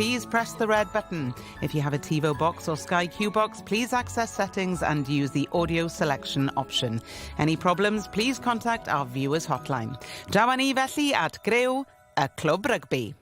please press the red button. If you have a TiVo box or Sky Q box, please access settings and use the audio selection option. Any problems, please contact our viewers hotline. Draw â ni felly at griw y Clwb Rygbi.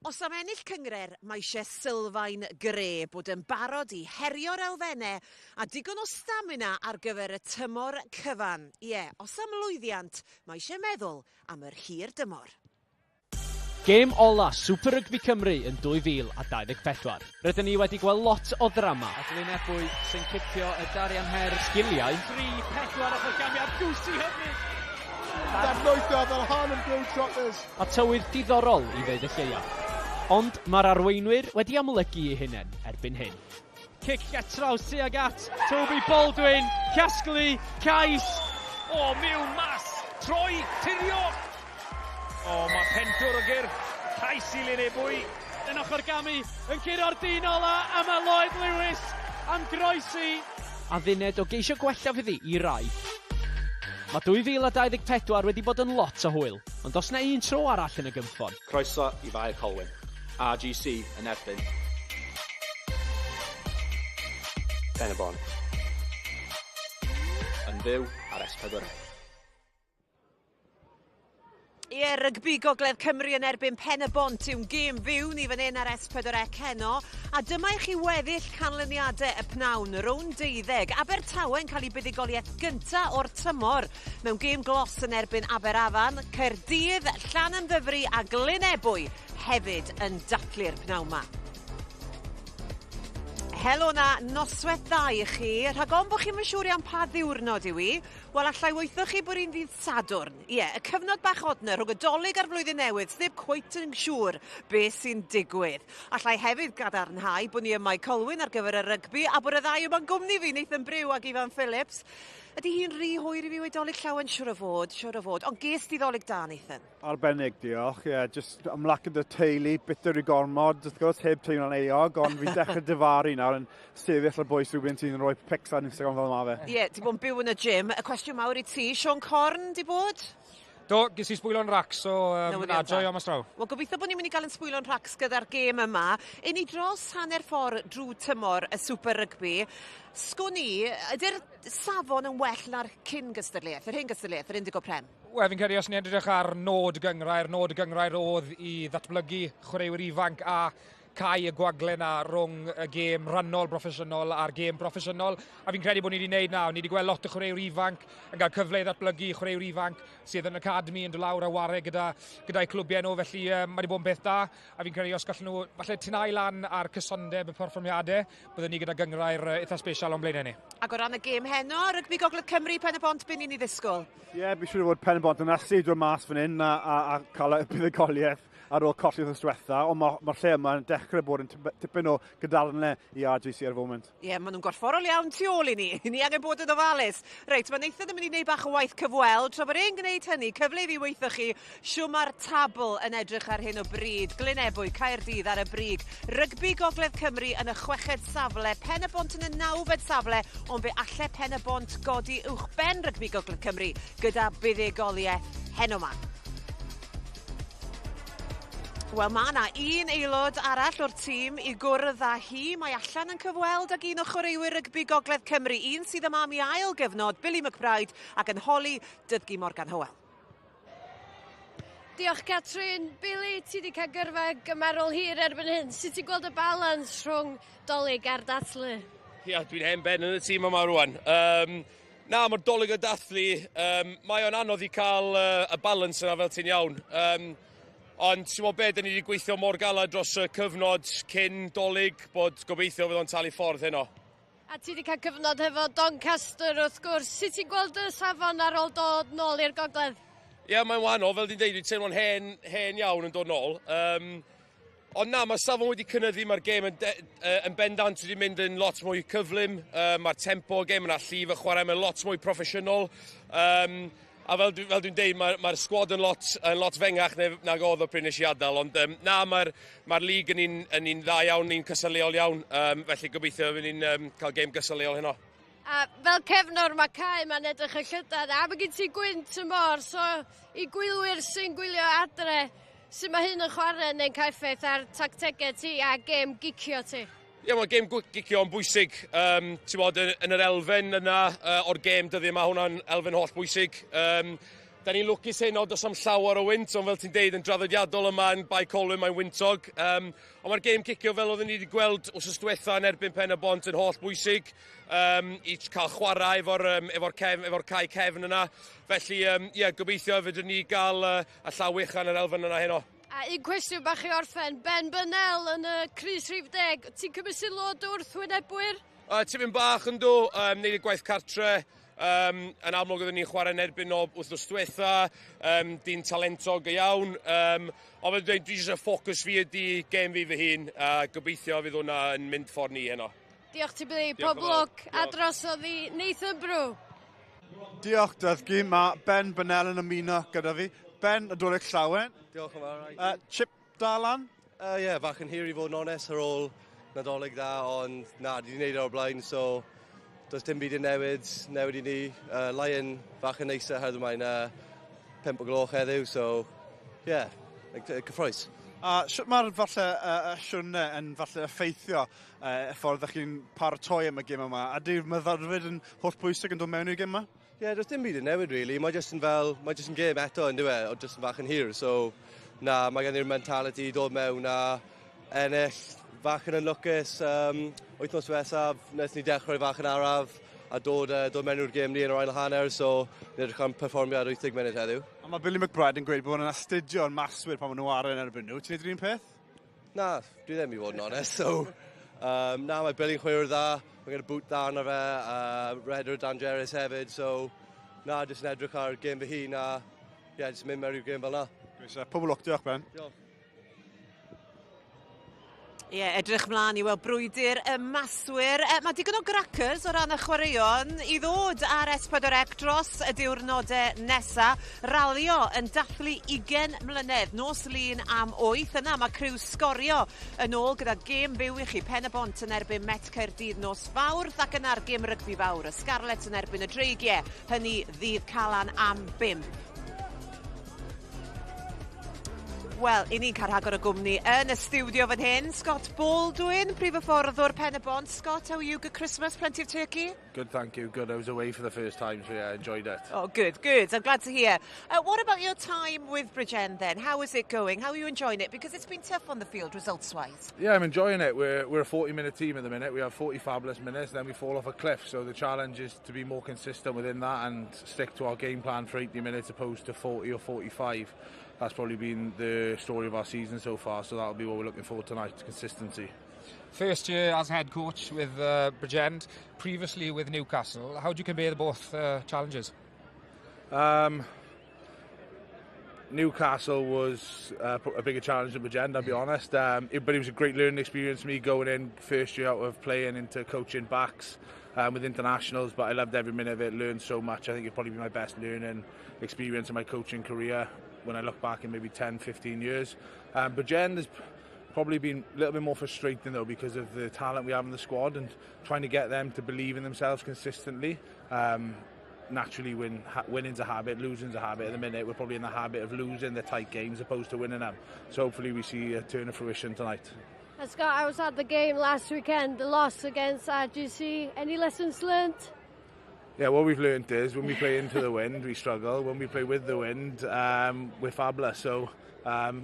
Os am ennill cynghrair, mae eisiau sylfaen gre, bod yn barod i herio'r elfennau a digon o stamina ar gyfer y tymor cyfan. Ie, os am lwyddiant, mae eisiau meddwl am yr hir dymor. Gêm ola Super Rygbi Cymru yn 2024. Rydyn ni wedi gweld lot o ddrama. A Glyn Ebwy sy'n cipio y darian her. Sgiliau. 3, 4 ochr gamiad, Goosey hyfryd! Dadlwythodd yr Harlem Globetrotters. A tywydd diddorol i ddeud y lleia. Ond mae'r arweinwyr wedi amlygu eu hunain erbyn hyn. Cic getraws tuag at Toby Baldwin, casglu, cais! O, miwn, mas, troi, tirio! O, mae pentwr o gyrff, cais i Lyn Ebwy. Yn ochr gamu, yn curo'r dyn ola, a mae Lloyd Lewis am groesi. Adduned o geisio gwella fydd hi i rai. Mae 2024 wedi bod yn lot o hwyl, ond os na un tro arall yn y gynffon. Croeso i Fae Colwyn. RGC yn erbyn. Pen-y-bont. Yn fyw ar S4C. Ie, rygbi Gogledd Cymru yn erbyn Pen y Bont yw'n gêm fyw ni fan hyn ar S4C heno. A dyma i chi weddill canlyniadau y pnawn, rownd 12. Abertawe'n cael ei buddugoliaeth gynta o'r tymor mewn gêm glos yn erbyn Aberafan, Caerdydd, Llanymddyfri a Glyn Ebwy hefyd yn dathlu'r pnawn 'ma. Helo 'na, noswaith dda i chi. Rhag ofn bod chi'm yn siŵr iawn pa ddiwrnod yw 'i, wel allai weutho chi bod hi'n ddydd Sadwrn. Ie, y cyfnod bach od 'na rhwng y Dolig a'r Flwyddyn Newydd, sneb cweit yn siŵr be sy'n digwydd. Allai hefyd gadarnhau bod ni ym Mae Colwyn ar gyfer y rygbi a bod y ddau yma'n gwmni fi, Nathan Brew ac Ifan Phillips. Ydy hi'n rhy hwyr i fi weud Dolig llawen? Siŵr o fod, siŵr o fod. Ond ges di Ddolig da, Nathan? Arbennig, diolch. Ie, yeah, just ymlacio dy teulu, bitter i gormod, wrth gwrs, heb teimlo'n euog, ond fi'n dechrau difaru nawr yn sefyll ar bwys rhywun sy'n rhoi pics ar Instagram fel yma fe. Ie, yeah, ti bod yn byw yn y gym. Y cwestiwn mawr i ti, Siôn Corn di bod? Do, ges i sbwylo'n racs, so na, joio mas draw. Wel, gobeithio bod ni'n mynd i gael yn sbwylo'n racs gyda'r gêm yma. I ni dros hanner ffordd drwy tymor y Super Rugby. Sgwn i, ydy'r safon yn well na'r cyn gystadleuaeth, yr hen gystadleuaeth, yr Indigo Prem? Wel, fi'n credu os ni'n edrych ar nod y gynghrair, nod y gynghrair oedd i ddatblygu chwaraewyr ifanc a cau y gwagle 'na rhwng y gêm rannol broffesiynol a'r gêm broffesiynol. A fi'n credu bod ni wedi gwneud na. Ni wedi gweld lot o chwaraewyr ifanc yn cael cyfle i ddatblygu, chwaraewyr ifanc sydd yn academy yn dod lawr a ware gyda, gyda'u clwbiau nhw. Felly um, mae wedi bod yn peth da. A fi'n credu os gallen nhw falle tynau lan ar cysondeb y perfformiadau, byddwn ni gyda gynghrair eitha special o'n blaenau ni. Ac o ran y gêm heno, Rygbi Gogledd Cymru, Pen y Bont, be ni'n ei ddisgwyl? Ie, yeah, fi'n siŵr fod Pen y Bont yn ysu dod mas fan hyn a, a, a cael y buddugoliaeth ar ôl colli wythnos diwetha, ond mae'r ma lle yma yn dechrau bod yn tipyn o gydarnle i RGC ar y foment. Ie, yeah, maen nhw'n gorfforol iawn tu ôl i ni. Ni angen bod yn ofalus. Reit, mae Nathan yn mynd i wneud bach o waith cyfweld. Tra bod e'n gwneud hynny, cyfle i fi weithio chi shw mae'r tabl yn edrych ar hyn o bryd. Glyn Ebwy, Caerdydd ar y brig. Rygbi Gogledd Cymru yn y chweched safle. Pen y Bont yn y nawfed safle, ond fe alle Pen y Bont godi uwchben Rygbi Gogledd Cymru gyda buddugoliaeth heno 'ma. Wel, mae yna un aelod arall o'r tîm i gwrdd â hi. Mae allan yn cyfweld ag un o chwaraewyr rygbi Gogledd Cymru, un sydd yma am ei ail gyfnod, Billy McBride, ac yn holi Dyddgu Morgan Hywel. Diolch Catrin. Billy, ti wedi cael gyrfa gymarol hir erbyn hyn. Sut ti'n gweld y balans rhwng Dolig a'r dathlu? Ia, dwi'n hen ben yn y tîm yma rwan. Um, na, mae'r Dolig y dathlu, um, mae o'n anodd i cael uh, y balans yna fel ti'n iawn. Um, ond ti'n meddwl beth, ni wedi gweithio mor galed dros y cyfnod cyn Dolig bod gobeithio fydd o'n talu ffordd heno. A ti wedi cael cyfnod hefo Doncaster wrth gwrs. Sut ti'n gweld y safon ar ôl dod nôl i'r gogledd? Ie, yeah, mae'n wahanol. Fel dwi'n deud, dwi'n teimlo'n hen, hen iawn yn dod nôl. Um, ond na, mae'r safon wedi cynyddu, mae'r gêm yn, de, uh, yn bendant wedi mynd yn lot mwy cyflym. Uh, mae'r tempo y gêm yna, llif y chwarae, mae'n lot mwy proffesiynol. Um, A fel, dwi, fel dwi'n deud, mae'r mae sgwad yn lot, yn lot fengach nag oedd o pryd nes i adael. Ond um, na, mae'r mae lig yn un, yn un dda iawn, un cystadleuol iawn. Um, felly gobeithio fydd ni'n um, cael gêm gystadleuol heno. A fel cefnwr mae cae ma'n edrych yn llydan a mae gen ti gwynt y môr, so i gwylwyr sy'n gwylio adre, sut mae hyn yn chwarae neu'n cael effaith ar tactegau ti a gêm gicio ti? Ie, yeah, mae gêm gicio yn bwysig. Ti'n bod, yn yr elfen yna o'r gêm dyddiau yma, hwnna'n elfen holl bwysig. Da ni'n lwcus hyn, does am llawer o wynt, ond fel ti'n deud, yn draddodiadol yma yn Bae Colwyn, mae'n wyntog. Ond mae'r gêm cicio fel oedden ni wedi gweld wsos diwetha yn erbyn Pen y Bont yn holl bwysig i cael chwarae efo'r efo cefn, efo cae cefn yna. Felly, yeah, gobeithio fydden ni gael y llaw ucha yn yr elfen yna heno. A un cwestiwn bach i orffen, Ben Burnell yn y crys rhif 10, ti'n cymryd sylw o dy wrthwynebwyr? Tipyn bach yn do, neud y gwaith cartre. Yn amlwg oedden ni'n chwarae yn erbyn o wythnos diwetha, dyn talentog iawn. Ond fel dweud, dwi jyst y ffocws fi ydi gêm fi fy hun, a gobeithio fydd hwnna yn mynd ffordd ni heno. Diolch ti Billy, pob lwc a drosodd i Nathan Brew. Diolch Dyddgu, mae Ben Burnell yn ymuno gyda fi. Ben, Nadolig Llawen. Diolch yn fawr. Chip Dalan? Ie, yeah, fach yn hir i fod yn onest ar ôl Nadolig dda, ond na, di wneud e o'r blaen, so does dim byd yn newid i ni. Lion fach yn neisach heddiw, mae'n 5 o gloch heddiw, so yeah, cyffrous. A sut mae'r falle siwrne yn falle effeithio y ffordd ydych chi'n paratoi am y gêm yma? A di'r myfyrwyr yn holl bwysig yn dod mewn i'r gêm yma? Ie, yeah, does dim byd yn newid, really. Mae jyst yn fel, mae jyst yn gêm eto, yn dyw e, ond jyst yn fach yn hir. So, na, mae gen i'r mentality i dod mewn a ennill fach yn unlwcus. Wythnos diwethaf, nes ni dechrau fach yn araf a dod mewn i'r gêm ni yn yr ail hanner, so ni'n edrych am perfformiad 80 munud heddiw. A mae Billy McBride yn gweud bod nhw'n astudio'r maswyr pan maen nhw ar yn erbyn nhw. Ti'n neud yr un peth? Na, dwi ddim i fod yn onest. So, na, mae Billy'n chwaraewr dda, mae gen i boot dda arno fe, rhedwr dangerous hefyd, so na, jyst yn edrych ar gêm fy hun a yeah, jyst mynd mewn i'r gêm fel na. Pob lwc, diolch Ben. Diolch. Ie, yeah, edrych mlaen i weld brwydr y maswyr. Mae digon o crackers o ran y chwaraeon i ddod ar S4C dros y diwrnodau nesa. Ralio yn dathlu 20 mlynedd, nos Lun am 8. Yna mae criw Sgorio yn ôl gyda gêm byw i chi. Pen y Bont yn erbyn Met Caerdydd nos Fawrth ac yna'r gêm rygbi fawr. Y Scarlets yn erbyn y Dreigiau, hynny ddydd Calan am 5. Wel, i ni'n cael rhagor o gwmni yn y stiwdio fan hyn. Scott Baldwin, prif hyfforddwr Pen y Bont. Scott, how are you? Good Christmas? Plenty of turkey? Good, thank you. Good. I was away for the first time, so yeah, I enjoyed it. Oh, good, good. I'm glad to hear. What about your time with Bridgend then? How is it going? How are you enjoying it? Because it's been tough on the field, results-wise. Yeah, I'm enjoying it. We're a 40-minute team at the minute. We have 40 fabulous minutes, then we fall off a cliff. So the challenge is to be more consistent within that and stick to our game plan for 80 minutes opposed to 40 or 45. That's probably been the story of our season so far, so that'll be what we're looking for tonight, consistency. First year as head coach with Bridgend, previously with Newcastle. How do you compare the both challenges? Newcastle was a bigger challenge than Bridgend, I'll be honest. But it was a great learning experience for me going in first year out of playing into coaching backs with internationals, but I loved every minute of it, learned so much. I think it'd probably be my best learning experience in my coaching career when I look back in maybe 10, 15 years. Bridgend has probably been a little bit more frustrating though because of the talent we have in the squad and trying to get them to believe in themselves consistently. Naturally, winning's a habit, losing's a habit. At the minute, we're probably in the habit of losing the tight games opposed to winning them. So hopefully we see a turn of fruition tonight. And Scott, I was at the game last weekend, the loss against RGC. Any lessons learnt? Yeah, what we've learned is when we play into the wind, we struggle. When we play with the wind, we're fabulous. So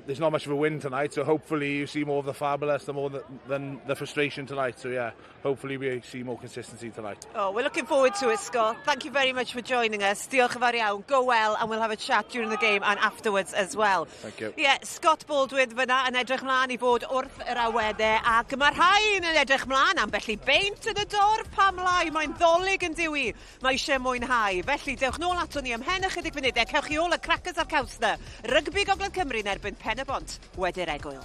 there's not much of a wind tonight, so hopefully you see more of the fabulous than the frustration tonight. So yeah, hopefully we see more consistency tonight. Oh, we're looking forward to it, Scott. Thank you very much for joining us. Diolch yn fawr iawn. Go well, and we'll have a chat during the game and afterwards as well. Thank you. Yeah, Scott Baldwin fyna yn edrych mlaen i fod wrth yr awennau, ac mae rhain yn edrych mlaen ambell i beint yn y dorf, pam lai, mae'n Ddolig yn dyw hi. Mae eisiau mwynhau. Felly, dewch nôl ato ni ymhen ychydig funudau. Cewch chi ôl y crackers a'r caws 'na. Rygbi Gogledd Cymru yn erbyn Pen y Bont wedi'r egwyl.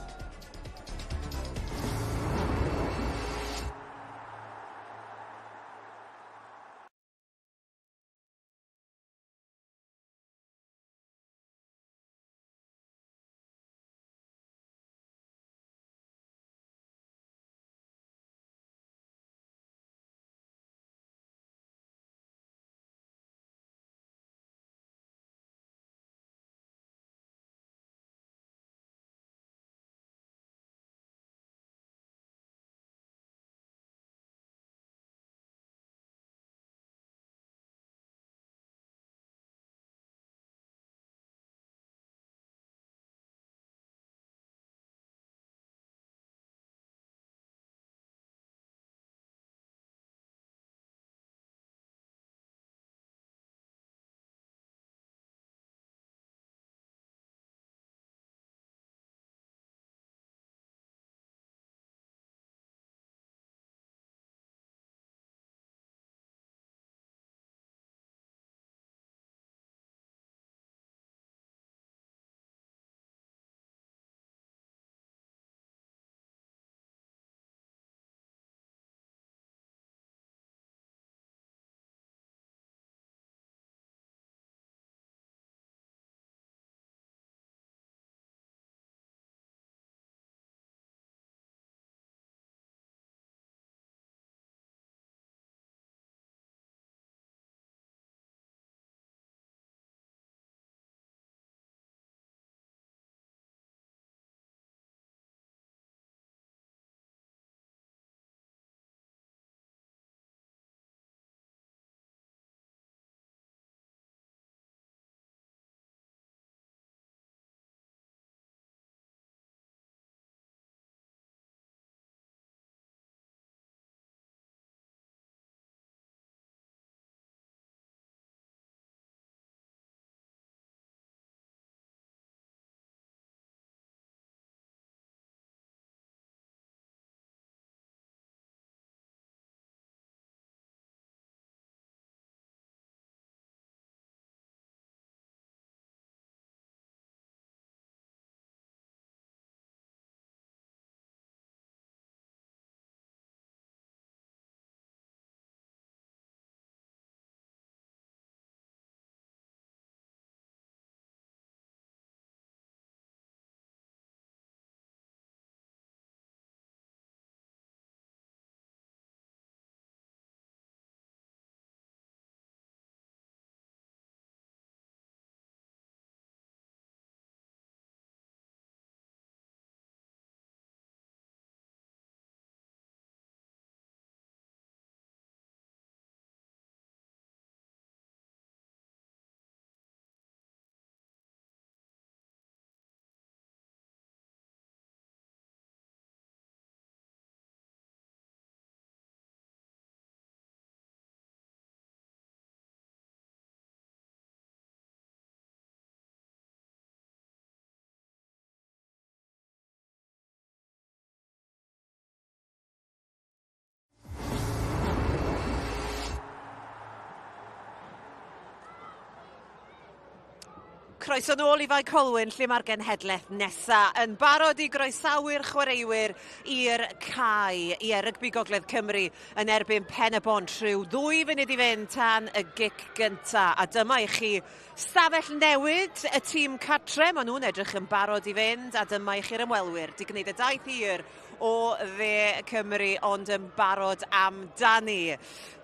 Croeso nôl i Fae Colwyn lle mae'r genhedlaeth nesa yn barod i groesawu'r chwaraewyr i'r cae. Ie, Rygbi Gogledd Cymru yn erbyn Pen y Bont rhyw ddwy funud i fynd tan y gic gynta. A dyma i chi stafell newid y tîm cartre. Maen nhw'n edrych yn barod i fynd a dyma i chi'r ymwelwyr. Di gwneud y daith hir o dde Cymru ond yn barod amdani.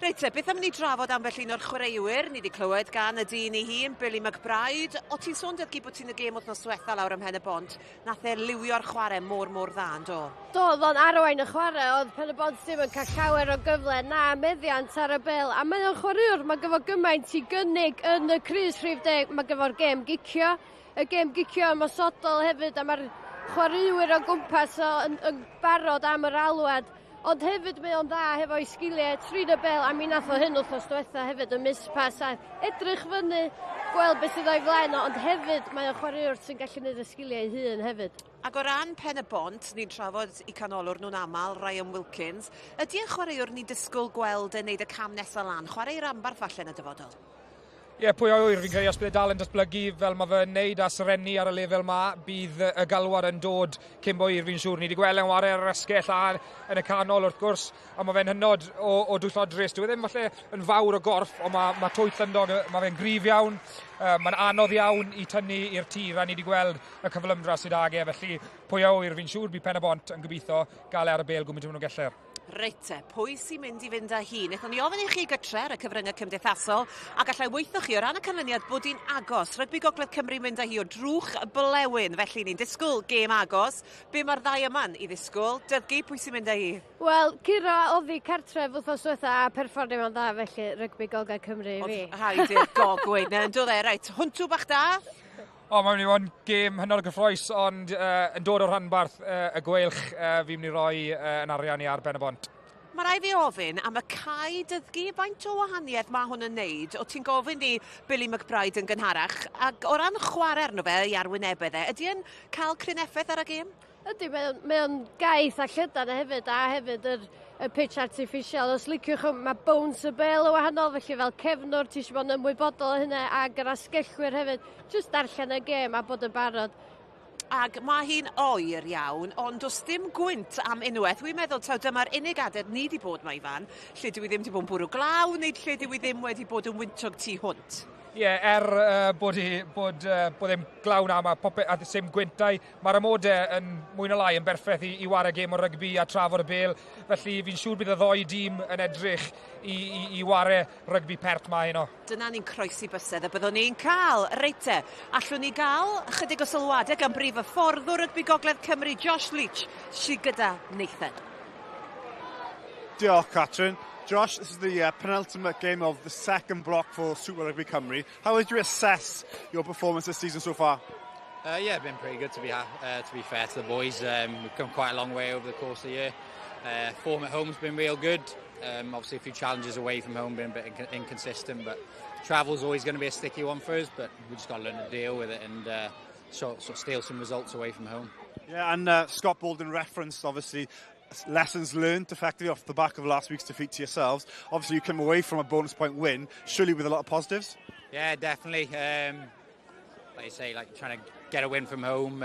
Reit te, beth am ni drafod ambell un o'r chwaraewyr? Ni wedi clywed gan y dyn ei hun, Billy McBride. O ti'n sôn Dyddgu bod ti'n y gêm wythnos diwetha lawr ym Mhen y Bont. Nath e liwio'r chwarae mor mor dda, yn do? Do, oedd o'n arwain y chwarae, oedd Pen y Bont ddim yn cael llawer o gyfle na meddiant ar y bel. A mae o'n chwaraewr, mae gyfo gymaint i gynnig yn y crys rhif deg, mae gyfo'r gêm gicio, y gêm gicio ymosodol hefyd, a mae'r chwaraewyr o gwmpas o yn, yn barod am yr alwad. Ond hefyd mae o'n dda hefo'i sgiliau trin y bel, a mi nath o hyn wythnos diwetha hefyd, y mispas a edrych fyny, gweld beth sydd o'i flaen o, ond hefyd mae o'n chwaraewr sy'n gallu gwneud y sgiliau ei hun hefyd. Ac o ran Pen y Bont, ni'n trafod i canolwr nhw'n aml, Ryan Wilkins. Ydy e'n chwaraewr ni'n disgwyl gweld yn neud y cam nesaf lan, chwarae i ranbarth falle yn y dyfodol? Ie, pwy a ŵyr, fi'n credu os bydd e dal yn datblygu fel mae fe'n neud a serennu ar y lefel ma, bydd y galwad yn dod cyn bo hir fi'n siŵr. Ni wedi gweld e'n ware ar yr asgell a yn y canol wrth gwrs, a mae fe'n hynod o, o dwyllodrus. Dyw e ddim falle yn fawr o gorff, ond mae, mae twyll ynddo, mae fe'n gryf iawn, uh, mae'n anodd iawn i tynnu i'r tir, a ni wedi gweld y cyflymdra sydd ag e, felly pwy a ŵyr, fi'n siŵr bydd Pen y Bont yn gobeithio gael e ar y bêl gwmint maen nhw'n gellir. Reit te, pwy sy'n mynd i fynd â hi? Wnaethon ni ofyn i chi gytre ar y cyfryngau cymdeithasol, a gallai weithio chi o ran y canlyniad bod hi'n agos. Rygbi Gogledd Cymru mynd â hi o drwch blewyn, felly ni'n disgwyl gêm agos. Be mae'r ddau yma'n i ddisgwyl? Dyddgu, pwy sy'n mynd â hi? Wel, curo oddi cartref wythnos diwetha a perfformio fo'n dda, felly Rygbi Gogledd Cymru i fi. Oedd rhaid i'r gog weud 'na, yn do fe? Reit, hwntw bach da. O, mae'n mynd i fod yn gêm hynod o gyffroes, ond uh, yn dod o'r rhanbarth uh, y gweilch, uh, fi'n mynd i roi uh, yn arian i ar Ben y Bont. Mae rai fi ofyn am y cae Dyddgu, faint o wahaniaeth mae hwn yn neud? O ti'n gofyn i Billy McBride yn gynharach, ac o ran chwarae arno fe i arwynebedd e, ydy e'n cael cryn effaith ar y gêm? Ydy, mae o'n, mae o'n gaeth a llydan hefyd, a hefyd yr, y pitch artificial. Os liciwch, mae bounce y bel yn wahanol, felly fel cefnwr ti eisiau bod yn ymwybodol o hynna, ac yr asgellwyr hefyd. Just darllen y gêm a bod yn barod. Ac mae hi'n oer iawn, ond does dim gwynt am unwaith. Wi'n meddwl taw dyma'r unig adeg ni wedi bod 'ma, Ifan, lle dwi ddim wedi bod yn bwrw glaw, neu lle dwi ddim wedi bod yn wyntog tu hwnt. Ie, yeah, er uh, bod, i, bod, uh, bod ddim glaw na, mae popeth, a sim gwyntau, mae'r amodau yn mwy na lai yn berffaith i, i wario gêm o rygbi a trafod y bêl. Felly fi'n siŵr bydd y ddoi dîm yn edrych i, i, i ware rygbi pert ma heno. Dyna ni'n croesi bysedd y byddwn ni'n cael. Reit te, allwn ni gael chydig o sylwadau gan brif hyfforddwr rygbi Gogledd Cymru, Josh Leach, sydd gyda Nathan. Diolch, Catrin. Josh, this is the penultimate game of the second block for Super Rugby Cymru. How would you assess your performance this season so far? Yeah, been pretty good to be to be fair to the boys. We've come quite a long way over the course of the year. Form at home's been real good. Obviously, a few challenges away from home, been a bit inconsistent, but travel's always going to be a sticky one for us. But we just got to learn to deal with it and sort of steal some results away from home. Yeah, and Scott Bolden referenced obviously lessons learned effectively off the back of last week's defeat to yourselves. Obviously, you came away from a bonus point win, surely with a lot of positives. Yeah, definitely. Like you say, like trying to get a win from home.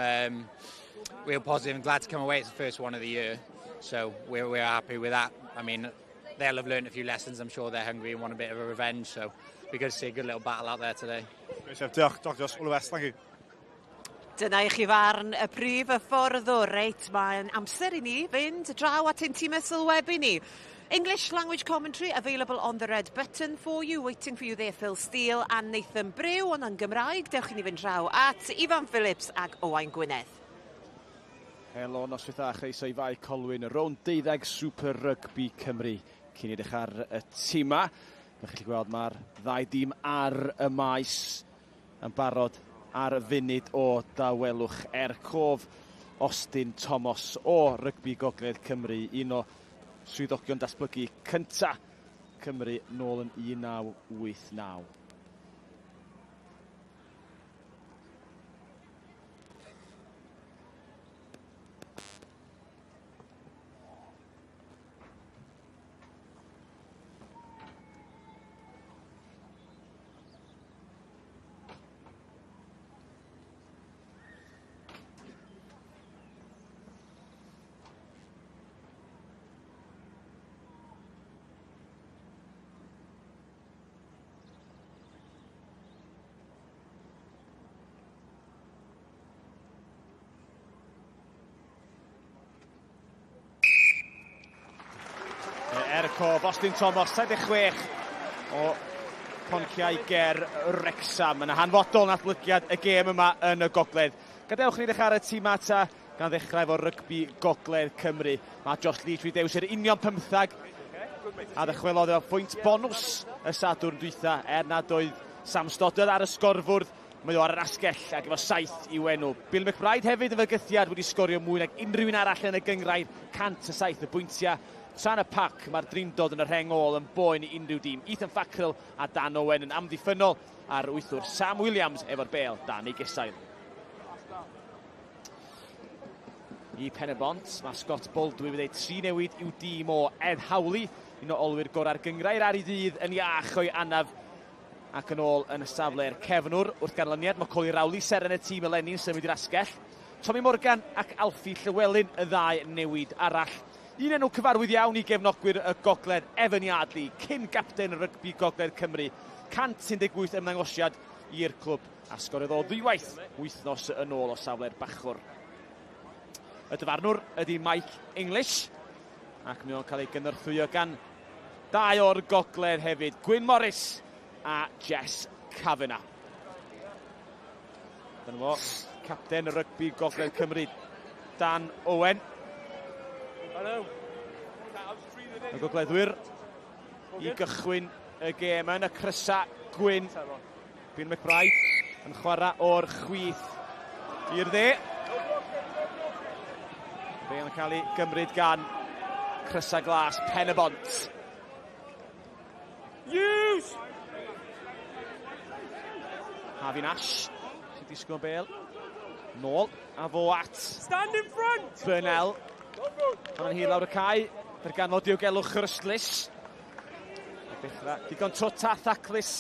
Real positive and glad to come away. It's the first one of the year, so we're happy with that. I mean, they'll have learned a few lessons. I'm sure they're hungry and want a bit of a revenge. So be good to see a good little battle out there today. Great stuff. Diolch, Dr. Josh. All the best. Thank you. Dyna i chi farn y prif hyfforddwr. Reit, mae'n amser i ni fynd draw at ein tîmau sylwebu ni. English language commentary available on the red button for you. Waiting for you there, Phil Steele and Nathan Brew. Ond yn Gymraeg, dewch i ni fynd draw at Ifan Phillips ac Owain Gwynedd. Helo, noswaith dda, chroeso i Fae Colwyn, rownd 12 Super Rugby Cymru. Cyn edrych ar y tîma, Fe chi'n gweld mae'r ddau dîm ar y maes yn barod ar y funud o dawelwch er cof Austin Thomas o Rygbi Gogledd Cymru, un o swyddogion datblygu cynta Cymru nôl yn 1989. Er y cof, Austin Thomas, 76 o Ponciau ger Wrecsam. Yna hanfodol natblygiad y gêm yma yn y gogledd. Gadewch ni ddechrau ar y tîm ata gan ddechrau efo rygbi Gogledd Cymru. Mae Josh Leach wedi dewis yr union 15 a ddychwelodd efo phwynt bonws y Sadwrn dwytha er nad oedd Sam Stoddard ar y sgorfwrdd. Mae o ar yr asgell ac efo 7 i'w enw. Bill McBride hefyd yn fygythiad wedi sgorio mwy nag unrhyw un arall yn y gynghrair, 107 o bwyntiau. Tra'n y pac, mae'r drindod yn y rheng ôl yn boen i unrhyw dîm. Ethan Fackrell a Dan Owen yn amddiffynnol a'r wythwr Sam Williams efo'r bêl dan ei gesail. I Pen-y-bont, mae Scott Baldwin wedi 3 newid i'w dîm o. Ed Howley, un o olwyr gorau'r gynghrair ar ei ddydd, yn iach o'i anaf ac yn ôl yn y safle'r cefnwr. Wrth ganlyniad, mae Colin Rowley, seren y tîm eleni, yn symud i'r asgell. Tommy Morgan ac Alfie Llywelyn, y ddau newid arall. Un enw cyfarwydd iawn i gefnogwyr y Gogledd, Evan Yardley, cyn gapten rygbi Gogledd Cymru. 118 ymddangosiad i'r clwb a sgoriodd o ddwywaith wythnos yn ôl o safle'r bachwr. Y dyfarnwr ydy Mike English ac mae o'n cael ei gynorthwyo gan dau o'r Gogledd hefyd, Gwyn Morris a Jess Kavanagh. Dyna fo, capten rygbi Gogledd Cymru, Dan Owen. Y Gogleddwyr i gychwyn y gêm yn y crysa gwyn. Bill McBride yn chwarae o'r chwith i'r dde. Bale yn cael ei gymryd gan crysa glas Pen-y-bont. Use! Harvey Nash sy'n disgwyl bêl. Nôl a fo at Stand in front! Burnell. Hwna'n hir lawr y cae. Darganfod diogelwch yr ystlys. A dechrau digon twt a thaclus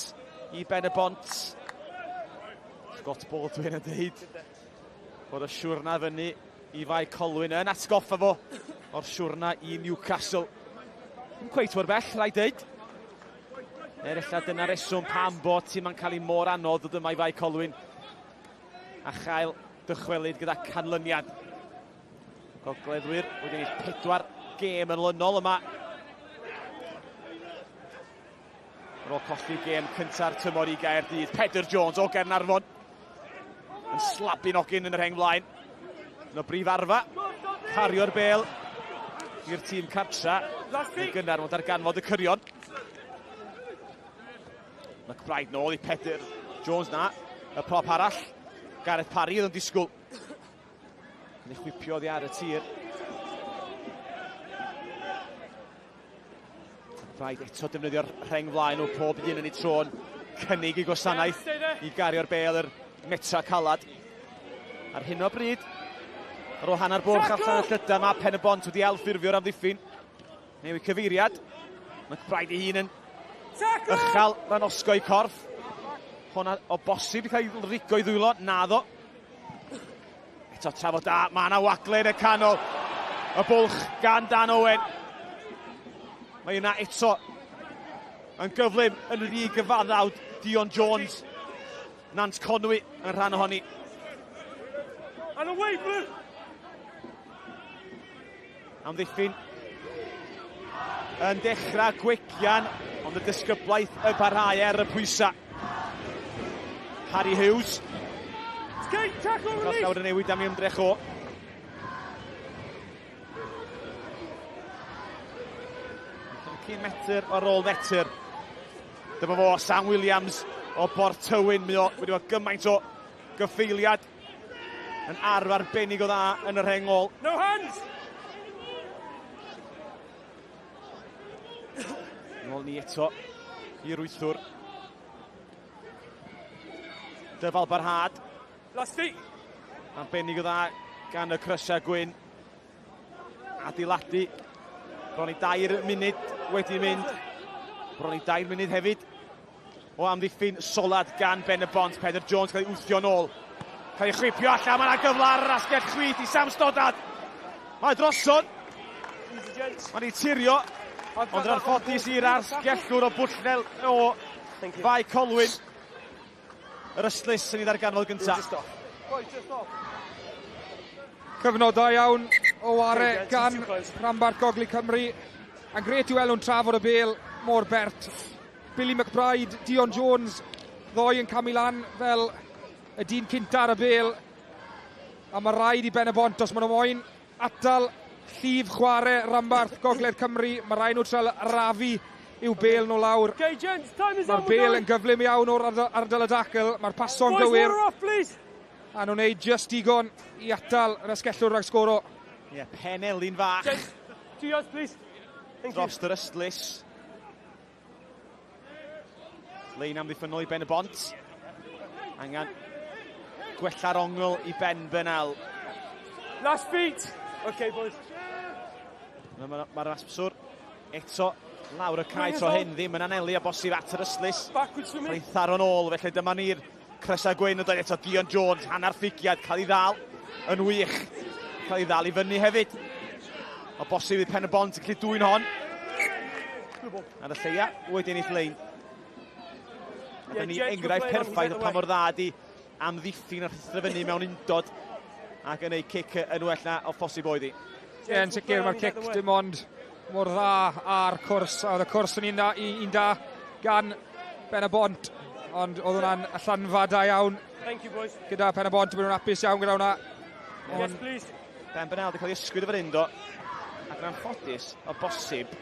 i Ben y Bont. Scott Baldwin yn dweud bod y siwrna fyny i Fae Colwyn yn atgoffa fo o'r siwrna i Newcastle. Yn cweit mor bell, rhaid dweud. Er ella dyna reswm pam bod tîm yn cael ei mor anodd dod yma i Fae Colwyn a chael dychwelyd gyda canlyniad. Gogleddwyr wedi ennill 4 gêm yn olynol yma. Ar ôl colli gêm cynta'r tymor i Gaerdydd, Pedr Jones o Gaernarfon yn slabu nogyn yn y rheng flaen. Un o brif arfa, cario'r bêl i'r tîm cartra. Yn gynnar mae'n darganfod y cyrion. McBride nôl i Pedr Jones na. Y prop arall, Gareth Parry oedd yn disgwyl. Yn ei chwipio oddi ar y tir. Rhaid eto defnyddio'r rheng flaen o pob un yn ei tro'n cynnig ei gwasanaeth i gario'r bêl yr metra calad. Ar hyn o bryd, ar ôl hanner bwrch allan y llydan, mae Pen y Bont wedi ailffurfio'r amddiffyn. Newid cyfeiriad. McBride ei hun yn ychal rhan osgoi corff. Hwna o bosib i cael ei rigo i ddwylo. Naddo. Eto trafod da, mae yna wagle yn y canol. Y bwlch gan Dan Owen. Mae yna eto yn gyflym yn rhy gyfaddawd Dion Jones. Nant Conwy yn rhan ohoni. And away, Blue! Amddiffyn yn dechrau gwegian, ond y disgyblaeth y parhau er y pwysau. Harry Hughes. Tackle Nawr yn newid am ei ymdrech o. Cyn metr ar ôl metr. Dyma fo, Sam Williams o Bort Tywyn. Mae o wedi bod gymaint o gyffeiliad yn arf arbennig o dda yn y rheng ôl. No hands! Nôl ni eto i'r wythwr. Dyfal barhad. Last feet. Arbennig o dda gan y crysiau gwyn. Adeiladu. Bron i 3 munud wedi mynd. Bron i 3 munud hefyd o amddiffyn solad gan Ben y Bont. Pedr Jones cael ei wthio nôl. Cael ei chwipio allan, mae yna gyfle ar yr asgell chwith i Sam Stoddard. Mae drosodd. Mae'n ei tirio, ond yn anffodus i'r asgellwr o Bwllnel o Fae Colwyn. Yr ystlys yn ei ddarganfod gyntaf. Cyfnod da iawn o ware gan rhanbarth Gogledd Cymru. A'n gret i weld nhw'n trafod y bel mor bert. Billy McBride, Dion Jones, ddoi yn camu lan fel y dyn cynta ar y bel. A mae rhaid i Ben y Bont, os maen nhw moyn atal llif chwarae Rambarth Gogledd Cymru, mae rhaid nhw trial rafu i'w bel nhw lawr. Okay, gents, time is Mae'r bel yn gyflym iawn o'r ardal y dacl, mae'r paso'n gywir. Off, please. A nhw'n neud just digon i atal yr asgellwr rhag sgoro. Ie, yeah, pen elin fach. Gents, 2 yards, please. Thank Dros yr ystlys. Lein amddiffynnol i Ben y Bont. Angen gwella'r ongl i Ben Bennell. Last feet. Okay, boys. Mae'r ma, ma asbswr eto lawr y cae tro hyn ddim yn anelu a bosib at yr ystlys. Backwards for me. Mae'n tharo'n ôl, felly dyma ni'r crysau gwyn yn dod eto Dion Jones, hanner ffigiad, cael ei ddal yn wych. Cael ei ddal i fyny hefyd. O bosib i Pen y Bont yn cael dwy'n hon. Ar y lleia, wedi ennill lein. A dyna ni enghraifft perffaith o pa mor dda di amddiffyn a rhuthro fyny mewn undod ac yn ei cic yn well na o phosib oedd hi. Ie, yn sicr mae'r cic dim ond mor dda ar cwrs. A oedd y cwrs yn un da, un da gan Ben y Bont, ond oedd hwnna'n allanfa da iawn. Thank you, boys. Gyda Pen y Bont, maen nhw'n hapus iawn gyda hwnna. Yes, please. Ben Bennell wedi cael ei ysgwyd efo'r un do. Ac yn anffodus, o bosib,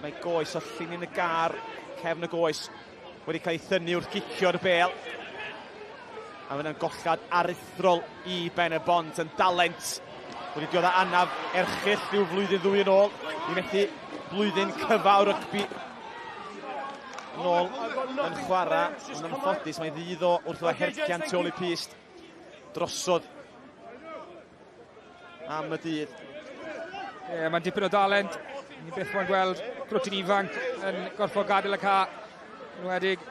mae goes o llinyn y gar, cefn y goes, wedi cael ei thynnu wrth gicio'r bel. A mae'n gollad aruthrol i Ben y Bont yn dalent. Wedi diodd anaf erchyll rhyw flwyddyn ddwy yn ôl i methu blwyddyn cyfa o rygbi. Nôl yn chwarae, ond yn anffodus mae ddydd o wrth o hercian tu ôl i pist drosodd am y dydd. Ie, yeah, mae'n dipyn o dalent. Ni byth moyn gweld crwtyn ifanc yn gorfod gadael y ca. Yn wedig.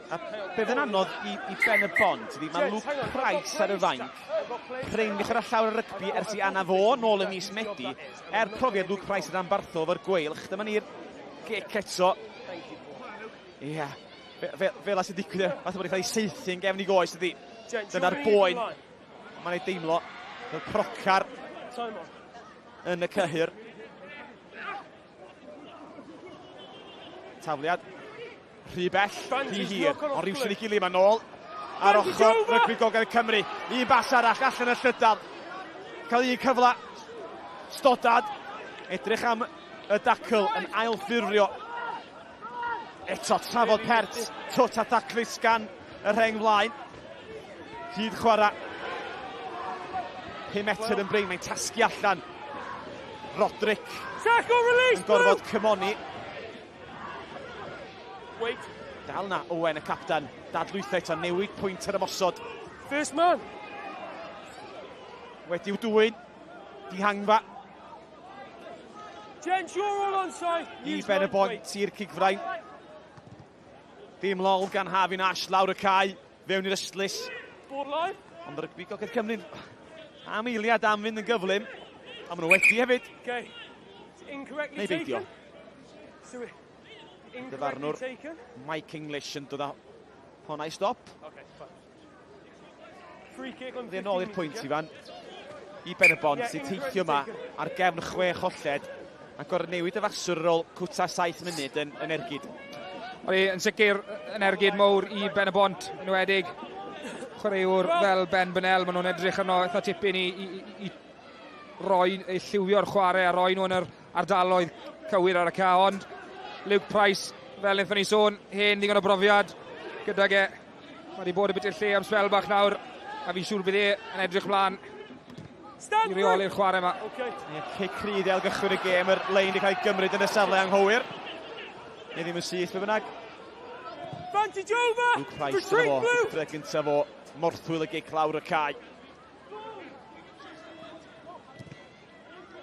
A beth yn anodd i, i Ben y Bont ydy, mae Luke Price ar y fainc. Prin wedi chwarae llawer o rygbi ers i anaf o nôl y mis Medi. Er profiad Luke Price yn rhanbarthol efo'r Gweilch, dyma ni'r gic eto. Ie, yeah. fel fe, fe sy'n digwydd, e, fath o bod wedi cael ei saethu yn gefn i goes ydy. Dyna'r boen. Mae'n ei deimlo fel procar yn y cyhyr. Tafliad rhy bell, rhy hir, ond rhywsyn i gilydd mae'n ôl ar ochr rygbi Gogledd Cymru. Un bas arall allan y llydan. Cael un cyfle. Stodad. Edrych am y dacl yn ailffurfio. Eto trafod pert, twt a daclus gan y rheng flaen. Hyd chwarae. 5 metr yn brin, mae'n tasgu allan. Roderick yn gorfod cymoni. Wait. Dal na Owen y captan. Dadlwytho eto, newid pwynt ar ymosod. First man. Wedi'w dwyn. Dihangfa. Gents, you're all on side. I Ben y Bont i'r cigfrain. Dim lol gan Harvey Nash lawr y cae. Fewn i'r ystlys. Borderline. Ond rygbi Gogledd Cymru am eiliad am fynd yn gyflym. A maen nhw wedi hefyd. Okay. It's incorrectly Neu beidio. taken. So, incorrectly Dyfarnwr taken. Mike English yn dod â honna i stop. Okay, fine. Free kick on Dde nôl i'r 15 pwynt, metres, Ifan. I Ben y Bont Yeah, sy'n incorrectly teithio yma taken. ar gefn chwe cholled a gorfod newid y faswr ar ôl cwta 7 munud yn, yn ergyd. Oli, yn sicr yn ergyd mowr i Ben y Bont, yn enwedig chwaraewr fel Ben Bennell, maen nhw'n edrych arno eitha tipyn i, i, i, i roi, i lliwio'r chwarae a roi nhw yn yr ardaloedd cywir ar y ca, ond Luke Price, fel wnaethon ni sôn, hen ddigon o brofiad gydag e. Mae wedi bod y bit i'r lle am sbel bach nawr, a fi'n siŵr bydd e yn edrych mlaen Stand i reoli'r chwarae yma. Okay. Ie, cic rhydd i ailgychwyn y gêm, yr lein wedi cael ei gymryd yn y safle anghywir. Neu ddim yn syth, be bynnag. Advantage over! Luke Price dyna Retreat fo, blue! dre gyntaf o morthwyl y gic lawr y cae.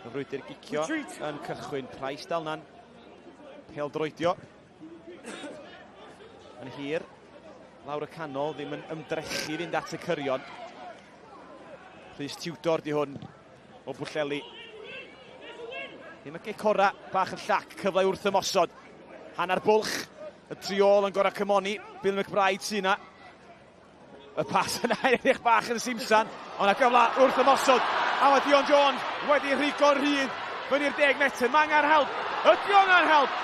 Y frwydr gicio Retreat. yn cychwyn. Price dal na'n pêl droedio. Yn hir. Lawr y canol, ddim yn ymdrechu fynd at y cyrion. Rhys Tudor di hwn o Bwllheli. Ddim y gic ora, bach yn llac, cyfle wrth ymosod. Hanner bwlch, y triol yn gorau cymoni. Bill McBride sy'n na. Y pas yna edrych bach yn simsan, ond a gyfle wrth ymosod. A mae Dion Jones wedi rhigo'r rhydd. Fyny'r 10 metr, mae angen help. Ydy angen help?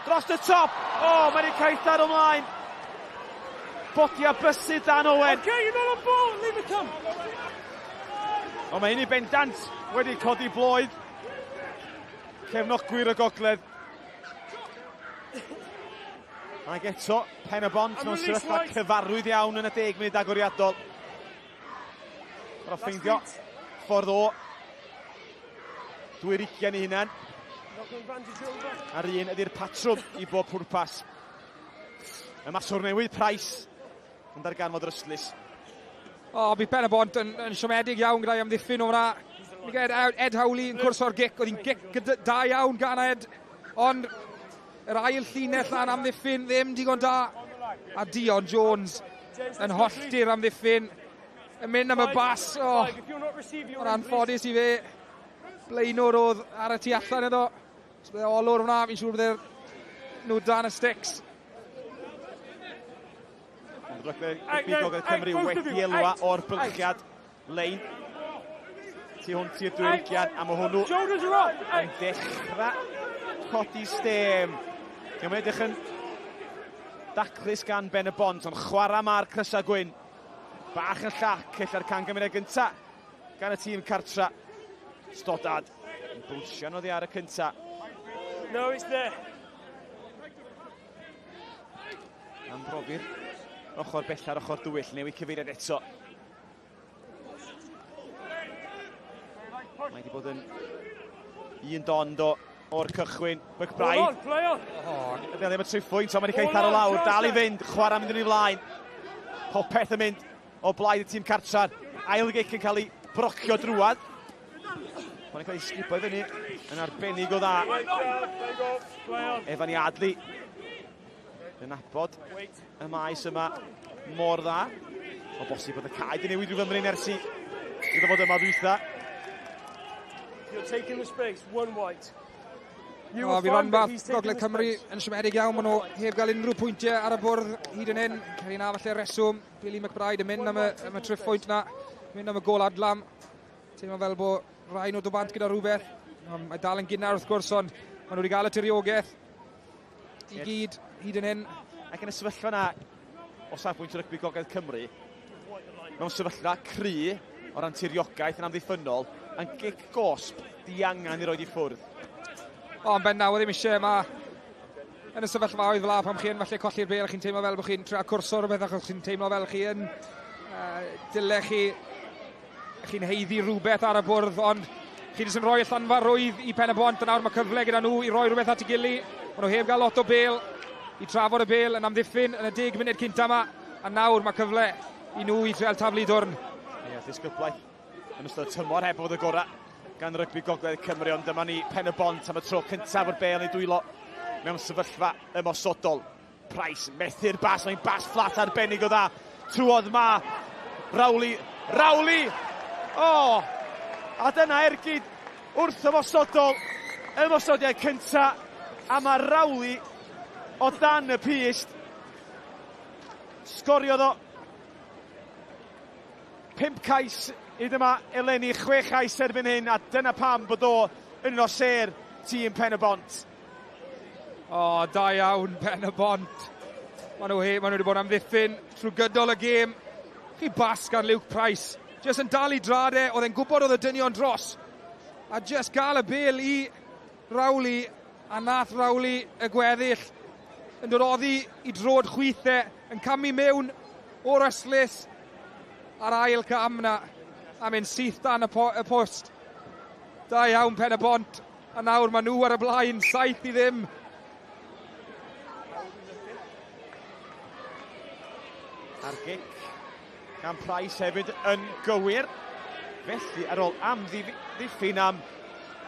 Dros y top. O, oh, mae'n ei cael dar ymlaen. Bodia bysyd Dan Owen. Okay, you're not on ball, leave it come. O, mae hyn i bendant wedi codi bloedd. Cefnogwyr y gogledd. Ac eto, Pen y Bont mewn sefyllfa cyfarwydd iawn yn y 10 munud agoriadol. Mae'n ffeindio ffordd o dwy'r ugian i hunan. A'r un ydy'r patrwm i bob pwrpas. Y maswr newydd, Price, yn darganfod yr ystlys. O, bydd Pen y Bont yn, yn siomedig iawn gyda'i amddiffyn o hwnna. Mi gael Ed, Ed Howley yn cwrso'r gic, oedd hi'n gic da iawn gan Ed, ond yr ail llinell na'n amddiffyn ddim digon da. A Dion Jones yn hollti'r amddiffyn, yn mynd am y bas. O, oh, anffodus i fe. Blaenwr oedd ar y tu allan iddo. Os bydde olwr hwnna, fi'n siŵr bydde nhw dan y sticks. Ond rygbi Gogledd Cymru wedi elwa o'r bylchiad lein. Tu hwnt i'r dwyrigiad, a mae hwnnw yn dechrau codi stêm. Mae'n edrych yn daclus gan Ben y Bont, ond chwarae mae'r crysau gwyn. Bach yn llac, ella'r can gymuned gynta gan y tîm cartra. Stodad yn bwlsian oddi ar y cynta. No, it's there. Am brofi'r ochr bella'r ochr dywyll, newid cyfeiriad eto. Mae wedi bod yn un don do o'r cychwyn. McBride. On, play on. Oh, ddim y triphwynt, ond mae wedi cael ei tharo lawr. Dal i fynd, chwarae mynd yn ei flaen. Popeth yn mynd o blaid y tîm cartref. Ail gic yn cael ei brocio drwad. Mae'n cael ei sgubo i fyny yn arbennig o dda. Evan Yardley yn nabod y maes yma mor dda. O bosib bod y cae di newid rhyw fymryn ers i iddo fod yma ddwytha. You're taking the space, one white. You o, fi ranbarth Gogledd Cymru yn siomedig iawn, maen nhw heb gael unrhyw pwyntiau ar y bwrdd hyd yn hyn. Ceri na falle reswm, Billy McBride yn mynd am y, am y triphwynt na, mynd am y gol adlam. Teimlo fel bod rai nhw dod bant gyda rhywbeth. Mae dal yn gynnar wrth gwrs, ond maen nhw wedi gael y tiriogaeth i gyd hyd yn hyn. Ac yn y sefyllfa na, o safbwynt rygbi Gogledd Cymru, mewn sefyllfa cry o ran tiriogaeth yn amddiffynnol, yn gic gosb diangan i roed i ffwrdd. O, yn ben nawr ddim eisiau, mae yn y sefyllfaoedd fel pam chi yn falle colli'r bel, chi'n teimlo fel bod chi'n trio cwrso rhywbeth achos chi'n teimlo fel chi yn dyle chi chi'n heiddi rhywbeth ar y bwrdd, ond chi jyst yn rhoi y llanfa rwydd i Pen y Bont, a nawr mae cyfle gyda nhw i roi rhywbeth at ei gili. Maen nhw heb gael lot o bel i trafod y bel yn amddiffyn yn y 10 munud cynta yma, a nawr mae cyfle i nhw i treul taflu dwrn. Ie, ddisgyblaeth yn ystod y tymor heb fod y gorau gan rygbi Gogledd Cymru, ond dyma ni Pen y Bont am y tro cyntaf o'r bel i dwylo mewn sefyllfa ymosodol. Price methu'r bas, mae'n bas fflat arbennig o dda. Trwodd ma Rowley, Rowley! O! Oh, a dyna ergyd wrth ymosodol, ymosodiad cynta, a mae Rowley o dan y pyst. Sgoriodd o 5 cais hyd yma eleni, 6 cais erbyn hyn, a dyna pam bod o yn un o sêr tîm Pen y Bont. O, da iawn Pen y Bont. Maen nhw, maen nhw wedi bod amddiffyn trwy gydol y gêm. Chi bas gan Luke Price. Just yn dal i drad e, oedd e'n gwybod oedd y dynion dros. A just gael y bel i Rowley, a nath Rowley y gweddill yn dod oddi i drod chwithau, yn camu mewn o'r ystlys ar ail cam na, a mynd syth dan y, po y post. Da iawn Pen y Bont, a nawr maen nhw ar y blaen, 7-0. A'r gic gan Price hefyd yn gywir. Felly, ar ôl amddiffyn am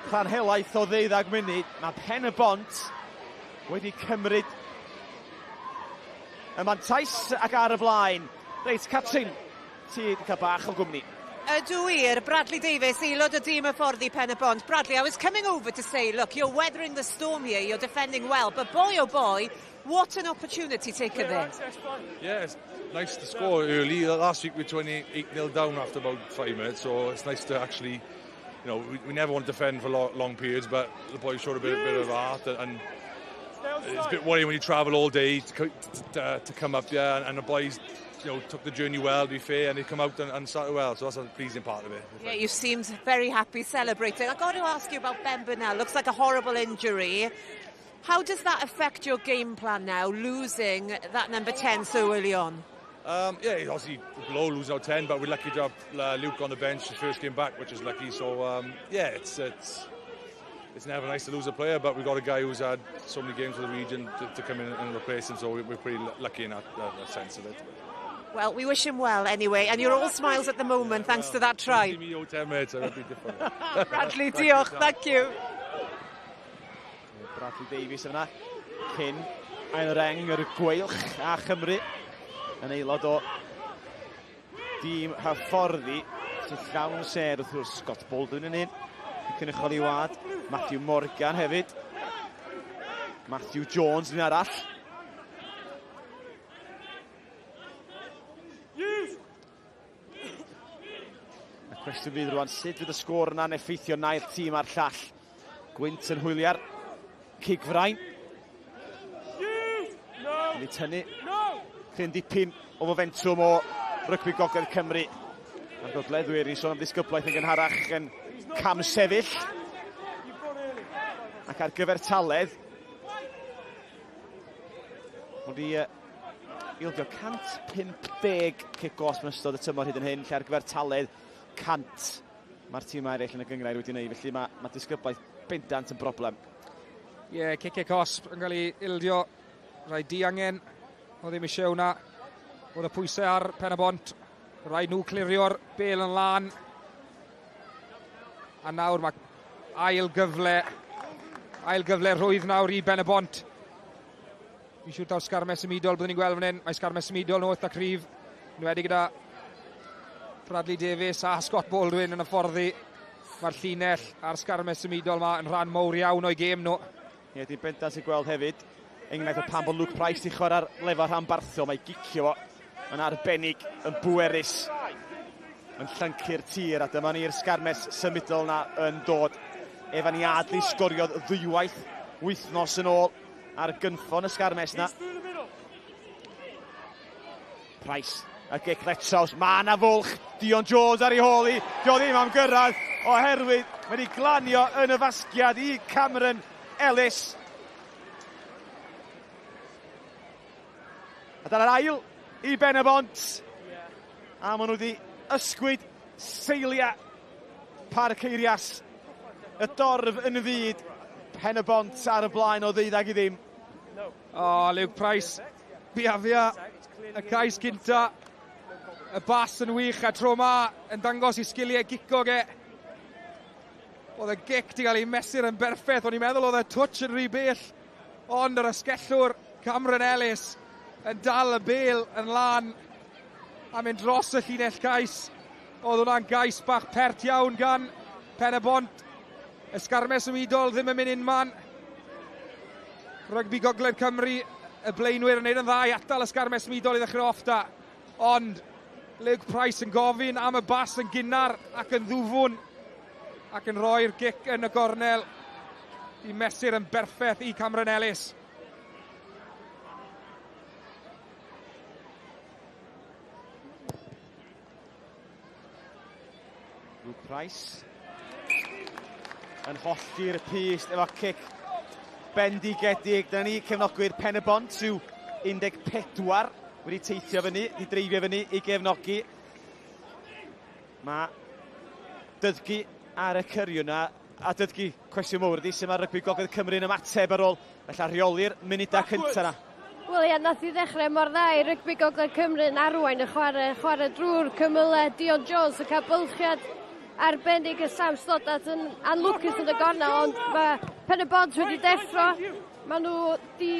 rhan helaeth o 12 munud, mae Pen y Bont wedi cymryd y mantais ac ar y blaen. Reit, Catrin, ti wedi cael bach o gwmni. Ydw wir, Bradley Davies, aelod o dîm hyfforddi Pen y Bont. Bradley, I was coming over to say, look, you're weathering the storm here, you're defending well, but boy oh boy, what an opportunity taken there. Yeah, it's nice to score early. Last week we were 28-0 down after about 5 minutes, so it's nice to actually you know, we, we never want to defend for lo long periods, but the boys showed a bit, bit of heart and, and it's a bit worrying when you travel all day to, to, to come up here and, and the boys you know, took the journey well, to be fair, and they come out and, and started well. So that's a pleasing part of it. Yeah, you seemed very happy celebrating. I've got to ask you about Ben Burnell. Looks like a horrible injury. How does that affect your game plan now, losing that number 10 so early on? Um, yeah, obviously below losing out 10, but we're lucky to have uh, Luke on the bench his first game back, which is lucky. So um, yeah, it's it's it's never nice to lose a player, but we've got a guy who's had so many games for the region to, to come in and replace him, so we're pretty lucky in that, uh, that sense of it. Well, we wish him well anyway, and you're all smiles at the moment thanks to that try. Give me your 10 minutes, it'll be different. Bradley, diolch, thank you. Bradley Davies yna, cyn ail reng yr Gweilch a Chymru yn aelod o dîm hyfforddi sy'n llawn ser wrth gwrs Scott Baldwin yn un, cynrychiol i wad, Matthew Morgan hefyd, Matthew Jones yn arall. Y cwestiwn fydd rwan, sut fydd y sgôr yna'n effeithio naill tîm a'r llall? Gwynt yn hwyliau'r cigfrain. Wedi tynnu cryn dipyn o fomentwm o rygbi Gogledd Cymru. Mae'r gogleddwyr, ni'n sôn am ddisgyblaeth yn gynharach, yn cam sefyll. Ac ar gyfer taledd, wedi ildio 150 cic gosb yn ystod y tymor hyd yn hyn, lle ar gyfer taledd 100 mae'r tîmau eraill yn y gynghrair wedi wneud, felly mae, mae disgyblaeth bendant yn broblem. Ie, yeah, ciciau cosb yn cael ei ildio, rhaid diangen, o ddim eisiau hwnna. Oedd y pwysau ar pen y bont, rhaid nhw clirio'r bel yn lan. A nawr mae ail gyfle, ail gyfle rhwydd nawr i Ben y Bont. Fi'n siŵr taw sgarmes symudol byddwn ni'n gweld fan hyn. Mae sgarmes symudol nhw eitha cryf. Yn wedi gyda Bradley Davies a Scott Baldwin yn y fforddi. Mae'r llinell a'r sgarmes symudol yma yn rhan mowr iawn o'i gêm nhw. Ie, dwi'n bendant sy'n gweld hefyd. Enghraifft o pan bod Luke Price di chwarae'r lefel rhanbarthol, mae gicio fo yn arbennig, yn bwerus, yn llyncu'r tir, a dyma ni'r sgarmes symudol na yn dod. Evan Yardley sgoriodd ddwywaith wythnos yn ôl ar gynffon y sgarmes na. Price a gic Letsos. Mae yna fwlch. Dion Jones ar ei hôl i. Dio ddim am gyrraedd oherwydd mae wedi glanio yn y fasgiad i Cameron Ellis. A dyna'r ail i Ben y Bont. A maen nhw wedi ysgwyd seiliau Parc Eirias. Y dorf yn y fyd. Pen y Bont ar y blaen o ddeuddag i ddim. O, oh, Luke Price, biafia, y cais cynta. Y bas yn wych a tro ma yn dangos i sgiliau gico ge. Oedd y gic di gael ei mesur yn berffaith, o'n i'n meddwl oedd y twtsh yn rhy bell. Ond yr asgellwr Cameron Ellis yn dal y bel yn lan a mynd dros y llinell cais. Oedd hwnna'n gais bach pert iawn gan Pen y Bont. Ysgarmes symudol ddim yn mynd unman. Rygbi Gogledd Cymru, y blaenwyr yn neud yn dda i atal ysgarmes symudol i ddechrau off da. Ond Luke Price yn gofyn am y bas yn gynnar ac yn ddwfwn ac yn rhoi'r gic yn y gornel i mesur yn berffaith i Cameron Ellis. Luke Price yn hollti'r pyst efo cic bendigedig. Dyna ni cefnogwyr Pen y Bont yw 14 wedi teithio fyny, wedi dreifio fyny i gefnogi. Mae Dyddgu ar y cyriw yna, a Dyddgu, cwestiwn mowr ydy, sut mae rygbi Gogledd Cymru yn ymateb ar ôl felly rheoli'r munudau cyntaf yna. Wel ia, nath i ddechrau mor dda i rygbi Gogledd Cymru yn arwain y chwarae, chwarae drwy'r cymylau. Dion Jones yn cael bylchiad arbennig y Sam Stoddart yn anlwcus yn y gornel, ond mae Pen y Bont wedi deffro. Maen nhw di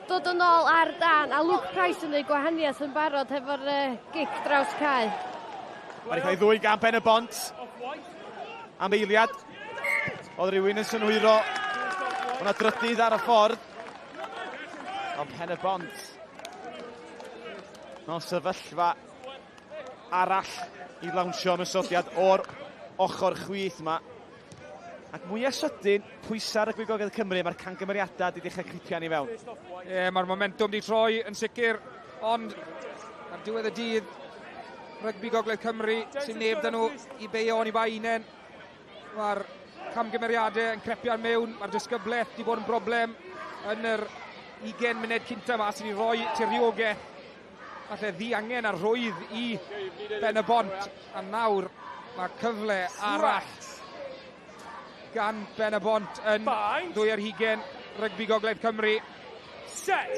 dod yn ôl ar dan, a Luke Price yn gwneud gwahaniaeth yn barod hefo'r uh, gic draws cae. Mae'n cael ei ddwy gan Pen y Bont. Am eiliad. Oedd rhywun yn synhwyro. Mae yna drydydd ar y ffordd. Ond Pen y Bont. Mewn sefyllfa arall i lawnsio ymosodiad o'r ochr chwith yma. Ac mwyaf sydyn, pwysau rygbi Gogledd Cymru, mae'r cangymeriadau wedi dechrau cripian i fewn. Ie, yeah, mae'r momentum wedi troi yn sicr, ond ar diwedd y dydd, rygbi Gogledd Cymru sy'n neb dyn nhw i beio oni bai unen. Mae'r camgymeriadau yn crepian mewn, mae'r disgyblaeth wedi bod yn broblem yn yr 20 munud cynta yma sydd wedi rhoi tiriogaeth falle ddiangen a rhwydd i Ben y Bont. A nawr mae cyfle arall gan Ben y Bont yn 22 Rygbi Gogledd Cymru. Set!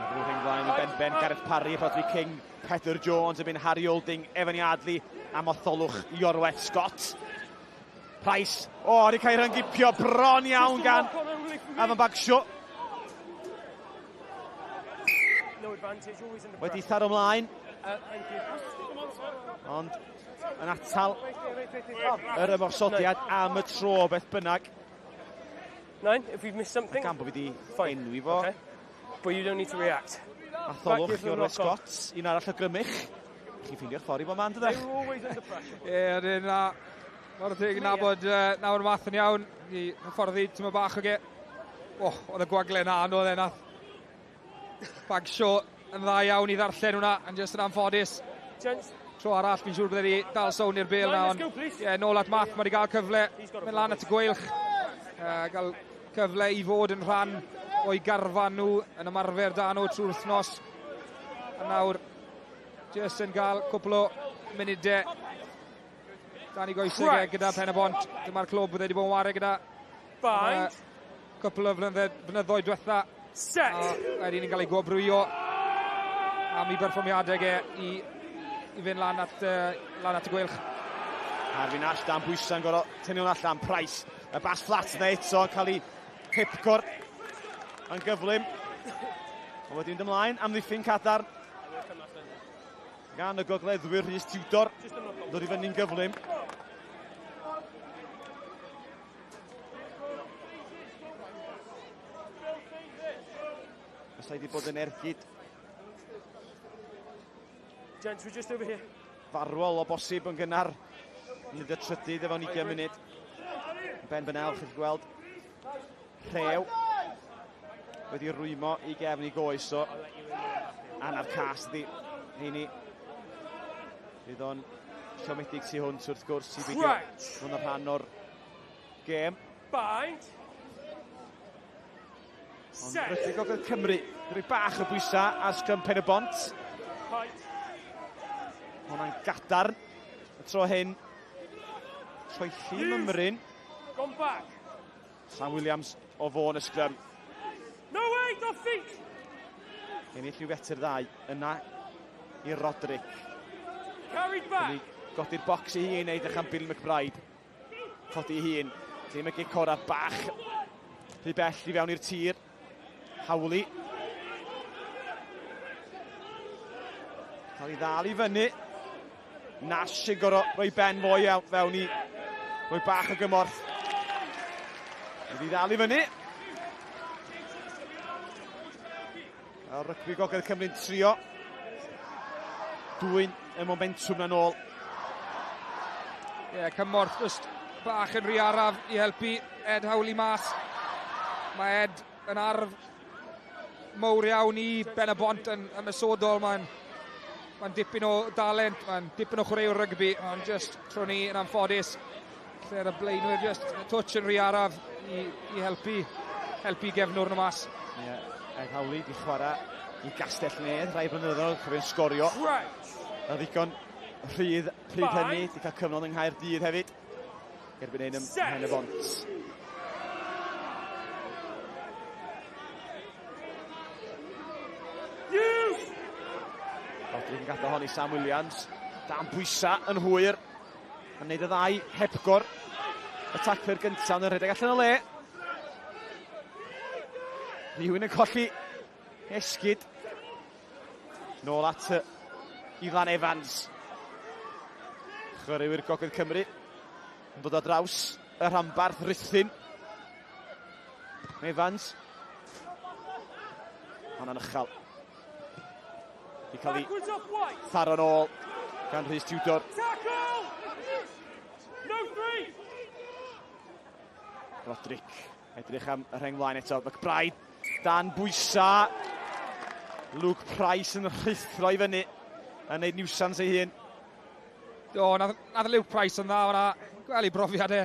Rheng flaen yn ben-ben, Gareth Parry, Rhodri King, Pedr Jones, yn mynd Harry Olding, Evan Yardley a Motholwch Iorwerth Scott. Price, o, oh, wedi cael ei rhyngipio bron iawn gan Evan Bagshaw. Wedi tharo ymlaen. Ond yn atal yr ymosodiad am y tro beth bynnag. Nine, if we've missed something. Gan bod fi wedi enwi fo. Okay. But you don't need to react. Atholwch Iorwerth Scott, un arall o Grymych. Chi'n ffeindio'ch ffordd i bob man, dydych? Ie, ydyn, na. Mae'r teg yn nabod nawr math yn iawn. I hyfforddi tyma bach o ge. Oh, oedd y gwagle na, anodd e nath. Bagshaw yn dda iawn i ddarllen hwnna, yn jyst yn anffodus. Tro arall, fi'n siŵr bydde wedi dal sown i'r bel na, ond ie, nôl at Math, mae wedi cael cyfle, mynd lan at y gweilch, gael cyfle i fod yn rhan o'i garfan nhw, yn ymarfer da nhw trwy'r wythnos. A nawr, jyst yn cael cwpl o munudau dan i goesau right. gyda Pen y Bont. Dyma'r clwb bydde wedi bod yn wario gyda Bind. Cwpl o flynyddoedd diwetha. Set. A wedyn yn cael ei gwobrwyo am ei berfformiadau ge i, i fynd lan at, lan at y gweilch. Harvey Nash dan bwysau yn gorfod tynnu hwn allan. Price, y bas fflat na eto yn cael ei hipgor yn gyflym. Ond wedi mynd ymlaen, amddiffyn cadarn gan y gogleddwyr Rhys Tudor. Dod i fyny'n gyflym. Fysa wedi bod yn ergyd. Gents, we're just over here. Farwol o bosib yn gynnar. Nid y trydydd efo 20 munud. Ben Bennell, chi'n gweld. Rhew. Wedi rwymo i gefn i goes o. Anaf cas ydi. Heini. Fydd o'n siomedig tu hwnt wrth gwrs i beidio fod yn rhan o'r gêm. Bind. Ond rygbi Gogledd Cymru, rhoi bach o bwysau ar sgrym Pen y Bont. Hwna'n gadarn. Y tro hyn, troelli mymryn. Gone back. Sam Williams o fôn y sgrym. No way, off feet! Ennill rhyw fetr ddau yna i Roderick. Carried back. Godi'r bocs i hun, edrych am Bill McBride. Codi ei hun. Dim y gic ora bach. Rhy bell i fewn i'r tir. Hawli. Cael ei ddal i fyny. Nash yn gorfod rhoi ben fo iawn fewn i rhoi bach o gymorth. Wedi ddal i fyny. A rygbi Gogledd Cymru'n trio dwyn y momentwm na nôl. Ie, yeah, cymorth just bach yn rhy araf i helpu Ed Howley mas. Mae Ed yn arf mawr iawn i Ben y Bont yn ymosodol. Mae'n mae dipyn o dalent, mae'n dipyn o chwaraewr rygbi, ond just tro ni yn anffodus. Lle'r y blaenwyr just touch yn rhy araf i, i helpu, helpu gefnwr nhw mas. Ie, yeah, Ed Howley di chwarae i Gastell Nedd rai blynyddoedd, cofio'n sgorio. Right. Na ddigon rhydd pryd hynny, di cael cyfnod yng Nghaerdydd hefyd. Erbyn hyn ym Mhen y Bont. Rodri yn gadael hon i Sam Williams. Dan bwysa yn hwyr. Yn neud y ddau hepgor. Y tacler gyntaf yn rhedeg allan o le. Rhywun yn colli esgid. Nôl at Ifan Evans. Chwaraewyr Gogledd Cymru yn dod ar draws y rhanbarth Rhuthun. Evans. Hwna'n uchel. I cael ei tharo'n ôl gan Rhys Tudor. Roderick, edrych am y rheng flaen eto. McBride dan bwysa. Luke Price yn rhuthro i fyny. Yn neud niwsans ei hun. Do, nath, nath Luke Price yn dda o'na. Gwel ei brofiad e.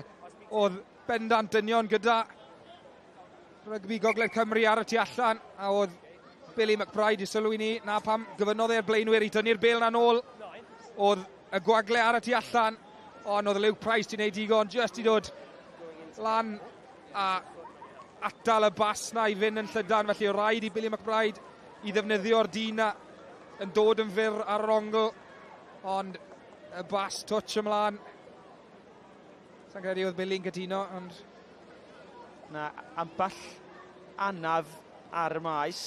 Oedd bendant dynion gyda rygbi Gogledd Cymru ar y tu allan. A oedd Billy McBride i sylw i ni. Na pam gyfynodd e'r blaenwyr i dynnu'r bel na nôl. Oedd y gwagle ar y tu allan. Ond oedd Luke Price di wneud digon just i dod lan a atal y bas na i fynd yn llydan. Felly rhaid i Billy McBride i ddefnyddio'r dyn na yn dod yn fyr ar yr ongl. Ond y bas touch ymlaen. Sa'n credu oedd Billy'n cytuno, ond... Na, amball anaf ar y maes.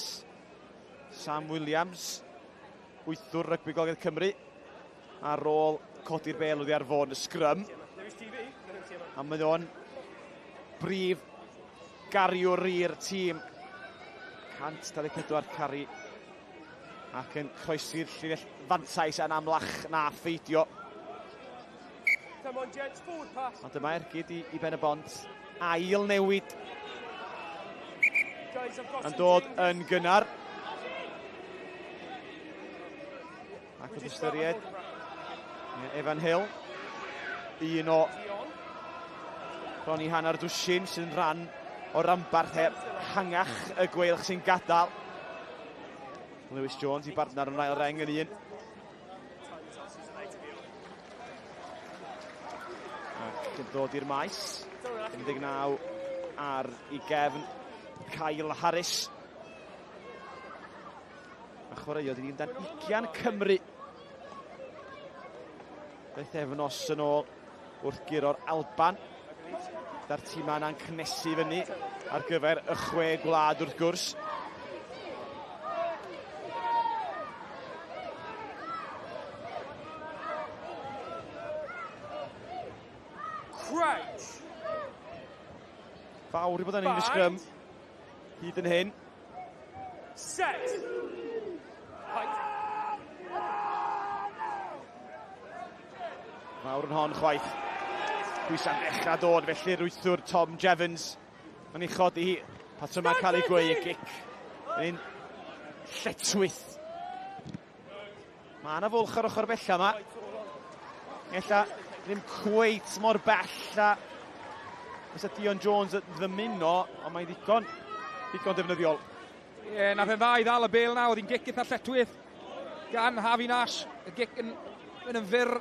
Sam Williams, wythwr rygbi Gogledd Cymru, ar ôl codi'r bel oddi ar fôn y sgrym. A mae o'n brif gariwr i'r tîm. 124 cari ac yn croesi'r llinell fantais yn amlach na pheidio. Come on, gents, forward pass. Ond dyma ergyd i, i Ben y Bont. Ail newid yn dod yn gynnar. Ac wrth ystyried, Evan Hill, un o bron i hanner dwsin sy'n rhan o ranbarth hangach y gweilch sy'n gadael. Lewis Jones i bartner yn ail reng yn un. Ac yn dod i'r maes. 19 ar i gefn Kyle Harris. A chwaraeodd i dan 20 Cymru. Bythefnos yn ôl wrth guro'r Alban. Da'r tîm yna'n cnesu fyny ar gyfer y chwe gwlad wrth gwrs. Crouch. Fawr i bod yn un sgrym hyd yn hyn. Set. Height. Fawr yn hon chwaith. Pwysau'n dechrau dod, felly'r wythwr Tom Jevons yn ei chodi hi. Patrymau cael ei gweu, y gic yn un lletchwith. Mae yna fwlch ar ochr bella yma. Ella ddim cweit mor bell a fysa Dion Jones yn ddymuno, ond mae'n ddigon, ddigon defnyddiol. Ie, yeah, nath e'n dda i ddal y bel na, oedd hi'n gic eitha lletchwith gan Harvey Nash. Y gic yn mynd yn fyr,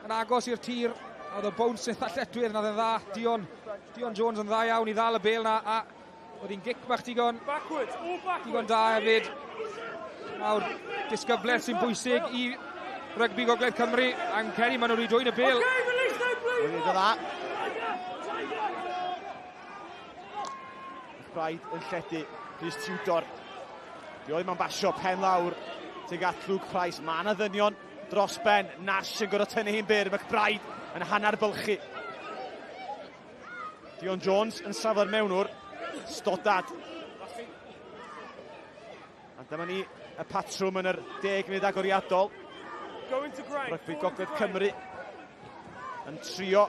yn agos i'r tir. Oedd y bounce eitha lletchwith, nath e'n dda. Dion, Dion Jones yn dda iawn i ddal y bel na, a oedd hi'n gic bach digon, Backwards, all backwards. digon da hefyd. Nawr, disgybleth sy'n bwysig i rygbi Gogledd Cymru, a'n credu maen nhw wedi dwyn y bel. Okay, release them, please. Wedi dod dda. McBride yn lledu. Rhys Tudor. Di oedd ma'n basio pen lawr tuag at Luke Price. Mae yna ddynion dros ben. Nash yn gorfod tynnu hi'n byr. McBride yn hanner bylchu. Dion Jones yn safle'r mewnwr. Stoddard. A dyma ni y patrwm yn yr 10 munud agoriadol. Going to ground. Rygbi Gogledd Cymru yn trio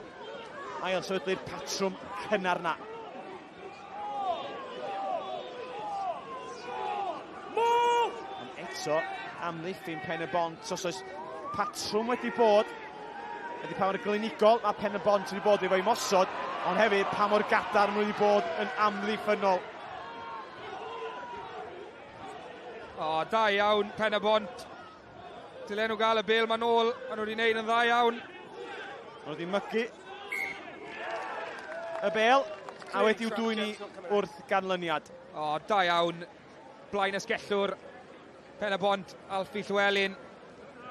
ail sefydlu'r patrwm cynnar na. Ond eto, amddiffyn Pen y Bont, os oes patrwm wedi bod, ydy pa mor glinigol mae Pen y Bont wedi bod efo'i mosod, ond hefyd pa mor gadarn wedi bod yn amddiffynnol. O, da iawn, Pen y Bont. Dylen nhw gael y bel ma'n ôl, maen nhw wedi gwneud yn dda iawn. Maen nhw wedi mygu y bel, a wedi'w dwyn i wrth ganlyniad. O, da iawn, blaen ysgellwr, Pen y Bont, Alfie Llewellyn.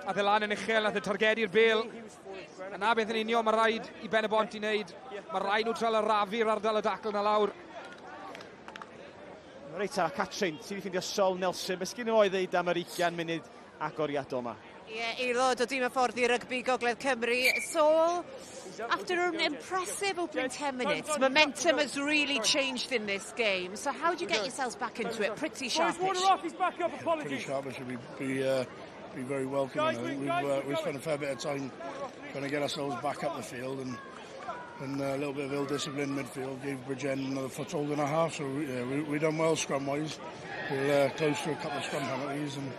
Ath e lan yn uchel, nath e targedu'r bel. A na beth yn union mae rhaid i Ben y Bont i wneud. Mae rhaid nhw trial arafu'r ardal y dacl na lawr. Reit ar Catrin, ti wedi ffeindio Sol Nelson. Beth sgyn nhw o'i ddeud am yr 20 munud agoriadol yma? Ie, yeah, aelod o dîm hyfforddi rygbi Gogledd Cymru. Sol, after an impressive opening 10 minutes, momentum has really changed in this game. So how do you get yourselves back into it? Pretty Boys, sharpish. water off, he's back up, Pretty apologies. sharp. Should be pretty, be very welcome. I think we've spent a fair bit of time trying to get ourselves back up the field, and a little bit of ill discipline in midfield gave Bridgend another foothold and a half. So yeah, we done well scrum wise. We're close to a couple of scrum penalties, and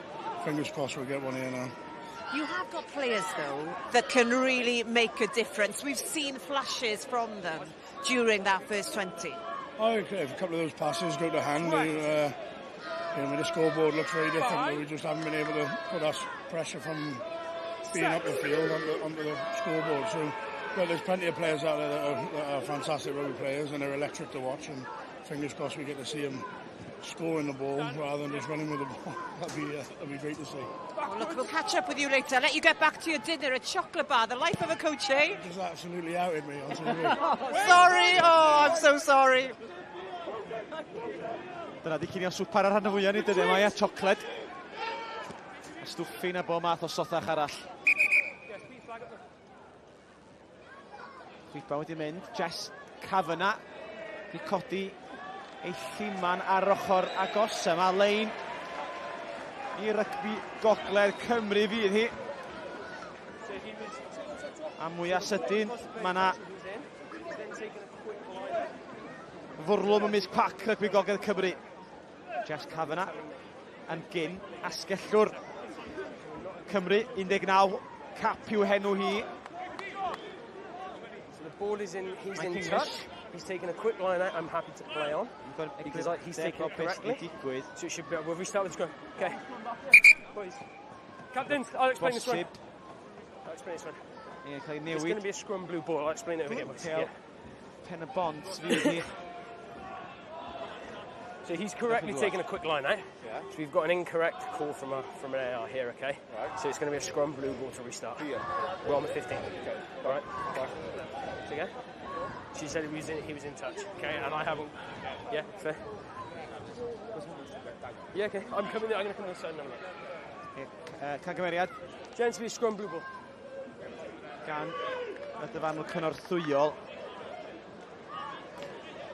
fingers crossed we'll get one here now. You have got players, though, that can really make a difference. We've seen flashes from them during that first 20. Oh, if a couple of those passes go to hand, the scoreboard looks very different, but we just haven't been able to put us pressure from being up the field onto the scoreboard. So, well, there's plenty of players out there that are fantastic rugby players, and they're electric to watch, and fingers crossed we get to see them scoring the ball rather than just running with the ball. That'd be great to see. Well, look, we'll catch up with you later. I'll let you get back to your dinner at Chocolate Bar, the life of a coach, eh? Just absolutely outed me on TV. Oh, sorry, oh, I'm so sorry. Dyna di cinio swpar ar rhan y fwyaf ni dyddiau yma, ia, chocolate. A stwffin a bob math o sothach arall. Chwiban wedi mynd, Jess Kavanagh di codi ei lliman ar ochr agos yma, lein i rygbi Gogledd Cymru fydd hi. A mwyaf sydyn, mae yna fwrlwm ymysg pac rygbi Gogledd Cymru. Jess Kavanagh yn gyn asgellwr Cymru, 19, cap i'w henw hi. So the ball is in, he's in touch. He's taken a quick line out, I'm happy to play on. Because he's taken it correctly. So it should be, we'll restart with the scrum. Okay. Boys. Captains, I'll explain this one. I'll explain this one. It's going to be a scrum blue ball, I'll explain it over here. Boys. Yeah. Pen y Bont fydd hi. So he's correctly taken a quick line out. Yeah. So we've got an incorrect call from an AR here, okay? Right. So it's going to be a scrum blue ball to restart. Yeah. We're on the 15. Okay. All right. Bye. Okay. She said he was in touch, okay, and I haven't. Yeah, fair. Yeah, okay. I'm coming. I'm going to come to the side number. Camgymeriad. Gents, be scrum blue ball. Gan y dyfarnwr cynorthwyol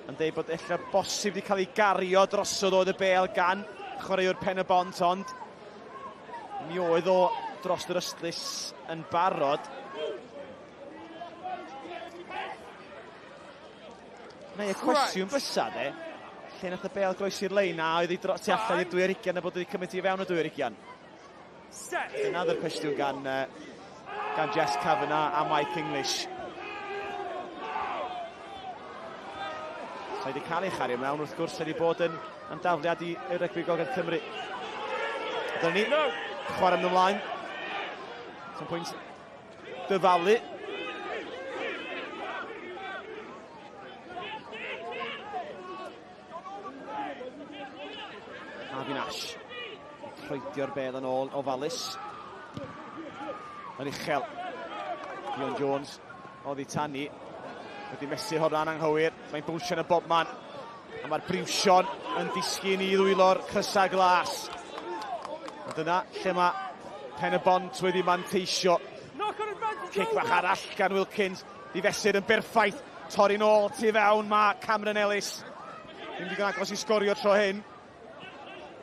yn deud bod ella bosib wedi cael ei gario drosodd oedd y bêl gan chwaraewr Pen y Bont, ond mi oedd o dros yr ystlys yn barod. Neu y cwestiwn fysa de, lle nath y bêl groesi'r lein a oedd ei tu allan i'r 2 a bod wedi cymryd i fewn y 2 20. Dyna oedd y cwestiwn gan Jess Kavanagh a Mike English. Sa wedi cael ei chario mewn, wrth gwrs, wedi bod yn dafliad i rygbi Gogledd Cymru. Dyna ni, chwarae mynd ymlaen. Sa'n pwynt dyfalu. Avinash troedio'r bêl yn ôl ofalus. Yn uchel. Dion Jones oddi tani. Wedi mesur hwnna'n anghywir. Mae'n bwysio yn y bobman. A mae'r briwsion yn disgyn i ddwylo'r crysa glas. A dyna lle mae Pen y Bont wedi manteisio. Cic bach arall gan Wilkins. Di fesur yn berffaith. Torri'n ôl tu fewn mae Cameron Ellis. Ddim digon agos i sgorio tro hyn.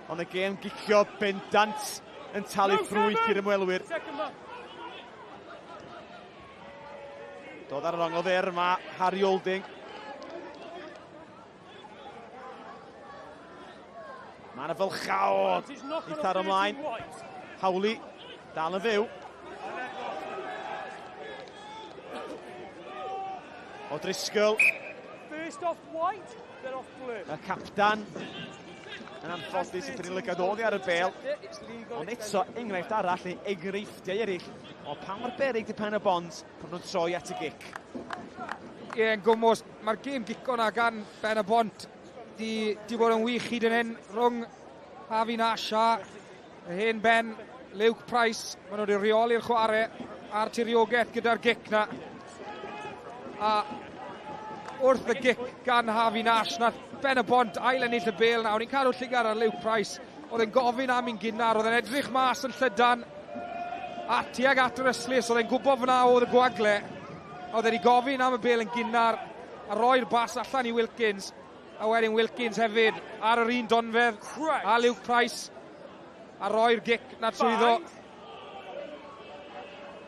Ond y gêm gicio bendant yn talu ffrwyth i'r ymwelwyr. Dod ar yr ongl dder mae Harry Olding. Mae yna fylchawd i tharo ymlaen. Howley dal yn fyw. O'Driscoll. Y captan yn anffodus i tynnu lygad oddi ar y bêl. Ond eto enghraifft arall neu enghreifftiau eraill o pa mor beryg di Pen y Bont pan nhw'n troi at y gic. Ie, yn gwmws, mae'r gêm gico na gan Pen y Bont di bod yn wych hyd yn hyn rhwng Harvey Nash a yr hen ben Luke Price. Maen nhw wedi rheoli'r chwarae a'r tiriogaeth gyda'r gic na. A wrth y gic gan Harvey Nash, nath Ben y Bont ail ennill y bêl na. O'n i'n cadw llygad ar Luke Price. Oedd e'n gofyn am un gynnar, oedd e'n edrych mas yn llydan a tuag at yr ystlys. Oedd e'n gwybod fyna oedd y gwagle. Oedd e'n gofyn am y bêl yn gynnar a roi'r bas allan i Wilkins. A wedyn Wilkins hefyd ar yr un donfedd a Luke Price a roi'r gic na trwyddo.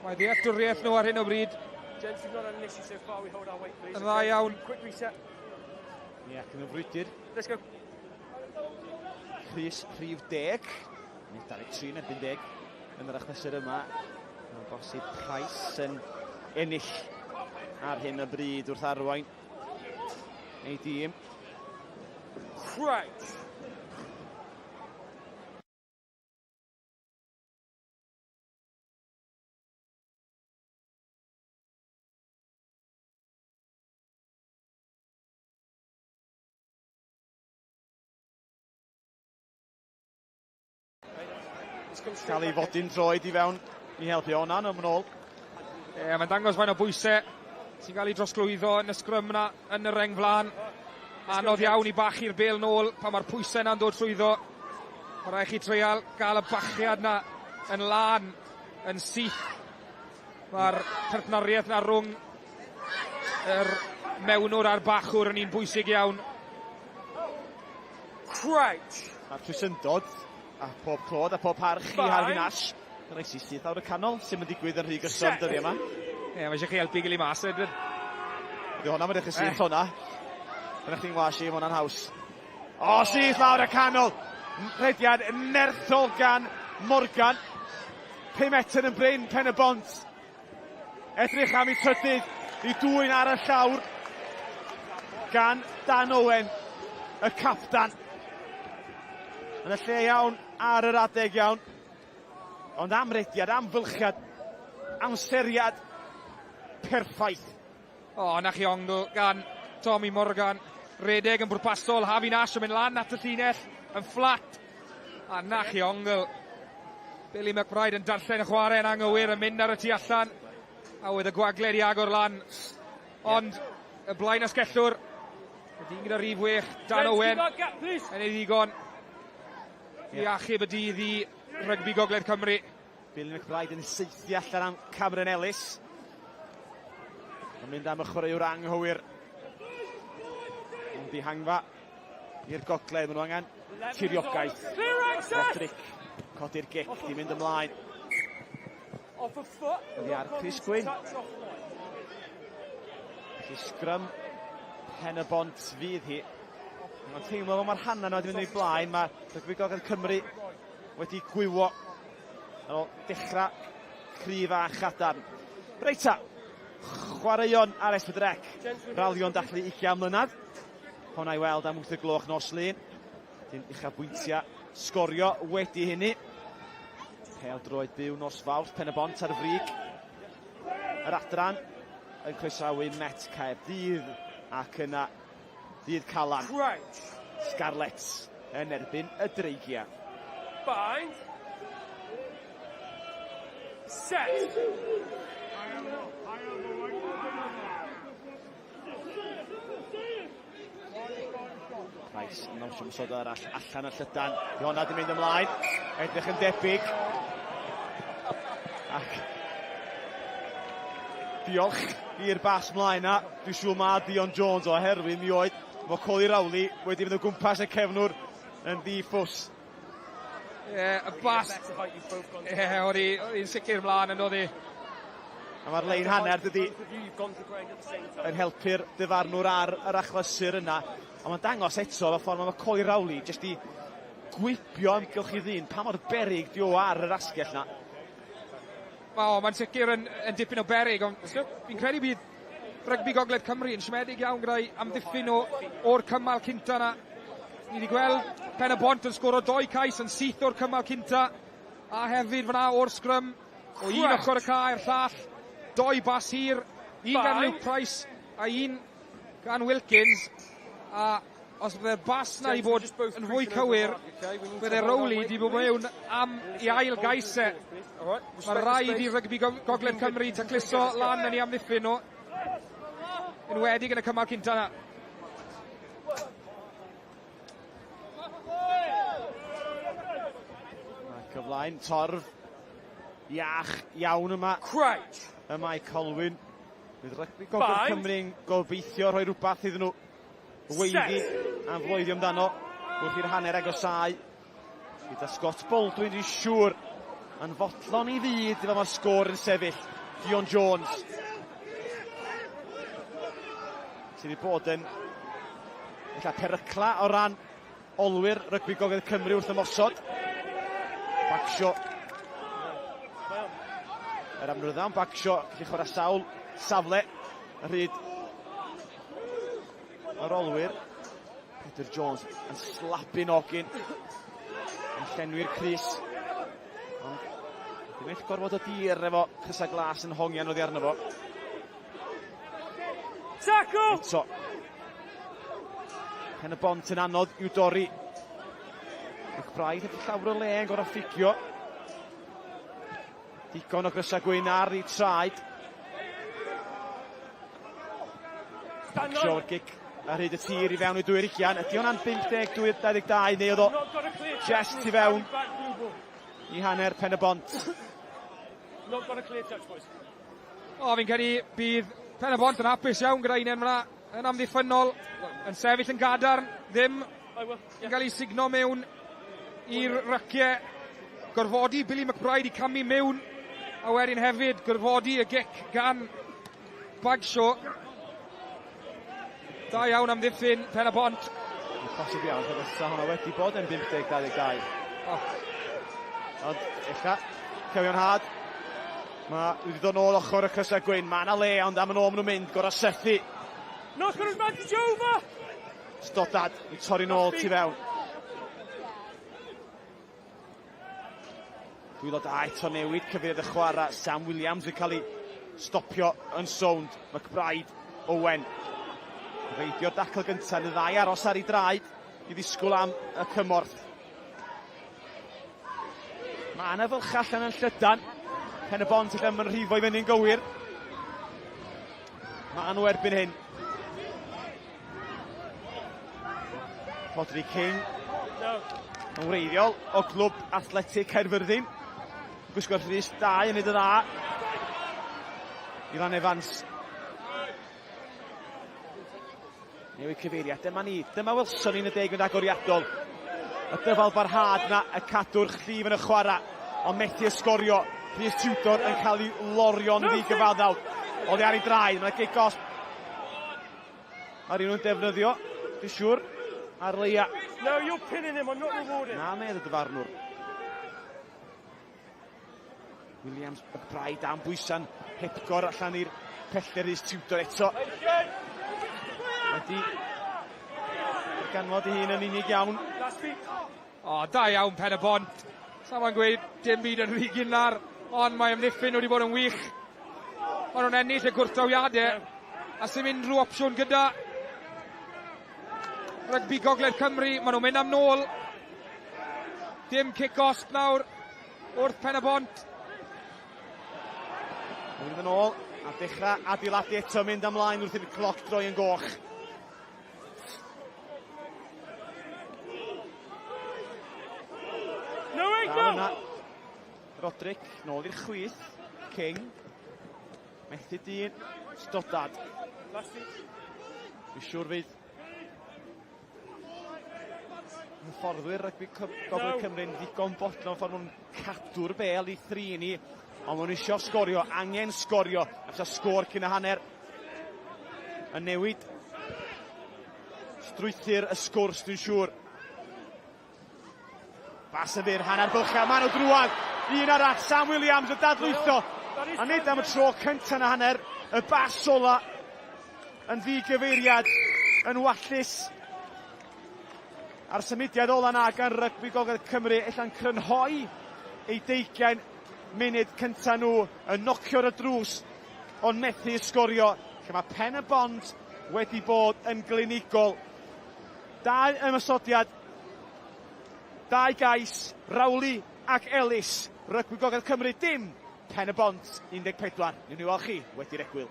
Mae ddealltwriaeth nhw ar hyn o bryd. Gents, we've not had an issue so far, we hold our weight, please. Yn dda iawn. Quick reset. Ie, ac yn y frwydr. Let's go. Rhys rhif 10. Neu 23 yn erbyn 10 yn yr achlysur yma. Mae'n bosib Price yn ennill ar hyn o bryd wrth arwain ei dîm. Crouch. Cael ei fodyn droed i fewn i helpu Onan am yn ôl. Ie, mae'n dangos faint o bwysau sy'n cael ei drosglwyddo yn y sgrym na yn y reng flaen. Anodd iawn i bachu'r bêl nôl pan mae'r pwysau na'n dod trwyddo. Mae rhaid chi treial gael y bachiad na yn lân, yn syth. Mae'r partneriaeth na rhwng yr mewnwr a'r bachwr yn un bwysig iawn. Crouch! Mae'r trwysyndod a pob clod a pob parch i Harvey Nash. Rhaid sy'n syth lawr y canol, sy'n mynd digwydd yn rhy gyson dyddiau yma. Ie, mae eisiau chi helpu gilydd mas, Edward. Ydy hwnna, mae'n dechrau syth hwnna. Dyna chdi'n was i, mae hwnna'n haws. O, syth lawr y canol! Rhediad nerthol gan Morgan. 5 metr yn brin, pen y bont. Edrych am ei trydydd i dwy'n ar y llawr gan Dan Owen, y captan. Yn y lle iawn, ar yr adeg iawn. Ond am rediad, am fylchiad, amseriad perffaith. O, na chi ongl gan Tommy Morgan. Redeg yn bwrpasol, Harvey Nash yn mynd lan at y llinell, yn fflat. A na chi ongl. Billy McBride yn darllen y chwarae yn anghywir, yn mynd ar y tu allan. A oedd y gwagled i agor lan. Ond y blaen asgellwr, y dyn gyda rif wech, Dan Owen, yn ei ddigon i achub y dydd i Rygbi Gogledd Cymru. Billy McBride yn saethu allan am Cameron Ellis. Yn mynd am y chwaraewr anghywir. Ond dihangfa i'r gogledd, maen nhw angen tiriogaeth. Roderick, codi'r gic, di mynd ymlaen. Oddi ar Chris Gwyn. Felly sgrym pen y bont fydd hi. Mae'n teimlo fel mae'r hanner nhw wedi mynd o'i blaen. Mae Rygbi Gogledd Cymru wedi gwywo ar ôl dechrau cryf a chadarn. Reit ta, chwaraeon ar S4C. Ralio'n dathlu 20 mlynedd. Honna i weld am 8 y gloch nos Lun. Dyn uchafbwyntiau sgorio wedi hynny. Pêl droed byw nos Fawrth, Pen y Bont ar y frig. Yr adran yn croesawu Met Caerdydd ac yna Ddydd Calan. Scarlets yn erbyn y Dreigiau. Bind. Set. Price yn awsio ymosod arall allan y llydan. Iona di mynd ymlaen. Edrych yn debyg. Ac diolch i'r bas mlaen na. Dwi'n siŵr ma Dion Jones oherwydd mi oedd Macaulay Rowley wedi mynd o gwmpas y cefnwr yn ddi-ffws. Ie, yeah, y bas. Ie, yeah, oedd hi'n sicr mlaen yn oedd hi. A mae'r lein hanner dydy yn helpu'r dyfarnwr ar yr achlysur yna. Ond mae'n dangos eto y ffordd mae Macaulay Rowley jyst i gwibio amgylch i ddyn pa mor beryg di o ar yr asgell na. Wel, mae'n sicr yn, yn dipyn o beryg, ond fi'n credu bydd Rygbi Gogledd Cymru yn siomedig iawn gyda'i amddiffyn nhw o'r cymal cynta na. Ni wedi gweld Pen y Bont yn sgoro doi cais yn syth o'r cymal cynta, a hefyd fyna o'r sgrym o un ochr y cae i'r llall. Doi bas hir, un gan Luke Price a un gan Wilkins, a os bydde'r bas na i fod yn fwy cywir, bydde Rowley di bod mewn am i ail gais e. Mae rhaid i rygbi Gogledd Cymru tacluso lan yn ei amddiffyn nhw. Enwedig yn y cymal cynta na. Ac o flaen torf iach iawn yma. Crouch. Y mae Colwyn. Bydd rygbi Gogledd Cymru'n gobeithio rhoi rhywbeth iddyn nhw weiddi am floeddio amdano wrth i'r hanner agosáu. Gyda Scott Baldwin dwi'n siŵr yn fodlon i fyd fel mae'r sgôr yn sefyll. Dion Jones. Sydd wedi bod yn ella perycla o ran olwyr rygbi Gogledd Cymru wrth ymosod. Bagshaw. Yr amryddawn Bagshaw, gallu chwarae sawl safle ar hyd yr olwyr. Peter Jones yn slapu nogyn. Yn llenwi'r crys. Ond ddim eich gorfod o dir efo crysau glas yn hongian oddi arno fo. Tackle! Eto. Pen y bont yn anodd i'w dorri. McBride heb llawer o le yn gorau ffugio. Digon o grysau gwyn ar ei traed. Short gic ar hyd y tir i fewn i dwy'r ugian. Ydy hwnna'n 52-22 neu oedd o just i fewn i hanner pen y bont. Not got a clear touch, boys. O, fi'n credu bydd Pen y Bont yn hapus iawn gyda un fyna yn amddiffynnol, yn sefyll yn gadarn, ddim yn cael ei sugno mewn i'r ryciau. Gorfodi Billy McBride i camu mewn, a wedyn hefyd gorfodi y gic gan Bagshaw. Da iawn amddiffyn Pen y Bont. Posib iawn, pe fysa hwnna wedi bod yn 50-22. Oh. Ond, ella, cyfiawnhad. Mae wedi dod nôl ochr y crysau gwyn. Mae yna le, ond am yn ôl maen nhw'n mynd, gorau sethu. Not got advantage over! Stoddard i torri nôl tu fewn. Dwylo da eto newid cyfeiriad y chwarae. Sam Williams yn cael ei stopio yn sownd. McBride, Owen. Reidio'r dacl gyntaf yn y ddau aros ar ei draed i ddisgwyl am y cymorth. Mae yna fylch allan yn llydan. Pen y bont allan mae'n rhifo i fyny'n gywir. Mae nhw erbyn hyn. Rhodri King yn wreiddiol o glwb Athletic Caerfyrddin. Gwisgo'r rhys 2 yn neud y dda. Ifan Evans. Newid cyfeiriad. Dyma ni. Dyma welson ni'n y deg mynd agoriadol. Y dyfal barhad na, y cadw'r llif yn y chwarae. Ond methu ysgorio. Rhys Tudor yn cael ei lorio'n ddigyfaddawd. Oddi ar ei draed. Mae'n gic gosb. Mae rhywun yn defnyddio, dwi'n siŵr, ar leia. No, you're pinning him, I'm not rewarding. Na, medd y dyfarnwr. Williams, McBride am bwysa'n hepgor allan i'r pellter Rhys Tudor eto. Wedi ganfod ei hun yn unig iawn. O, da iawn Pen y Bont. Sa'n gweud dim byd yn rhy gynnar, ond mae amddiffyn wedi bod yn wych. Maen nhw'n ennill y gwrthdrawiadau, a sy'n unrhyw opsiwn gyda Rygbi Gogledd Cymru. Maen nhw'n mynd am nôl. Dim cic-osb nawr wrth Pen y Bont. Mynd yn ôl a dechrau adeiladu eto, mynd ymlaen wrth i'r cloc droi yn goch. No way, go! Roderick, nôl i'r chwith. King. Methu dyn. Stoddard. Dwi'n siŵr fydd hyfforddwyr rygbi Gogledd Cymru'n ddigon bodlon ffordd nhw'n cadw'r bel i thrin i, ond maen nhw eisiau sgorio, angen sgorio, a fysa sgôr cyn y hanner yn newid strwythur y sgwrs, dwi'n siŵr. Bas yn fyr, hanner bylchau, maen nhw drwad. Un arall, Sam Williams yn dadlwytho. A nid am y tro cyntaf yn y hanner, y bas ola yn ddigyfeiriad, yn wallus. A'r symudiad ola na gan Rygbi Gogledd Cymru, ella'n crynhoi ei deugain munud cyntaf nhw, yn nocio'r y drws, ond methu sgorio, lle mae Pen y Bont wedi bod yn glinigol. Dau ymosodiad, dau gais, Rowley ac Ellis. Rygbi Gogledd Cymru dim, Pen y Bont 14. Newn ni weld chi wedi'r egwyl.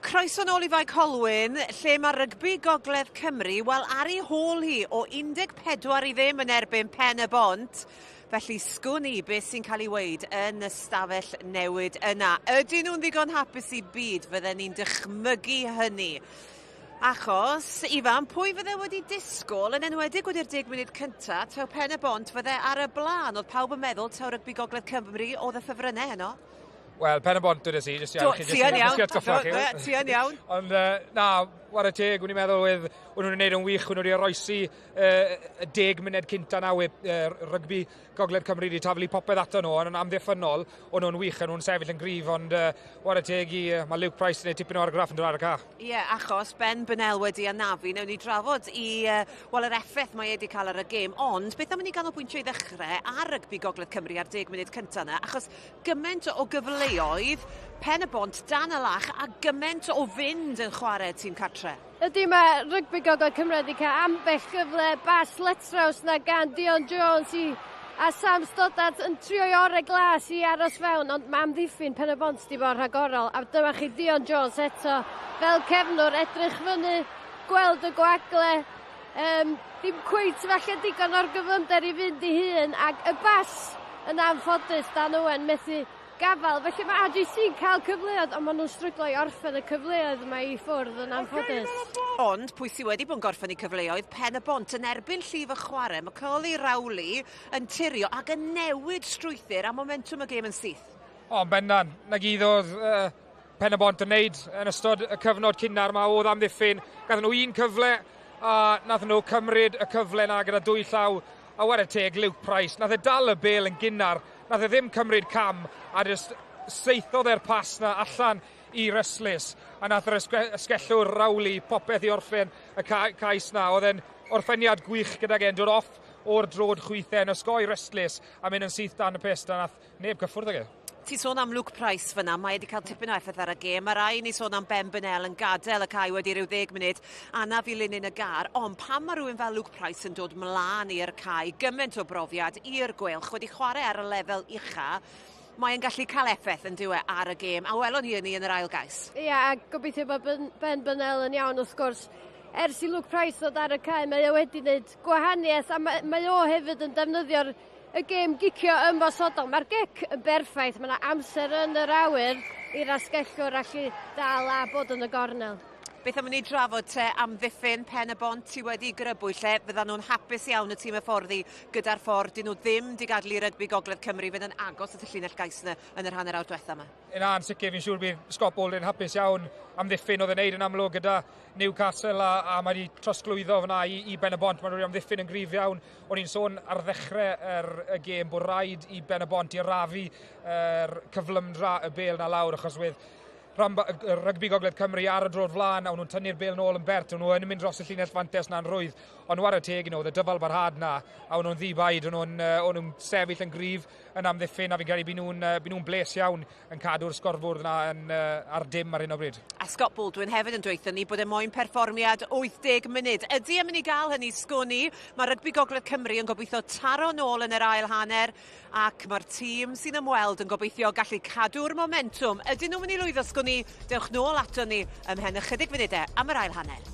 Croeso nôl i Fae Colwyn, lle mae rygbi Gogledd Cymru, wel ar ei hôl hi o 14 i ddim yn erbyn Pen y Bont. Felly sgwn i beth sy'n cael ei weud yn y stafell newid yna. Ydyn nhw'n ddigon hapus i byd? Fydden ni'n dychmygu hynny. Achos, Ifan, pwy fydde wedi disgwyl, yn enwedig wedi'r 10 munud cynta, taw Pen y Bont fydde ar y blaen? Oedd pawb yn meddwl taw rygbi Gogledd Cymru oedd y ffefrynnau heno? Wel, Pen y Bont dwedes i, jyst i Do, ti yn iawn. Jyst i Do, ti yn iawn. Ond na, whare teg, o'n i'n meddwl oedd o'n nhw'n gwneud yn wych, o'n nhw wedi oroesi y 10 munud cynta na, we, rygbi Gogledd Cymru wedi taflu popeth ato nhw, ond yn amddiffynnol, o'n nhw'n wych, o'n nhw'n sefyll yn gryf, ond whare teg i, mae Luke Price yn gwneud tipyn o argraff yn dod ar y ca. Ie, yeah, achos Ben Burnell wedi anafu, newn ni drafod i, wel, yr effaith mae wedi cael ar y gêm, ond beth am i ni ganolbwyntio i ddechrau ar rygbi Gogledd Cymru ar 10 munud cynta yna, achos gymaint o gyfleoedd, Pen y Bont dan y lach a gymaint o fynd yn chwarae tîm cartre. Ydy, mae rygbi Gogledd Cymru wedi cael ambell gyfle bas letraws na gan Dion Jones i a Sam Stoddart yn trio i orau glas i aros fewn, ond mae amddiffyn Pen y Bont di bod rhagorol. A dyma chi Dion Jones eto fel cefnwr, edrych fyny, gweld y gwagle, dim cweit falle digon o'r gyflymder i fynd i hun, ac y bas yn anffodus Dan Owen methu gafal. Felly mae RGC yn cael cyfleoedd, ond maen nhw'n stryglo i orffen y cyfleoedd yma i ffwrdd yn anffodus. Ond pwy sydd wedi bod yn gorffen i cyfleoedd? Pen y Bont yn erbyn llif y chwarae. Macaulay Rowley yn tirio ac yn newid strwythur a momentwm y gêm yn syth. O, yn bendant. Na gyd oedd Pen y Bont yn neud yn ystod y cyfnod cynnar yma oedd amddiffyn. Gathon nhw un cyfle a nath nhw cymryd y cyfle na gyda dwy llaw. A whare teg, Luke Price, nath e dal y bêl yn gynnar, nath e ddim cymryd cam a jyst saethodd e'r pas na allan i Ryslis, a nath yr ysgellwr Rowley popeth i orffen y cais na. Oedd e'n orffeniad gwych gydag e'n dod off o'r drod chwithau yn osgoi Ryslis a mynd yn syth dan y pyst, a nath neb cyffwrdd ag e. Ti'n sôn am Luke Price fyna, mae wedi cael tipyn o effaith ar y gêm. Mae rai ni sôn am Ben Burnell yn gadael y cae wedi rhyw 10 munud, anaf i linyn y gar. Ond pan mae rhywun fel Luke Price yn dod mlaen i'r cae, gymaint o brofiad i'r Gweilch, wedi chwarae ar y lefel ucha, mae'n gallu cael effaith yn diwe ar y gêm. A welon ni hynny yn yr ail gais. Ie, a gobeithio bod Ben Burnell yn iawn wrth gwrs. Ers i Luke Price ddod ar y cae, mae o wedi gwneud gwahaniaeth, a mae o hefyd yn defnyddio'r y gêm gicio ymosodol. Mae'r gic yn berffaith, mae yna amser yn yr awyr i'r asgellwr allu dal a bod yn y gornel. Beth am i ni drafod te amddiffyn Pen y Bont ti wedi grybwyll lle fyddan nhw'n hapus iawn y tîm hyfforddi gyda'r ffordd. Dyn nhw ddim di gadael i rygbi Gogledd Cymru fynd yn agos at y llinell gais yna yn yr hanner awr diwetha yma. Yna, yn sicr, fi'n siŵr bydd Scott Baldwin hapus iawn amddiffyn oedd e'n neud yn amlwg gyda Newcastle a mae wedi trosglwyddo fyna i Ben y Bont. Mae'n rhoi amddiffyn yn gryf iawn. O'n i'n sôn ar ddechrau y gêm bod rhaid i Ben y Bont i arafu yr cyflymdra y bêl na lawr, achos wedd rygbi Gogledd Cymru ar y drod flaen, a nhw'n tynnu'r bêl nôl yn bert, o'n nhw yn mynd dros y llinell fantes na'n rwydd, ond whare teg i nhw, oedd y dyfal barhad na, a o'n nhw'n ddibaid, o'n nhw'n sefyll yn gryf yn amddiffyn, a fi'n credu bu nhw'n bles iawn yn cadw'r sgorfwrdd na ar dim ar hyn o bryd. A Scott Baldwin hefyd yn dweud ni bod e moyn perfformiad 80 munud. Ydy e'n mynd i gael hynny, sgwn i? Mae rygbi Gogledd Cymru yn gobeithio taro nôl yn yr ail hanner, ac mae'r tîm sy'n ymweld yn gobeithio gallu cadw'r momentwm. Ydyn nhw'n mynd i lwyddo, sgwn i? Dewch nôl ato ni ymhen ychydig funudau am yr ail hanner.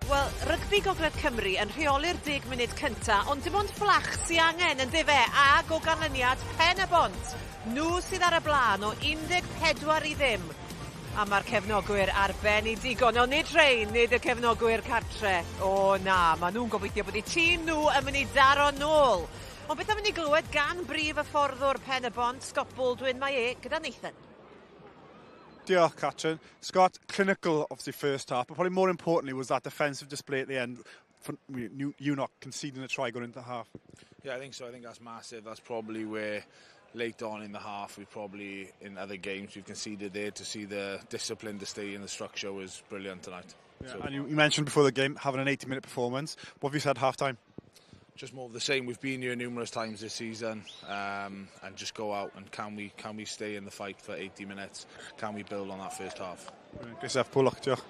Wel, rygbi Gogledd Cymru yn rheoli'r 10 munud cynta, ond dim ond fflach sy angen yn dyfe, ag o ganlyniad Pen y Bont. Nhw sydd ar y blaen o 14 i ddim. A mae'r cefnogwyr ar ben i digon, ond nid rhein, nid y cefnogwyr cartre. O na, maen nhw'n gobeithio bod eu tîm nhw yn mynd i daro nôl. Ond beth am i ni glywed gan brif hyfforddwr Pen y Bont, Scott Baldwin, mae e gyda Nathan. Diolch, Catrin. Scott, clinical, obviously, first half, but probably more importantly was that defensive display at the end, for you not conceding a try going into the half. Yeah, I think so. I think that's massive. That's probably where late on in the half, we probably, in other games, we've conceded there. To see the discipline to stay in the structure was brilliant tonight. Yeah, so, and you mentioned before the game having an 80-minute performance. What have you said at half-time? Just more of the same. We've been here numerous times this season, and just go out and can we stay in the fight for 80 minutes? Can we build on that first half? Great stuff. Pob lwc, diolch.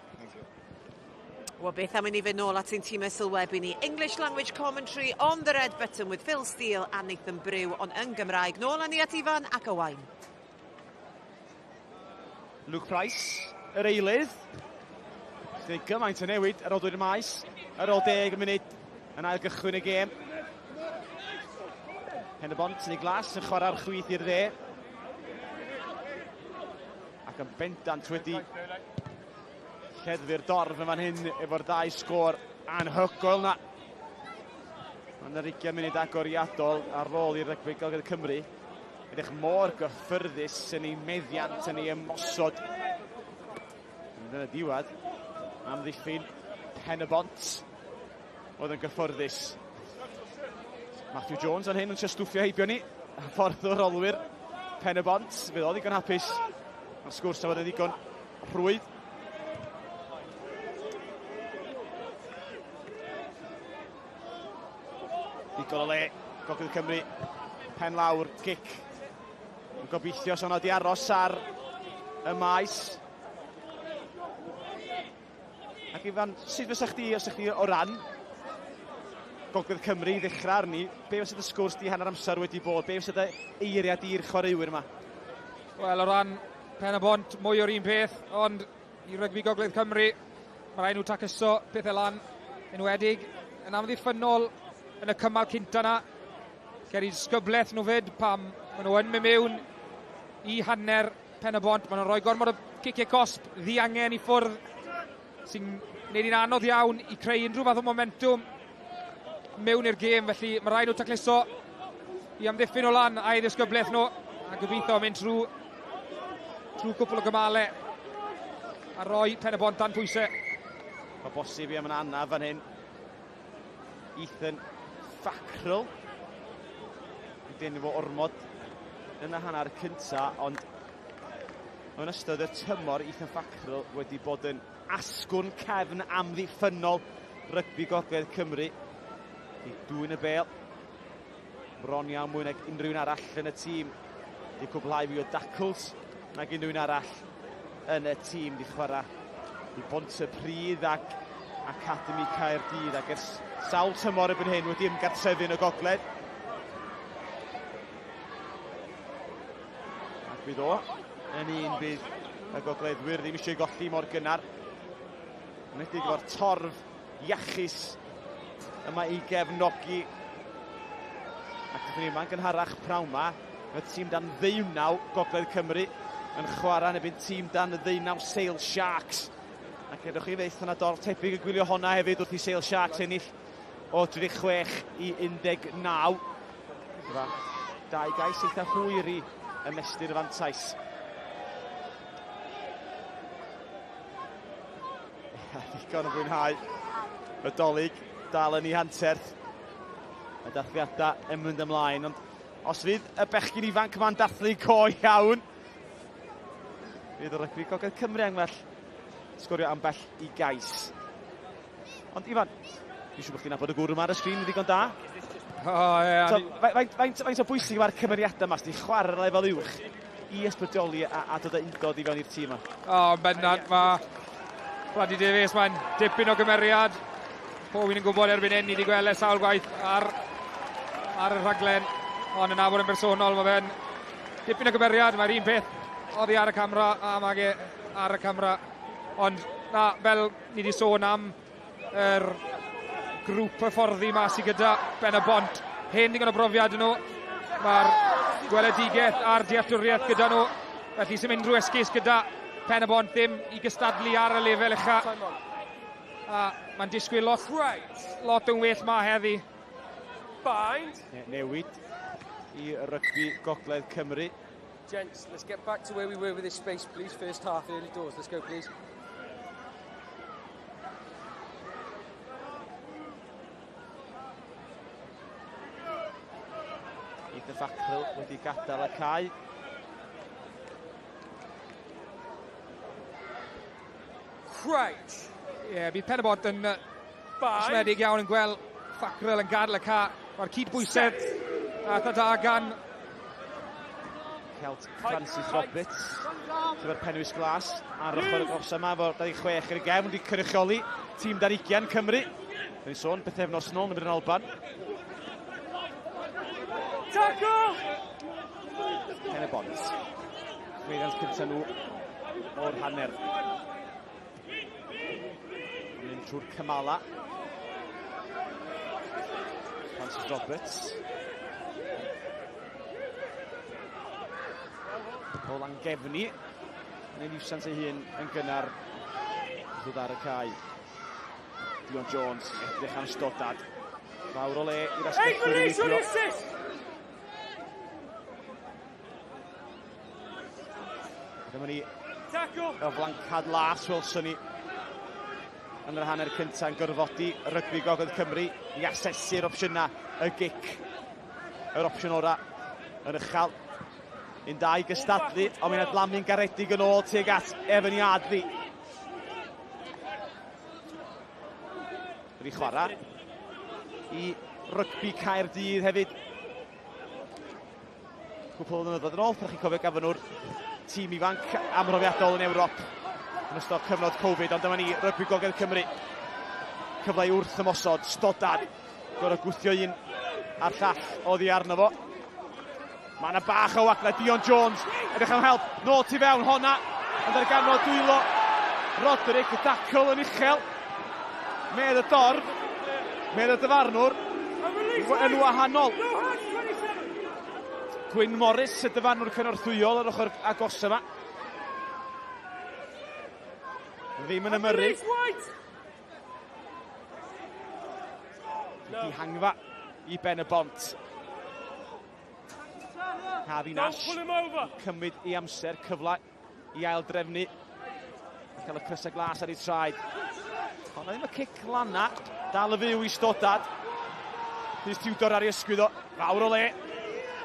Wel, beth am i ni fynd nôl at ein tîmau sylwebu ni. English language commentary on the red button with Phil Steele a Nathan Brew, ond yn Gymraeg. Nôl â ni at Ifan ac Owain. Luke Price, yr eilydd. Sy'n gymaint o newid ar ôl dod i'r maes. Ar ôl 10 munud yn ail gychwyn y gêm. Pen y Bont yn ei glas yn chwarae'r chwith i'r dde. Ac yn bendant wedi lleddfu'r dorf yn fan hyn efo'r ddau sgôr anhygoel na. Mae'n yr 20 munud agoriadol ar ôl i'r rygbi Gogledd Cymru. Edrych mor gyffyrddus yn ei meddiant, yn ei ymosod. Yn y diwedd, amddiffyn Pen y Bont oedd yn gyffyrddus. Matthew Jones yn hyn yn stwffio heibio ni. Hyfforddwr olwyr Pen y Bont. Fydd o ddigon hapus. Mae'r sgwrs a fod yn ddigon rhwydd. Digon o le, Gogledd Cymru, pen lawr, gic. Yn gobeithio son di aros ar y maes. Ac Ifan, sut fysa chdi, os ych chdi o ran Gogledd Cymru i ddechrau arni, be fysa dy sgwrs di hanner amser wedi bod? Be fysa dy eiriau di'r chwaraewyr yma? Wel, o ran Pen y Bont, mwy o'r un peth, ond i rygbi Gogledd Cymru, mae rhaid nhw tacluso pethau lan, enwedig yn amddiffynnol yn y cymal cynta na. Cer i disgyblaeth nhw fyd pam maen nhw yn mynd mewn i hanner Pen y Bont. Maen nhw'n rhoi gormod o giciau cosb ddiangen i ffwrdd sy'n gwneud hi'n anodd iawn i creu unrhyw fath o momentum mewn i'r gêm. Felly mae rhaid nhw tacluso i amddiffyn o lan a'i ddisgyblaeth nhw a gobeithio mynd trwy cwpl o gymalau a roi Pen y Bont dan pwysau. Mae bosib i am yn anaf fan hyn. Ethan Fackrell. Dyn fo ormod yn y hanner cynta, ond yn ystod y tymor Ethan Fackrell wedi bod yn asgwrn cefn amddiffynnol rygbi Gogledd Cymru. I dwyn y bel. Bron iawn mwy nag unrhyw un arall yn y tîm. Di cwblhau fwy o dacls nag unrhyw un arall yn y tîm. Di chwarae i Bontypridd ac Academy Caerdydd ac ers sawl tymor erbyn hyn wedi ymgartrefu yn y gogledd. Ac fydd o yn un bydd y gogleddwyr ddim eisiau golli mor gynnar. Enwedig efo'r torf iachus yma i gefnogi. Ac wrth ni yma'n gynharach prawn ma, y tîm dan 19 Gogledd Cymru yn chwarae yn erbyn tîm dan 19 Sale Sharks. Ac edrych chi fydd yna dorf tebyg yn gwylio honna hefyd wrth i Sale Sharks ennill o 36 i 19. Gyda dau gais eitha hwyr i ymestyn y fantais. Ddigon o fwynhau y Dolig dal yn ei hanterth. Y dathliadau yn mynd ymlaen, ond os fydd y bechgyn ifanc yma'n dathlu go iawn, fydd y rygbi Gogledd Cymru angell sgorio ambell i gais. Ond Ifan, dwi'n siŵr bod chdi'n nabod y gŵr yma ar y sgrin yn ddigon da. O, ie. So, faint o bwysig mae'r cymeriadau yma sydd wedi chwarae ar lefel uwch i ysbrydoli a dod â undod i fewn i'r tîm yma? O, bendant, mae Bradley Davies, mae'n dipyn o gymeriad. Pob un yn gwybod erbyn hyn, ni wedi gweld e sawl gwaith ar y rhaglen, ond yn nabod yn bersonol, mae fe'n dipyn o gymeriad, mae'r un peth oddi ar y camera a mae e ar y camera. Ond na, fel ni wedi sôn am yr grŵp hyfforddi ma sydd gyda Ben y Bont. Hen ddigon o brofiad nhw. Mae'r gweledigaeth a'r dealltwriaeth gyda nhw. Felly sy'n mynd rhyw esgus gyda Pen y Bont ddim i gystadlu ar y lefel ucha. A mae'n disgwyl lot, lot yn well ma heddi. Bind. Newid i rygbi Gogledd Cymru. Gents, let's get back to where we were with this space, please. First half, early doors. Let's go, please. Ethan Fackrell wedi gadael y cae. Crouch. Ie, yeah, bydd Pen y Bont yn siomedig iawn yn gweld Fackrell yn gadael y cae. Mae'r cydbwysedd a da gan Celt Francis Roberts, efo'r penwys glas ar ochr y gos yma, efo'r 26 yn y gefn, wedi cynrychioli tîm dan 20 Cymru. Dyn ni'n sôn bythefnos nôl yn yr Alban. Tackle! Pen y Bont. Llwyddiant cyntaf nhw o'r hanner. Mynd trwy'r cymala. Francis Roberts. O Langefni. Yn ei niwsans ei hun yn gynnar. Ddod ar y cae. Dion Jones edrych am Stoddard. Fawr o le i'r asgellwr i weithio. Dyma ni y flancad las welson ni yn yr hanner cyntaf yn gorfodi rygbi Gogledd Cymru i asesu'r opsiynau, y gic, yr opsiwn ora yn uchel. Un dau gystadlu, ond mae'n adlamu'n garedig yn ôl tuag at Evan Yardley. Wedi chwarae i rygbi Caerdydd hefyd. Cwpl o flynyddoedd yn ôl, pan chi'n cofio gafon nhw'r tîm ifanc amhrofiadol yn Ewrop yn ystod cyfnod Covid, ond dyma ni, rygbi Gogledd Cymru. Cyfle i wrth ymosod, Stoddard, gorfod gwthio un a'r llall oddi arno fo. Mae yna bach o wagle, Dion Jones, edrych am help, nôl tu fewn, honna, yn darganfod dwylo Roderick, y dacl yn uchel, medd y dorf, medd y dyfarnwr, yn wahanol. Gwyn Morris, y dyfarnwr cynorthwyol ar ochr agos yma. Ddim yn ymyrryd. Dihangfa i Ben y Bont. Harvey Nash cymryd ei amser, cyfle i aildrefnu. Cael y crysau glas ar ei traed. Ond ddim y cic lana. Dal y fyw i Stoddard. Rhys Tudor ar ei ysgwydd o. Fawr o le.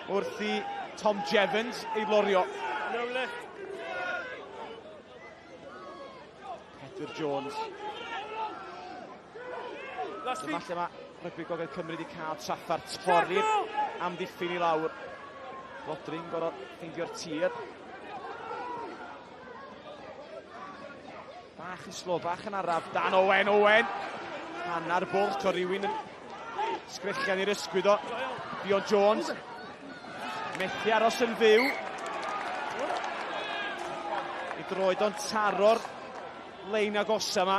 Wrth i Tom Jevons ei lorio. No lift. Pedr Jones. Dyma lle mae rygbi Gogledd Cymru wedi cael trafferth torri'r amddiffyn i lawr. Rodri'n gorfod ffeindio'r tir. Bach yn slo, bach yn araf. Dan Owen, Owen. Hanner bwlch o rywun yn sgrechian i'r ysgwydd o. Dion Jones. Methu aros yn fyw. I droed o'n taro'r lein agosa yma.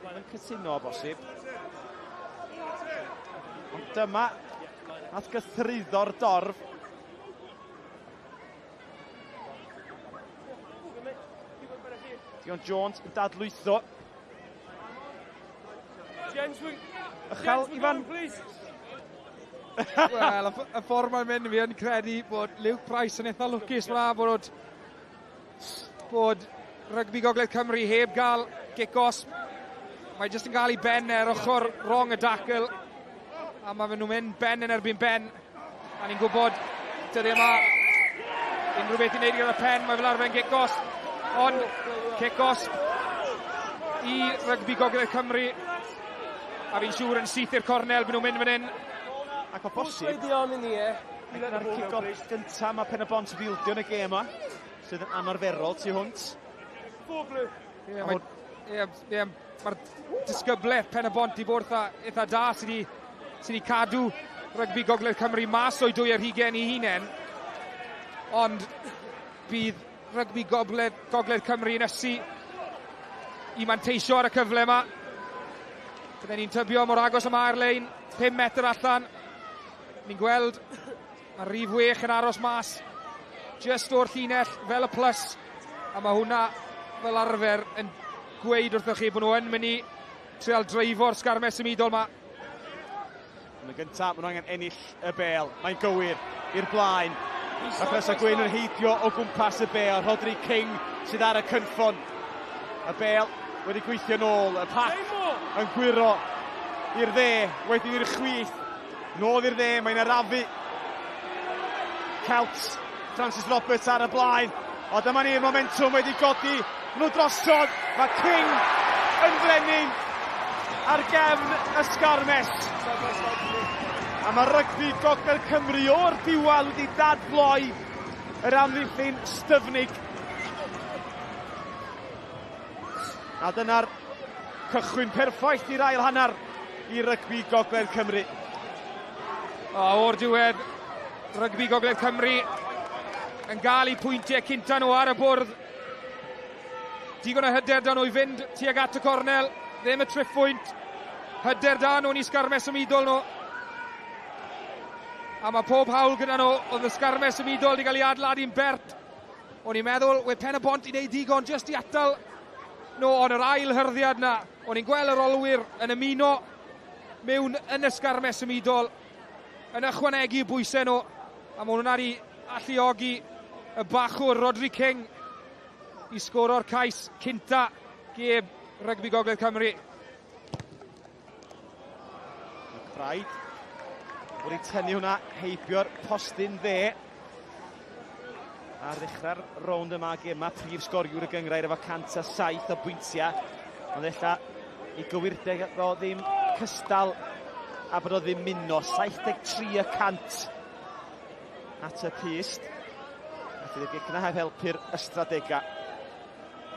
Ddim yn cytuno o bosib. Ond dyma nath gythruddo'r dorf. Dion Jones yn dadlwytho. Ychel, Ifan. Wel, y ffordd mae'n mynd, fi yn credu bod Luke Price yn eitha lwcus fyna bod Rygbi Gogledd Cymru heb gael gic osb. Mae jyst yn cael ei ben ar ochr rong y dacl. A mae nhw'n mynd ben yn erbyn ben. A ni'n gwybod dyddi yma unrhyw beth i wneud gyda'r pen, mae fel arfer yn gic osb. Ond cic osb i Rygbi Gogledd Cymru. A fi'n siŵr yn syth i'r cornel, byd nhw'n mynd fan hyn. Ac o bosib, dyna'r cic osb gyntaf mae Pen y Bont wedi ildio yn y gêm yma, sydd yn anarferol tu hwnt. Ie, mae'r disgyblaeth Pen y Bont i bod eitha da sydd wedi cadw Rygbi Gogledd Cymru mas o'i 22 i hunain. Ond bydd Rygbi Gogledd Cymru yn ysu i manteisio ar y cyfle yma. Bydden ni'n tybio mor agos y mae'r lein, 5 metr allan. Ni'n gweld mae rhif 6 yn aros mas just o'r llinell fel y plus. A mae hwnna fel arfer yn gweud wrthoch chi bod nhw yn mynd i trial dreifo'r sgarmes symudol yma. Yn y gyntaf, maen nhw angen ennill y bel. Mae'n gywir i'r blaen. Mae Crysau Gwyn yn heidio o gwmpas y bel. Rhodri King sydd ar y cynffon. Y bel wedi gweithio nôl. Y pac yn gwyro i'r dde, wedyn i'r chwith. Nôl i'r dde, mae'n arafu. Celts, Francis Roberts ar y blaen. O dyma ni'r momentwm wedi godi nhw drosodd. Mae King yn frenin ar gefn y sgarmes. A mae rygbi Gogledd Cymru o'r diwedd wedi dadfloi yr amddiffyn styfnig. A dyna'r cychwyn perffaith i'r ail hanner i rygbi Gogledd Cymru. O, o'r diwedd, rygbi Gogledd Cymru yn gael eu pwyntiau cynta nhw ar y bwrdd. Digon o hyder da nhw i fynd tuag at y cornel, ddim y triffwynt. Hyder da nhw'n i sgarmes symudol nhw. A mae pob hawl gyda nhw, oedd y sgarmes symudol wedi cael ei adeiladu'n bert. O'n i'n meddwl, we Pen y Bont i wneud digon jyst i atal nhw, ond yr ail hyrddiad na, o'n i'n gweld yr olwyr yn ymuno mewn yn y sgarmes symudol, yn ychwanegu bwysau nhw, a mae hwnna wedi alluogi y bachwr Rodri King i sgoro'r cais cynta gêm Rygbi Gogledd Cymru. McBride wedi tynnu hwnna heibio'r postyn dde. Ar ddechrau'r rownd yma gema prif sgoriwr y gynghrair efo 107 o bwyntiau. Ond ella i gywirdeg o ddim cystal a bod o ddim muno. 73 y cant at y pyst. A fydd y gic yna heb helpu'r ystradegau.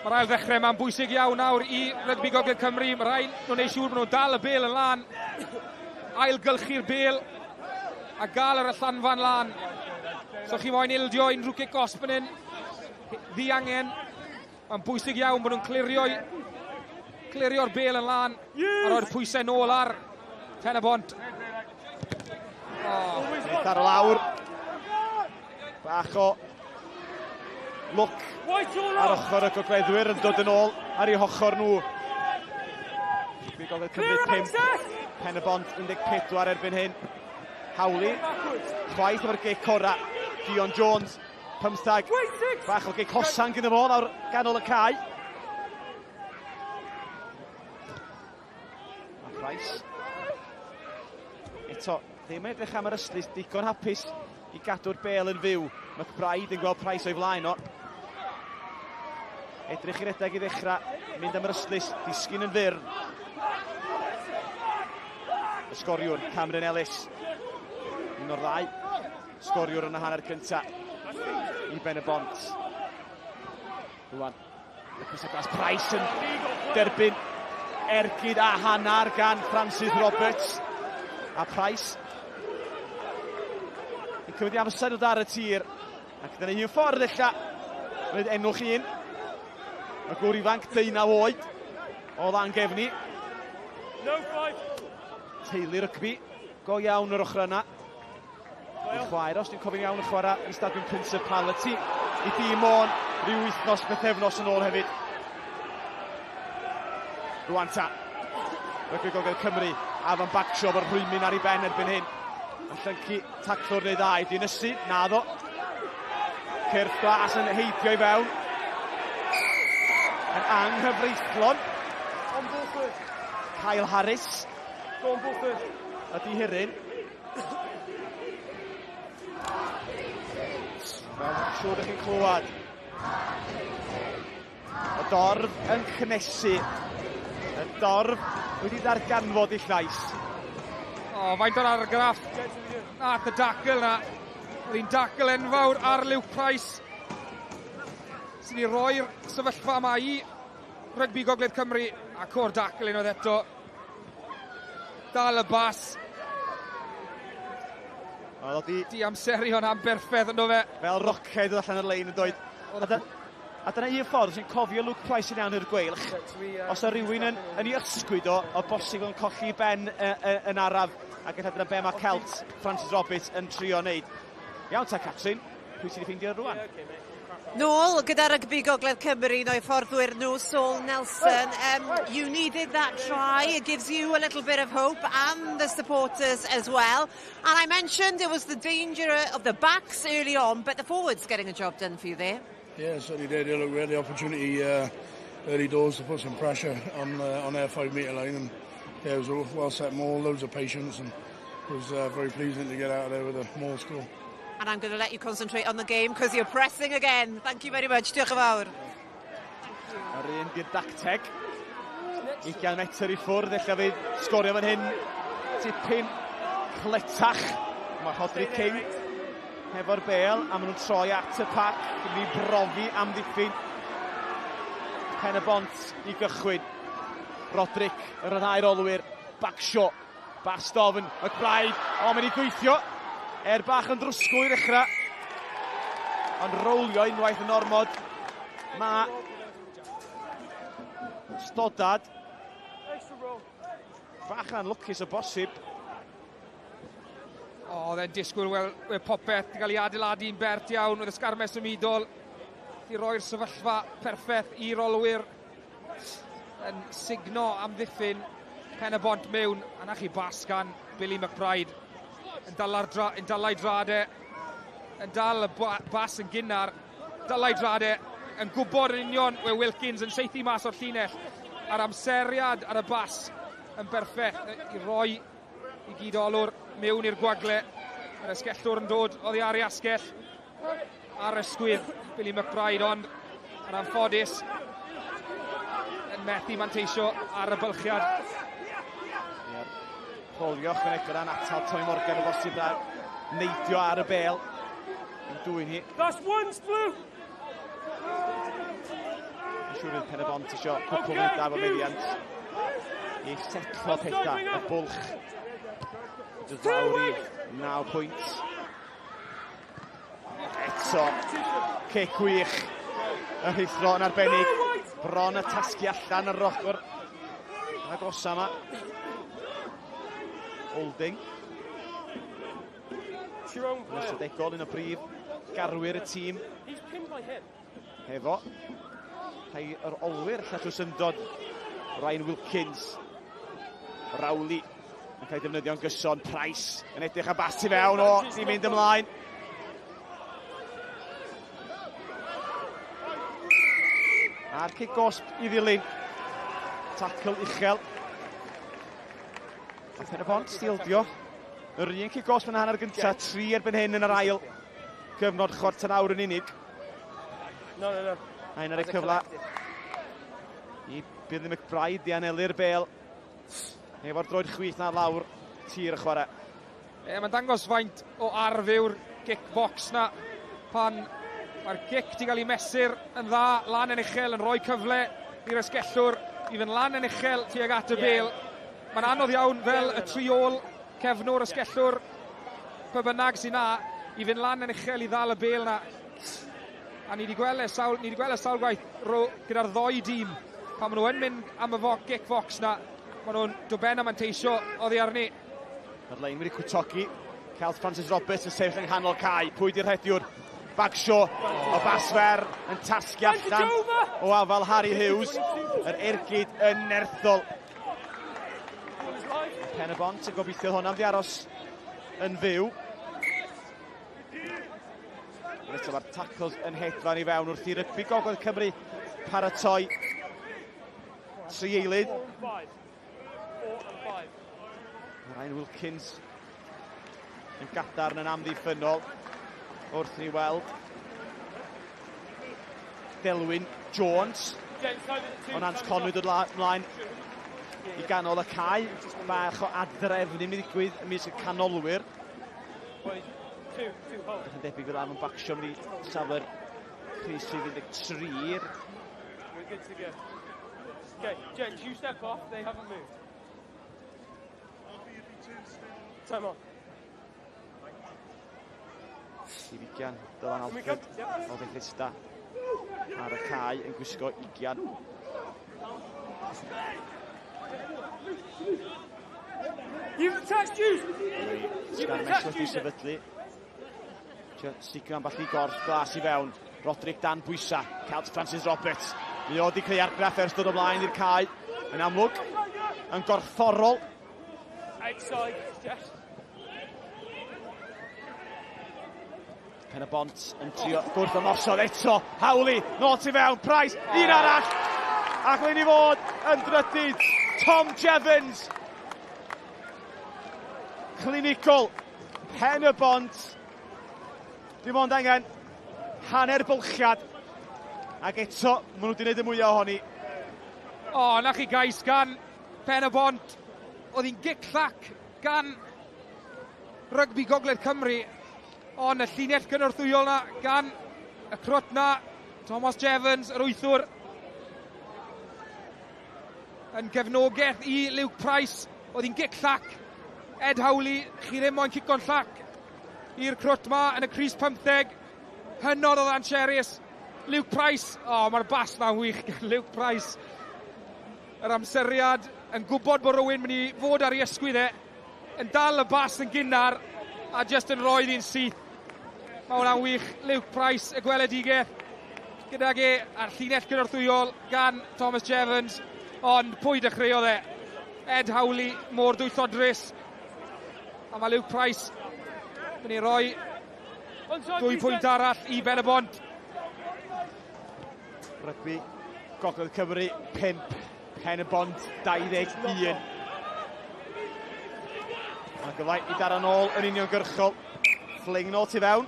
Mae'r ail ddechrau yma'n bwysig iawn nawr i Rygbi Gogledd Cymru. Mae rhaid nhw'n neud siŵr bod nhw'n dal y bel yn lan. Ailgylchu'r bel a gael yr allanfa'n lan. So chi moyn ildio unrhyw gic gosb yn hyn. Ddiangen. Mae'n bwysig iawn bod nhw'n clirio, clirio'r bel yn lan a roi'r pwysau nôl ar Pen y Bont. Oh. Ar lawr. Bach o lwc ar ochr y gogleddwyr yn dod yn ôl ar eu hochr nhw. Rygbi Gogledd Cymru 5, Pen y Bont 14 erbyn hyn. Howley, chwaith efo'r gic ora. Dion Jones, 15. Bach o gic hosan gyda fo lawr ganol y cae. A Price. Eto, ddim yn edrych am yr ystlys, digon hapus i gadw'r bel yn fyw. McBride yn gweld Price o'i flaen o. Edrych i redeg i ddechrau, mynd am yr ystlys, disgyn yn fyr. Y sgoriwr, Cameron Ellis. Un o'r ddau sgoriwr yn y hanner cyntaf i Ben y Bont. Rwan, y Crysau Glas Price yn derbyn ergyd a hanner gan Francis Roberts. A Price yn cymryd i amser o ar y tir. Ac dyna un ffordd ella wneud enw chi un. Y gŵr ifanc 19 oed o Langefni. No five. Teulu rygbi go iawn yr ochr yna. I chwaer, os dwi'n cofio'n iawn, yn chwarae i Stadiwm Principality. I dîm Môn rhyw wythnos bythefnos yn ôl hefyd. Rwan ta. Rygbi Gogledd Cymru, Afon Bagshaw efo'r rhwymyn ar ei ben erbyn hyn. Yn llyncu taclwr neu ddau. Di'n ysu, naddo. Cyrff glas yn heibio i fewn. Yn anghyfreithlon. Kyle Harris. Ydy Hiryn. Fel siŵr ych chi'n clywed. Y dorf yn cynnesu. Y dorf wedi darganfod ei llais. O, faint o'r argraff nath y dacl na. Oedd hi'n dacl enfawr ar Luke Price. Sy'n ei roi'r sefyllfa yma i Rygbi Gogledd Cymru. Ac o'r dacl unwaith eto. Dal y bas. Oedd o di amseru hwnna'n berffaith yn do fe. Fel roced allan o'r lein yn dweud. A dyna un ffordd sy'n cofio Luke Price yn iawn i'r Gweilch. Os o rhywun yn, yn ei ysgwyd o, o bosib yn colli ben yn araf. Ac ella dyna be mae Celt Francis Roberts yn trio wneud. Iawn ta, Catrin, pwy sydd wedi ffeindio rwan? Nôl gyda Rygbi Gogledd Cymru, un o'i hyfforddwyr nhw, Saul Nelson. You needed that try. It gives you a little bit of hope and the supporters as well. And I mentioned it was the danger of the backs early on, but the forwards getting a job done for you there. Yeah, certainly did. Look, we had the opportunity early doors to put some pressure on their 5-metre line, and yeah, it was a well set maul, loads of patience, and it was very pleasing to get out of there with a maul score. And I'm going to let you concentrate on the game because you're pressing again. Thank you very much. Diolch yn fawr. Yr un di'r dacteg. 20 metr i ffwrdd, ella fydd sgorio fan hyn tipyn cletach. Mae Rhodri King hefo'r bel, a maen nhw'n troi at y pac i brofi amddiffyn Pen y Bont i gychwyn. Roderick, yr rhyddhau'r olwyr, Bagshaw, Bastofn, McBride, o, mae'n i gweithio. Er bach yn drwsgwl i ddechrau, ond rowlio unwaith yn ormod. Mae Stoddard bach yn anlwcus o bosib. O, oedd e'n disgwyl, wel, popeth wedi cael ei adeiladu'n bert iawn, oedd y sgarmes symudol i roi'r sefyllfa perffaith i'r olwyr yn sugno amddiffyn Pen y Bont mewn, a na chi bas gan Billy McBride yn yn dala'i drade, yn dal y bas yn gynnar, dala'i drade, yn gwybod yn union we Wilkins yn saethu mas o'r llinell, a'r amseriad ar y bas yn berffaith i roi i gyd-olwr mewn i'r gwagle. Yr esgellwr yn dod oddi ar ei asgell ar ysgwydd Billy McBride, ond yn anffodus yn methu manteisio ar y bylchiad. Rholio ychwanegol yn atal Tony Morgan o bosib rhag neidio ar y bel. Yn dwy'n hi. That's one, blue! Yn siŵr fydd Pen y Bont isio cwpl munudau o meddiant i setlo pethau. Y bwlch dod lawr i 9 pwynt. Eto, cic wych. Y rhuthro yn arbennig. Bron y tasgu allan yr ochr agosa yma. Holding. Yn ystadegol un o brif garwyr y tîm. Hefo rhai yr olwyr lle syndod Ryan Wilkins. Rowley yn cael ei defnyddio'n gyson. Price yn edrych am bas i fewn o, di mynd ymlaen. A'r cic gosb i ddilyn. Tackle uchel. A Pen y Bont stildio. Yr un cic gosb yn hanner gyntaf, 3 erbyn hyn yn yr ail gyfnod, chwarter awr yn unig. No. A un ar y cyfle i Billy McBride i anelu'r bel. Efo'r droed chwith na lawr tir y chwarae. E, mae'n dangos faint o arf yw'r gic box na pan mae'r gic di gael ei mesur yn dda, lan yn uchel, yn rhoi cyfle i'r esgellwr i fynd lan yn uchel tuag at y bel. Mae'n anodd iawn fel y triol, cefnwr, esgellwr, pwy bynnag sy'n na, i fynd lan yn uchel i ddal y bel na. A ni wedi gweld e sawl, ni wedi gweld e sawl gwaith gyda'r ddoi dîm. Pan maen nhw yn mynd am y gic box na, maen nhw'n dod ben a manteisio oddi arni. Mae'r lein wedi cwtogi. Celt Francis Roberts yn sefyll yng nghanol cae. Pwy di'r rhediwr? Bagshaw o basfer yn tasgu allan o afal Harry Hughes. Yr ergyd yn nerthol. Pen y Bont yn gobeithio hwnna'n di aros yn fyw. Ond eto mae'r tackles yn hedfan i fewn wrth i Rygbi Gogledd Cymru paratoi 3 eilydd. Ryan Wilkins yn gadarn yn amddiffynnol wrth ni weld Delwyn Jones. Ond Ant Conwy dod mlaen i ganol y cae. Bach o adrefnu mynd i ddigwydd ymysg y canolwyr. Yn debyg fydd Aaron Bagshaw mynd i safle'r crys 13. We're good to go. Okay, gents, you step off, they haven't moved. Time on. Steve Igian, Dylan Alfred o Bethesda. Ar y cae yn gwisgo 20. Sgarmes wedi sefydlu. Sicr ambell i gorff glas i fewn. Roderick dan bwysa. Celt Francis Roberts. Mi oedd wedi creu argraff ers dod o flaen i'r cae. Yn amlwg, yn gorfforol. Outside, yes. Pen y bont yn trio gwrth ymosod eto. Howley, nôl tu fewn, Price, un arall. Ac mae'n i fod yn drydydd. Tom Jevons. Clinigol. Pen y bont. Dim ond angen hanner bylchiad. Ac eto, maen nhw wedi gwneud y mwyaf ohoni. O, oh, na chi gais gan Pen y Bont. Oedd hi'n gic llac gan Rygbi Gogledd Cymru. Ond y llinell gynorthwyol na gan y crwt na, Thomas Jevons, yr wythwr, yn gefnogaeth i Luke Price. Oedd hi'n gic llac. Ed Howley, chi ddim moyn cico'n llac i'r crwt ma yn y crys 15. Hynod o ddancherus. Luke Price, o, oh, mae'r bas na'n wych gan Luke Price. Yr amseriad yn gwybod bod rhywun mynd i fod ar ei ysgwydd e. Yn dal y bas yn gynnar a just yn rhoi ddi'n syth. Mae hwnna'n wych. Luke Price, y gweledigaeth gydag e a'r llinell gynorthwyol gan Thomas Jevons. Ond pwy dechreuodd e? Ed Howley, mor dwyllodrus. A mae Luke Price mynd i roi 2 pwynt arall i Ben y Bont. Rygbi Gogledd Cymru, 5, Pen y Bont, 21. Mae'n gyfle i daro nôl yn uniongyrchol. Fling nôl tu fewn.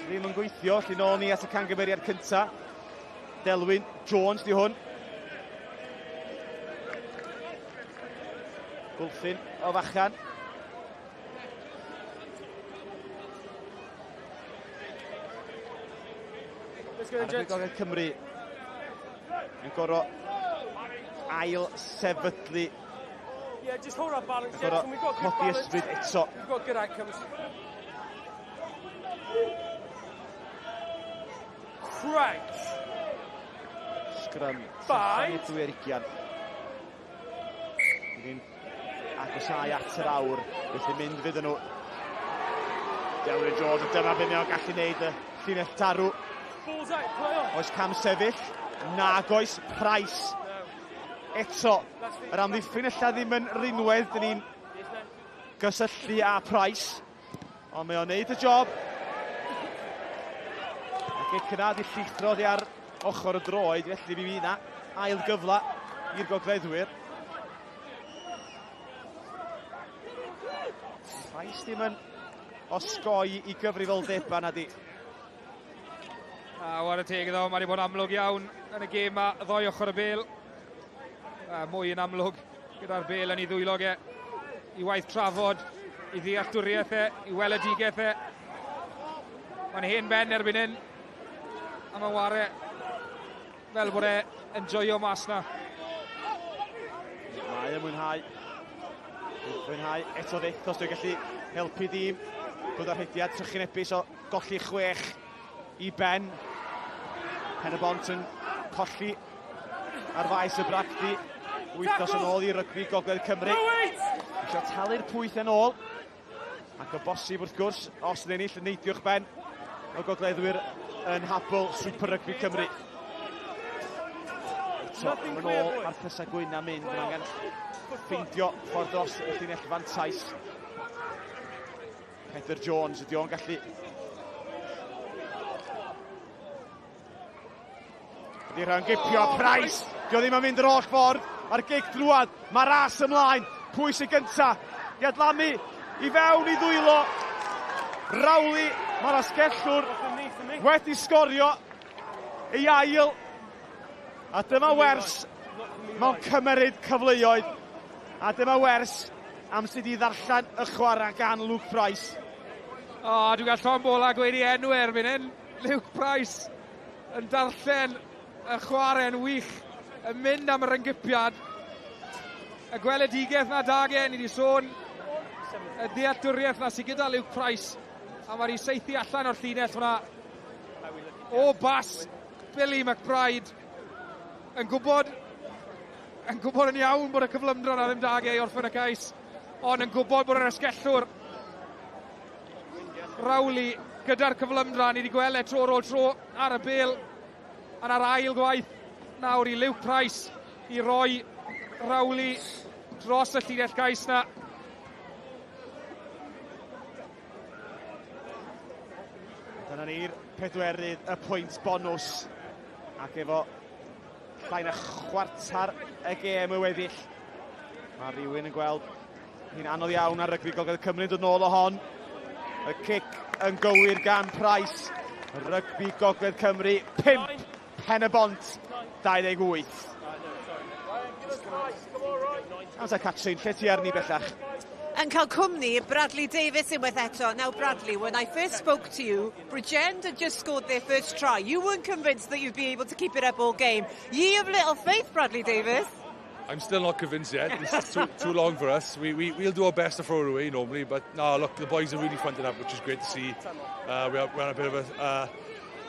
Ddim yn gweithio, lle nôl ni at y cangymeriad cynta. Delwyn Jones di hwn. Gwlffyn o fachan. Ar Gogledd Cymru yn gorau ail sefydlu. Yeah, just hold our balance. Yn gorau codi ysbryd eto. We've got good outcomes. Crouch. Scrum. Five. 2 ar 20. Ni'n agosau at yr awr, felly mynd fydd nhw. Delwyn George, a dyma beth mae'n gallu gwneud y llinell tarw. Balls out, play on. Oes cam sefyll? Nag oes. Price. Eto, yr amddiffyn ella ddim yn rinwedd, dyn ni'n gysylltu â Price. Ond mae o'n neud y job. A gic yna di llithro di ar ochr y droed, felly mi fydd na ail gyfle i'r gogleddwyr. Price ddim yn osgoi i gyfrifoldeba na di. A whare teg iddo, mae wedi bod yn amlwg iawn yn y gêm yma, ddoi ochr y bel. A mwy yn amlwg gyda'r bel yn ei ddwylo e. I waith trafod, i ddealltwriaeth e, i weledigaeth e. Mae'n hen ben erbyn hyn. A mae'n ware fel bod e yn joio mas na. Mae yn mwynhau. Mwynhau eto fyth os dwi'n gallu helpu dîm. Dod â'r rhediad trychinebus o golli 6 i ben. Pen y Bont yn colli ar faes y bragdy. Wythnos yn ôl i rygbi Gogledd Cymru. Eisiau talu'r pwyth yn ôl. Ac o bosib wrth gwrs, os yn ennill, yn neidiwch ben o gogleddwyr yn habl Super Rugby Cymru. Eto, yn ôl, mae'r crysau gwyn am mynd, mae'n angen ffeindio ffordd dros y llinell fantais. Peter Jones, ydy o'n gallu... Ydy rhan gipio, Price! Dio ddim yn mynd yr holl ffordd, mae'r gic drwad, mae ras ymlaen, pwy sy'n gynta? I adlamu, i fewn i ddwylo. Rowley, mae'r asgellwr wedi sgorio ei ail. A dyma wers mewn cymeryd cyfleoedd. A dyma wers am sydd i ddarllen y chwarae gan Luke Price. O, oh, dwi'n cael llond bol a gweud i enw erbyn hyn. Luke Price yn darllen y chwarae'n wych, yn mynd am yr yngypiad. Y gweledigaeth na dag e, ni wedi sôn, y dealltwriaeth na sydd gyda Luke Price, a mae'r i seithi allan o'r llinell hwnna. O bas Billy McBride yn gwybod yn gwybod yn iawn bod y cyflymdra na ddim da ge i orffen y cais, ond yn gwybod bod yr esgellwr Rowley gyda'r cyflymdra, ni wedi gweld e tro ar ôl tro ar y bel, a'r ar ail gwaith nawr i Luke Price i roi Rowley dros y llinell gais na. Dyna ni'r pedwerydd, y pwynt bonws. Ac efo llai na chwarter y gêm y weddill. Mae rhywun yn gweld hi'n anodd iawn ar rygbi Gogledd Cymru yn dod nôl o hon. Y cic yn gywir gan Price. Rygbi Gogledd Cymru, 5, Pen y Bont, 28. Amser Catrin, lle ti arni bellach? Yn cael cwmni Bradley Davies unwaith eto. Now, Bradley, when I first spoke to you, Bridgend had just scored their first try. You weren't convinced that you'd be able to keep it up all game. Ye of little faith, Bradley Davies. I'm still not convinced yet. It's too, too long for us. We, we, we'll do our best to throw it away normally, but no, look, the boys are really fronting up, which is great to see. Uh, we are, we're on a bit of a, uh,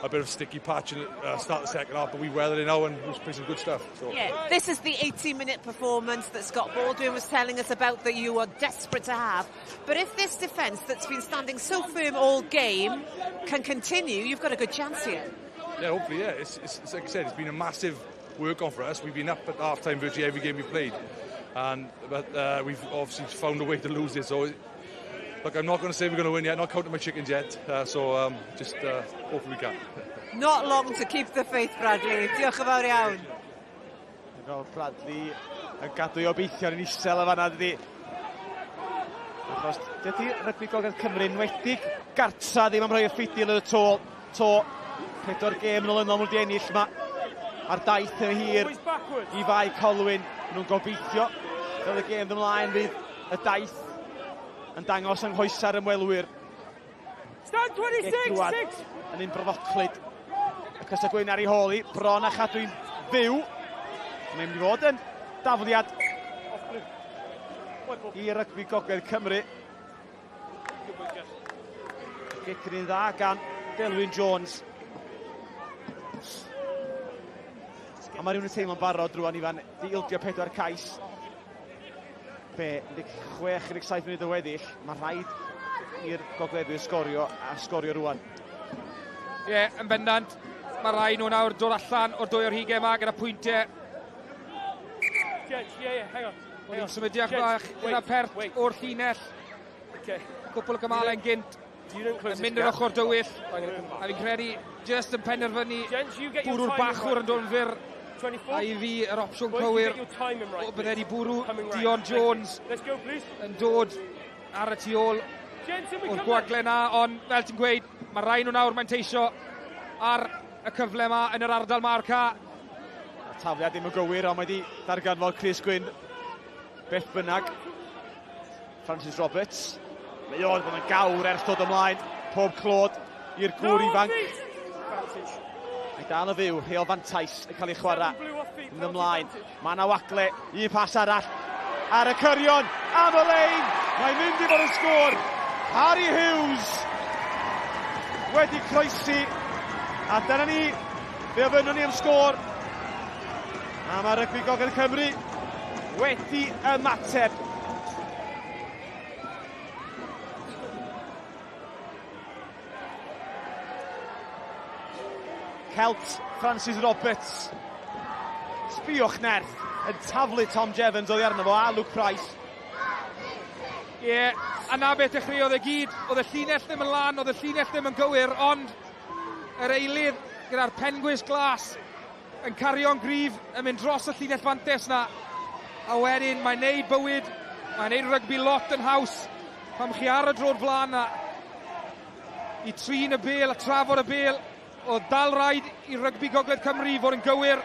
a bit of a sticky patch in uh, start the second half, but we weathered it now and we've played some good stuff. So. Yeah, this is the 80-minute performance that Scott Baldwin was telling us about that you are desperate to have. But if this defence that's been standing so firm all game can continue, you've got a good chance here. Yeah, hopefully, yeah. It's, it's, it's like I said, it's been a massive work on for us. We've been up at half-time virtually every game we've played. And, but uh, we've obviously found a way to lose it. So, look, I'm not going to say we're going to win yet, not counting my chickens yet. Uh, so, um, just uh, hopefully we can. Not long to keep the faith, Bradley. Diolch yn fawr iawn. Fel Bradley yn gadw i obeithion yn isel y fanna, dydi. Achos dydy rygbi Gogledd Cymru enwedig gartra ddim am rhoi y ffidil yn y to. To, pedwar gêm yn olynol nhw wedi ennill yma. A'r daith yn hir i Fae Colwyn. Nhw'n gobeithio fel y gêm ymlaen fydd y daith yn dangos yng nghoesa'r ymwelwyr. Stand 26, 6! Yn un bryfoclyd. Y Cysa Gwyn ar ei hôl i, bron a chadw'n fyw. Mae'n mynd i fod yn dafliad i rygbi Gogledd Cymru. Gic yn un dda gan Delwyn Jones. A mae rhywun yn teimlo'n barod rwan, Ifan, di ildio pedwar cais. Be, 16, 17 munud o weddill, mae rhaid i'r gogleddwyr sgorio a sgorio rwan. Ie, yeah, yn bendant. Mae rai nhw nawr dod allan o'r dwy o'r hugain yma gyda pwyntiau. Gents, yeah, yeah, hang on. Hang on. Symudiad bach gyda pert o'r llinell. Okay. Cwpl o gymalau yn gynt. Yn mynd yr ochr dywyll. A fi'n credu just yn penderfynu bwrw'r bachwr yn dod yn fyr. A i fi yr opsiwn cywir o bydde wedi bwrw Dion Jones yn dod ar y tu ôl o'r gwagle na, ond fel ti'n gweud, mae rai nhw nawr mae'n teisio ar y cyfle yma yn yr ardal ma o'r ca. Y tafliad ddim yn gywir, ond mae wedi darganfod Chris Gwyn. Beth bynnag, Francis Roberts. Mae o'n bod yn gawr ers dod ymlaen. Pob clod i'r gŵr ifanc. Mae dal y fyw, rheol fantais yn cael ei chwarae. Yn ymlaen, mae yna wagle, un pas arall. Ar y cyrion, am y lein, mae'n mynd i fod yn sgôr. Harry Hughes wedi croesi, a dyna ni, fe ofynnwn ni am sgôr. A mae rygbi Gogledd Cymru wedi ymateb. Celt Francis Roberts. Sbiwch nerth yn taflu Tom Jevons oddi arno fo a Luke Price. Ie, yeah, a na beth dechreuodd e gyd. Oedd y llinell ddim yn lan, oedd y llinell ddim yn gywir, ond yr eilydd gyda'r pengwys glas yn cario'n gryf, yn mynd dros y llinell fantes na. A wedyn mae'n neud bywyd, mae'n neud rygbi lot yn haws pam chi ar y dro'r flaen na i trin y bel a trafod y bel. Oedd dal rhaid i rygbi Gogledd Cymru fod yn gywir,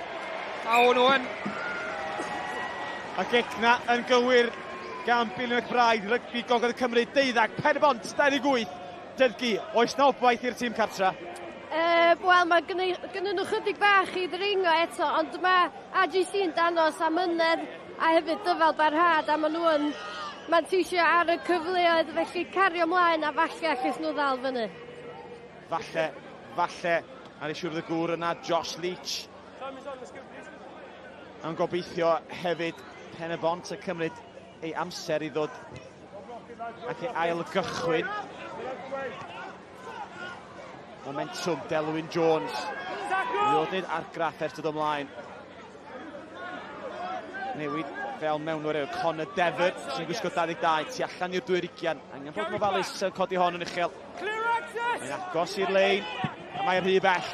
a o'n nhw yn. A gic na yn gywir gan Billy McBride, rygbi Gogledd Cymru, 12, Pen-y-bont, 28. Dyddgu, oes na obaith i'r tîm cartra? Uh, Wel, mae gynnyn nhw chydig bach i ddringo eto, ond mae RGC yn danos amynedd a hefyd dyfal barhad, a maen nhw yn manteisio ar y cyfleoedd, felly cario ymlaen a falle allith nhw ddal fyny. Falle, falle. Ar ei siwrdd y gŵr yna, Josh Leach. Yn gobeithio hefyd Pen y Bont y cymryd ei amser i ddod ac ei ail gychwyn. Momentum Delwyn Jones. Riodydd argraff ers dod ymlaen. Newid fel mewnwr yw Connor Dever sy'n gwisgo 22 tu allan i'r dwy'r ugian. Angen bod yn ofalus yn codi hon yn uchel. Mae'n agos i'r lein a mae'n rhy bell.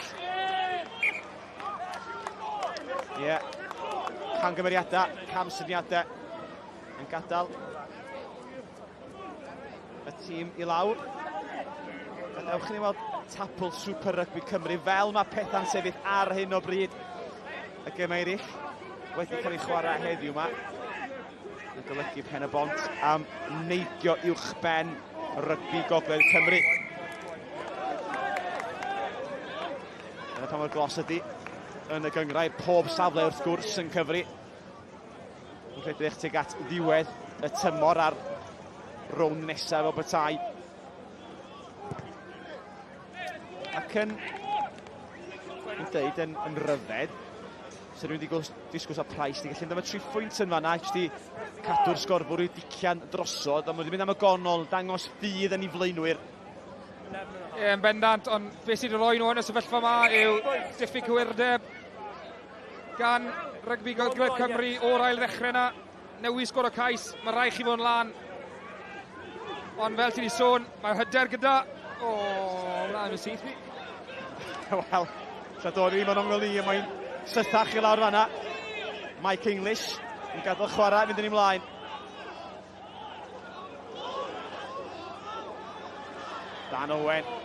Ie. Yeah. Camgymeriadau, camsyniadau yn gadael y tîm i lawr. Gadewch i ni weld tabl Super Rugby Cymru fel mae pethau'n sefyll ar hyn o bryd. Y gemau eraill wedi cael ei chwarae heddiw yma. Yn golygu Pen y Bont am neidio uwch ben rygbi Gogledd Cymru. Dyna pa mor glos ydy yn y gyngrair. Pob safle wrth gwrs yn cyfri. Wrth edrych tuag at ddiwedd y tymor a'r rownd nesaf o bethau. Ac yn, yn deud yn, yn ryfedd, sy'n rhywun wedi disgwyl sa Price, di gallu mynd am y tri phwynt yn fanna, jyst i cadw'r sgorfwr i dician drosodd, ond wedi mynd am y gonol, dangos ffydd yn ei flaenwyr. Ie, yeah, yn bendant, ond beth sydd wedi rhoi nhw yn y sefyllfa yma yw diffyg cywirdeb gan Rygbi Gogledd Cymru o'r ail ddechrau yna. Newi sgor o cais, mae rhaid chi fod yn lan. Ond fel ti wedi sôn, mae'r hyder gyda... O, oh, na, yn syth fi. Wel, Lladori, mae'n ongl i, mae'n sythach i lawr fanna. Mike English yn gadael chwarae, mynd yn ei mlaen. Dan Owen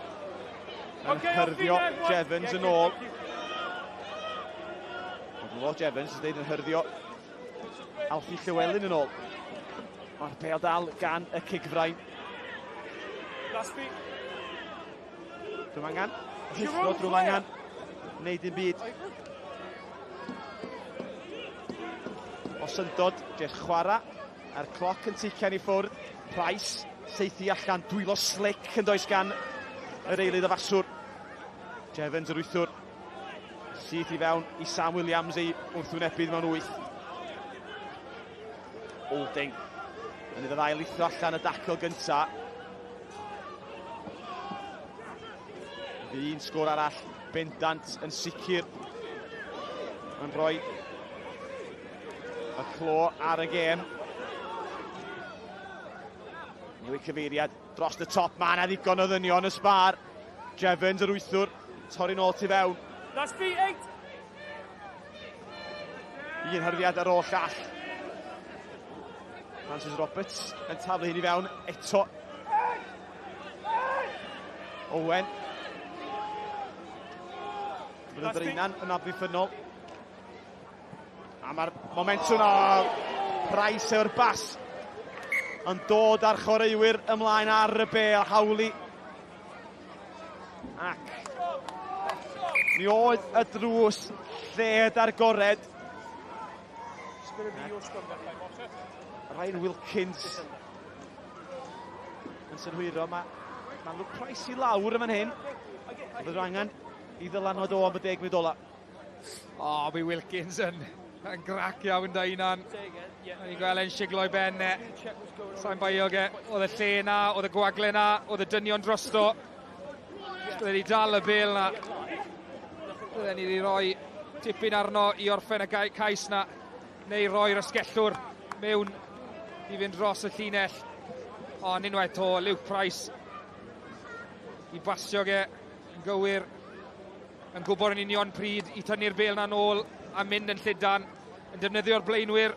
yn okay, hyrddio Jevons yn ôl. Ond Lo Jevons yn dweud yn hyrddio Alfie Llywelyn yn ôl. Mae'r bel dal gan y cigfrain. Drwm angan. Rhuthro drwm angan. Wneud dim byd. O syndod, jyst chwarae. A'r cloc yn tician i ffwrdd. Price, seithi allan, dwylo slick yn does gan yr eilydd y faswr. Jevons yr wythwr. Syth i fewn i Sam Williams ei wrthwynebydd mewn wyth. Olding. Yn iddo ddau lithro allan y dacl gynta. Un sgôr arall bendant yn sicr yn rhoi y clo ar y gêm. Newid cyfeiriad dros y top. Mae yna ddigon o ddynion y sbar. Jevons yr wythwr, torri nôl tu fewn. That's feet eight. Un hyrddiad ar ôl llall. Francis Roberts yn taflu hyn i fewn eto. Owen. Bydd y Dreinan yn amddiffynnol. A mae'r momentwm o Price efo'r bas yn dod â'r chwaraewyr ymlaen ar y bel, Hawley. Ac mi oedd y drws lled agored. Ryan Wilkins yn synhwyro. Mae, mae Luke Price i lawr yn fan hyn. Bydd angen i ddylanwad o am y 10 munud ola. O, oh, mae Wilkins yn, yn grac iawn da hunan. O'n i'n gweld e'n siglo i ben e. Sa'n baio ge. Oedd y lle na, oedd y gwagle na, oedd y dynion drosto. Bydde wedi dal y bel na. Bydde ni wedi rhoi tipyn arno i orffen y cais na, neu roi'r asgellwr mewn i fynd dros y llinell. Ond unwaith to, Luke Price i basio ge yn gywir, yn gwybod yn union pryd i tynnu'r bel na nôl a mynd yn llydan, yn defnyddio'r blaenwyr.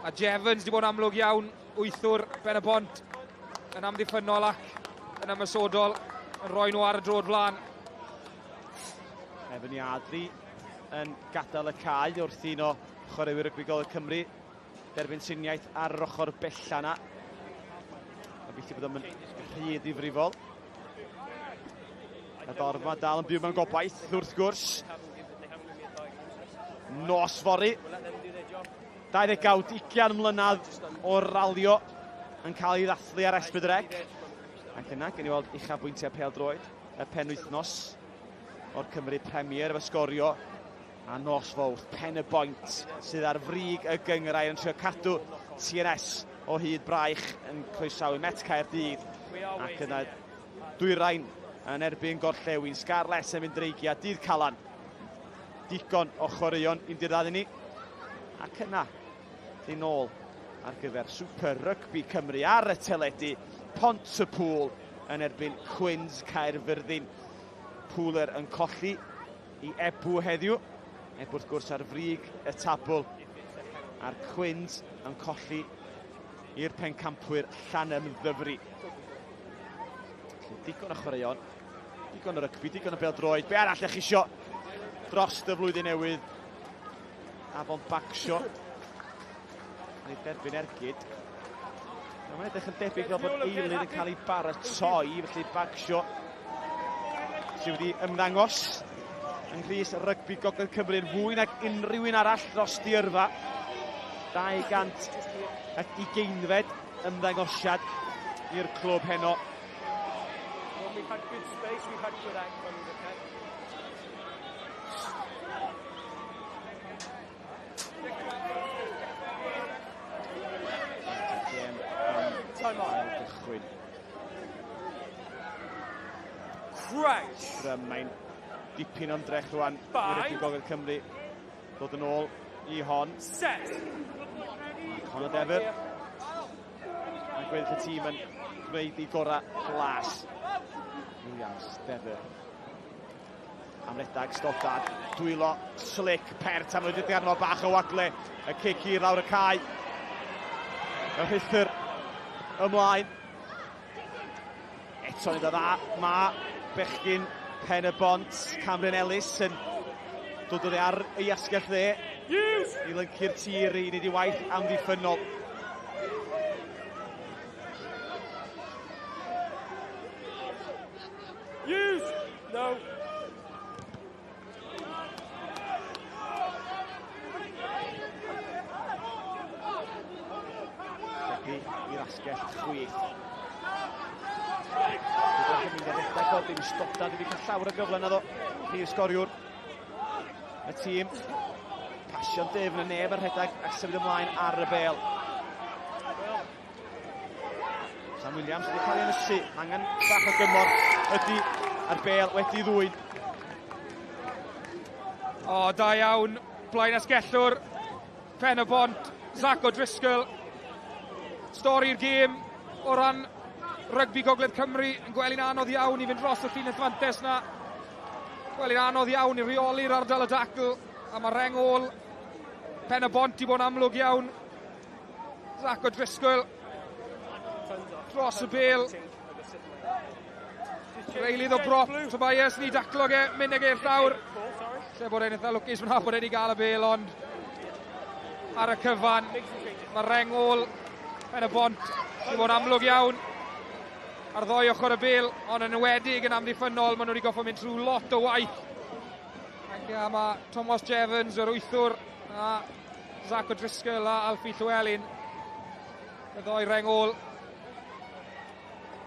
A Jevons wedi bod yn amlwg iawn, wythwr Ben y Bont yn amddiffynnol ac yn ymosodol, yn rhoi nhw ar y drod flaen. Evan Yardley yn gadael y cae wrth un o chwaraewyr rygbi Gogledd Cymru derbyn triniaeth ar yr ochr bella yna. Gobeithio bod o'n rhy ddifrifol. Y dorf yma dal yn byw mewn gobaith wrth gwrs. Nos fory. 20 awd, 20 mlynedd o ralio yn cael ei ddathlu ar S4C. Ac yna, gen i weld uchafbwyntiau pêl-droed y penwythnos. o'r Cymru Premier efo sgorio. A nos Fawrth, Pen y Boint sydd ar frig y gynghrair yn trio cadw TNS o hyd braich yn croesawu Met Caerdydd ac yna dwyrain yn erbyn gorllewin. Scarlets yn mynd dreigiau dydd Calan. Digon o chwaraeon i'n diweddaru ni. Ac yna, dyn ôl ar gyfer Super Rugby Cymru ar y teledu. Pont-y-pŵl yn erbyn Cwins Caerfyrddin. Pooler yn colli i Ebw heddiw. Ebw wrth gwrs ar frig y tabl. A'r Cwins yn colli i'r pencampwyr Llanymddyfri. Felly digon o chwaraeon, digon o rygbi, digon o bêl-droed. Be arall ych chi isio dros y flwyddyn newydd? Afon Bagsio. Yn ei derbyn ergyd. Mae'n edrych yn debyg fel bod eilydd yn cael ei baratoi, felly Bagsio sydd wedi ymddangos yng nghrys rygbi Gogledd Cymru yn fwy nag unrhyw un arall dros di yrfa. 220fed ymddangosiad i'r clwb heno. When we've had good space, we've had good outcomes, okay? Gêm am ail gychwyn. Crouch. Scrum, mae'n dipyn o ymdrech rwan i rygbi Gogledd Cymru ddod yn ôl i hon. Set. Conor Dever. Mae gweddill y tîm yn gwneud ei gorau glas. Williams, Dever. Am redag, Stoddard, dwylo, slick, pert am wedi arno bach o wagle. Y cic i lawr y cae. Y rhuthr ymlaen. Eto yn dda, mae bechgyn Pen y Bont, Cameron Ellis yn dod oddi ar ei asgell dde i lyncu'r tir i wneud ei waith amddiffynnol. Use! No. Lledu i'r asgell chwith. Dwi'n mynd ar ddechrau Godin, Stoddard wedi cael llawer o gyfle na ddo. Prif sgoriwr y tîm. Pasio'n dyfn y neb ar rhedeg ac symud ymlaen ar y bel. Sam Williams wedi cael ei ynysu. Angen bach o gymorth ydy a'r bel wedi ddwyn. O, da iawn. Blaen asgellwr. Pen y Bont. Zach O'Driscoll. Stori'r gêm o ran rygbi Gogledd Cymru yn gweld hi'n anodd iawn i fynd dros y llinell fantes na. Gweld hi'n anodd iawn i reoli'r ardal y dacl. A mae reng ôl Pen y Bont i bod yn amlwg iawn. Zach O'Driscoll dros y bel. Reilydd o brop, Tobias, ni daclo ge, mynd ag e'r llawr. Lle bod e'n eitha lwcus fyna bod e'n i gael y bel, ond ar y cyfan, mae reng ôl Pen y Bont i fod yn amlwg iawn ar ddoi ochr y bel, ond yn enwedig yn amddiffynnol, maen nhw wedi goffo mynd trwy lot o waith. Ac mae Thomas Jevons, yr wythwr, a Zach O'Driscoll a Alfie Llewellyn, y ddoi reng ôl.